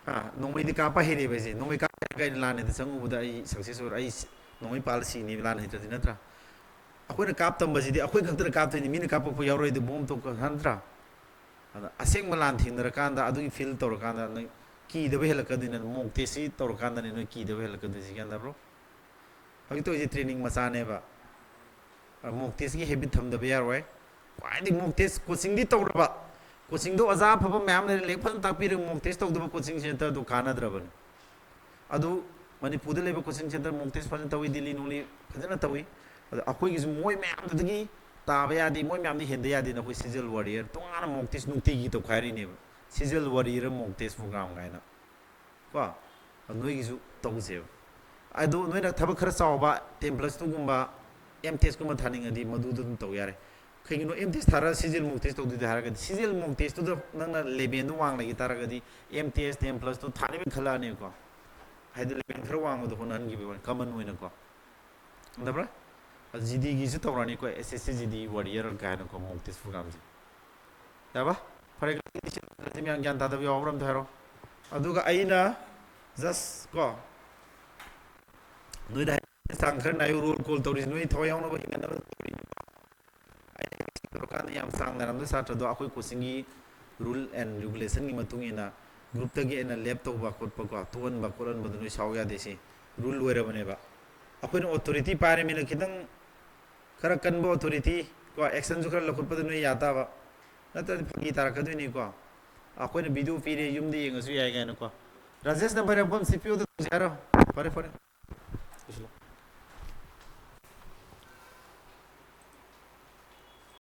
ꯍꯥ, ꯅꯣꯡꯃꯩꯗꯤ ꯀꯥꯞꯄ ꯍꯩꯔꯦꯕ ꯑꯩꯁꯦ꯫ ꯅꯣꯡꯃꯩ ꯀꯥꯞꯄ ꯍꯩꯔꯒ ꯑꯩꯅ ꯂꯥꯟ ꯍꯦꯛꯇ ꯆꯪꯉꯨꯕꯗ ꯑꯩ success ꯑꯣꯏꯔꯣꯏ꯫ ꯑꯩ ꯁꯤ-, ꯅꯣꯡꯃꯩ ꯄꯥꯜꯂ ꯁꯤꯅꯦꯕ ꯂꯥꯟ ꯍꯩꯇ꯭ꯔꯗꯤ, ꯅꯠꯇ꯭ꯔꯥ? ꯑꯩꯈꯣꯏꯅ ꯀꯥꯞ ꯇꯝꯕꯁꯤꯗꯤ ꯑꯩꯈꯣꯏ ꯈꯛꯇꯅ ꯀꯥꯞꯇꯣꯏꯅꯤ, ꯃꯤꯅ ꯀꯥꯞꯄꯛꯄ ꯌꯥꯎꯔꯣꯏ, ꯑꯗꯨ bomb ꯇꯣꯛꯄ, ꯅꯠꯇ꯭ꯔꯥ? ꯑꯗ ꯑꯁꯦꯡꯕ ꯂꯥꯟ ꯊꯦꯡꯅꯔꯀꯥꯟꯗ, ꯑꯗꯨꯒꯤ feel ꯇꯧꯔꯀꯥꯟꯗ ꯅꯪ ꯀꯤꯗꯕ ꯍꯦꯜꯂꯛꯀꯗꯣꯏꯅꯦ꯫ Mock test ꯁꯤ ꯇꯧꯔꯀꯥꯟꯗꯅꯦ ꯅꯣꯏ ꯀꯤꯗꯕ ꯍꯦꯜꯂꯛꯀꯗꯣꯏꯁꯤ, ꯒ꯭ꯌꯥꯟ ꯇꯥꯕ꯭ꯔꯣ? ꯍꯧꯖꯤꯛ ꯇꯧꯔꯤꯁꯦ training ꯃꯆꯥꯅꯦꯕ꯫ ꯑ, mock test ꯀꯤ habit ꯊꯝꯗꯕ ꯌꯥꯔꯣꯏ꯫ ꯈ꯭ꯋꯥꯏꯗꯒꯤ mock test coaching ꯗꯤ ꯇꯧꯔꯕ, coaching ꯗꯣ ꯑꯣꯖꯥ ꯑꯐꯕ ꯃꯌꯥꯝ ꯂꯩꯔꯦ, ꯂꯥꯏꯔꯤꯛ ꯐꯖꯅ ꯇꯥꯛꯄꯤꯔꯒ mock test ꯇꯧꯗꯕ coaching center ꯗꯨ ꯀꯥꯟꯅꯗ꯭ꯔꯕꯅꯤ꯫ ꯑꯗꯨ ꯃꯅꯤꯄꯨꯔꯗ ꯂꯩꯕ coaching center mock test ꯐꯖꯅ ꯇꯧꯏ, ꯗꯤꯜꯂꯤ ꯅꯨꯡꯂꯤ ꯐꯖꯅ ꯇꯧꯏ꯫ ꯑꯗꯣ ꯑꯩꯈꯣꯏꯒꯤꯁꯨ ꯃꯣꯏ ꯃꯌꯥꯝꯗꯨꯗꯒꯤ ꯇꯥꯕ ꯌꯥꯗꯦ, ꯃꯣꯏ ꯃꯌꯥꯝꯗꯤ ꯍꯦꯟꯗ ꯌꯥꯗꯦꯅ ꯑꯩꯈꯣꯏ Siegel Warrior ꯇꯣꯉꯥꯟꯅ mock test ꯅꯨꯡꯇꯤꯒꯤ ꯇꯧꯈꯥꯏꯔꯤꯅꯦꯕ, Siegel Warrior mock test program ꯀꯥꯏꯅ꯫ ꯀꯣ, ꯅꯣꯏꯒꯤꯁꯨ ꯇꯧꯁꯦꯕ꯫ ꯑꯗꯨ ꯅꯣꯏꯅ ꯊꯕꯛ ꯈꯔ ꯆꯥꯎꯕ, ten plus two ꯒꯨꯝꯕ, M test ꯀꯨꯝꯕ ꯊꯥꯅꯤꯡꯉꯗꯤ ꯃꯗꯨꯗ ꯑꯗꯨꯝ ꯇꯧ ꯌꯥꯔꯦ꯫ ꯀꯩꯒꯤꯅꯣ ꯑꯦꯝ ꯇꯤ ꯑꯦꯁ ꯊꯥꯔꯒ ꯁꯤ ꯖꯤ ꯑꯦꯜ ꯃꯣꯛ ꯇꯦꯁ ꯇꯧꯗꯣꯏꯗꯤ ꯍꯥꯏꯔꯒꯗꯤ, ꯁꯤ ꯖꯤ ꯑꯦꯜ ꯃꯣꯛ ꯇꯦꯁꯇꯨꯗ ꯅꯪꯅ ꯂꯦꯚꯦꯜꯗꯣ ꯋꯥꯡ ꯂꯩꯈꯤ ꯇꯥꯔꯒꯗꯤ ꯑꯦꯝ ꯇꯤ ꯑꯦꯁ ꯇꯦꯟ ꯄ꯭ꯂꯁꯇꯣ ꯊꯥꯅꯤꯕ ꯈꯜꯂꯛꯑꯅꯦꯕꯀꯣ꯫ ꯍꯥꯏꯗꯤ ꯂꯦꯚꯦꯜ ꯈꯔ ꯋꯥꯡꯕꯗꯣ ꯍꯣꯠꯅꯍꯟꯈꯤꯕ ꯋꯥꯅꯤ, ꯀꯃꯟ ꯑꯣꯏꯅꯀꯣ꯫ ꯈꯪꯗꯕ꯭ꯔꯥ? G ꯗꯤꯒꯤꯁꯨ ꯇꯧꯔꯛꯑꯅꯤꯀꯣ, S S C G D warrior ꯀꯥꯏꯅꯀꯣ, ꯃꯣꯛ ꯇꯦꯁ ꯄ꯭ꯔꯣꯒ꯭ꯔꯥꯝꯁꯦ꯫ ꯌꯥꯕ? ꯐꯔꯦ, ꯁꯤ ꯃꯌꯥꯝ ꯒ꯭ꯌꯥꯟ ꯇꯥꯗꯕ ꯌꯥꯎꯕ꯭ꯔꯥ ꯑꯝꯇ ꯍꯥꯏꯔꯣ꯫ ꯑꯗꯨꯒ ꯑꯩꯅ ꯖꯁ ꯀꯣ, ꯅꯣꯏꯗ ꯍꯥꯏ-, ꯆꯥꯡ ꯈꯔ ꯅꯥꯏꯌꯨ, ꯔꯣꯜ ꯀꯣꯜ ꯇꯧꯔꯤꯁꯤ ꯅꯣꯏ ꯊꯋꯥꯏ ꯌꯥꯎꯅꯕ ꯍꯤꯡꯒꯠꯅꯕ ꯇꯧꯔꯤꯅꯤꯀꯣ꯫ ꯑꯩꯅ ꯇꯧꯔꯀꯥꯟꯗ ꯌꯥꯝ ꯆꯥꯡ ꯅꯥꯏꯔꯝꯗ ꯁꯥꯇ꯭ꯔꯗꯣ ꯑꯩꯈꯣꯏ ꯀꯣꯆꯤꯡꯒꯤ ꯔꯨꯜ ꯑꯦꯟ ꯔꯤꯒꯨꯂꯦꯁꯟꯒꯤ ꯃꯇꯨꯡ ꯏꯟꯅ ꯒ꯭ꯔꯨꯞꯇꯒꯤ ꯑꯩꯅ ꯂꯦꯞ ꯇꯧꯕ ꯈꯣꯠꯄꯀꯣ, ꯇꯣꯛꯍꯟꯕ ꯈꯣꯠꯍꯟꯕꯗꯣ ꯅꯣꯏ ꯁꯥꯎ ꯌꯥꯗꯦ, ꯁꯤ ꯔꯨꯜ ꯑꯣꯏꯔꯕꯅꯦꯕ꯫ ꯑꯩꯈꯣꯏꯅ ꯑꯣꯊꯣꯔꯤꯇꯤ ꯄꯥꯏꯔꯃꯤꯅ ꯈꯤꯇꯪ ꯈꯔ ꯀꯟꯕ ꯑꯣꯊꯣꯔꯤꯇꯤ ꯀꯣ, ꯑꯦꯛꯁꯟꯁꯨ ꯈꯔ ꯂꯧꯈꯠꯄꯗ ꯅꯣꯏ ꯌꯥ ꯇꯥꯕ, ꯅꯠꯇ꯭ꯔꯗꯤ ꯐꯥꯒꯤ ꯇꯥꯔꯛꯀꯗꯣꯏꯅꯤꯀꯣ꯫ ꯑꯩꯈꯣꯏꯅ ꯚꯤꯗꯤꯑꯣ ꯄꯤꯔꯦ, ꯌꯨꯝꯗ ꯌꯦꯡꯉꯁꯨ ꯌꯥꯏ ꯀꯥꯏꯅꯀꯣ꯫ ꯔꯥꯖꯦꯁꯅ ꯐꯔꯦ, ꯃꯐꯝ ꯁꯤ ꯄꯤꯌꯣꯗ ꯇꯧꯁꯦ ꯍꯥꯏꯔꯣ? ꯐꯔꯦ, ꯐꯔꯦ꯫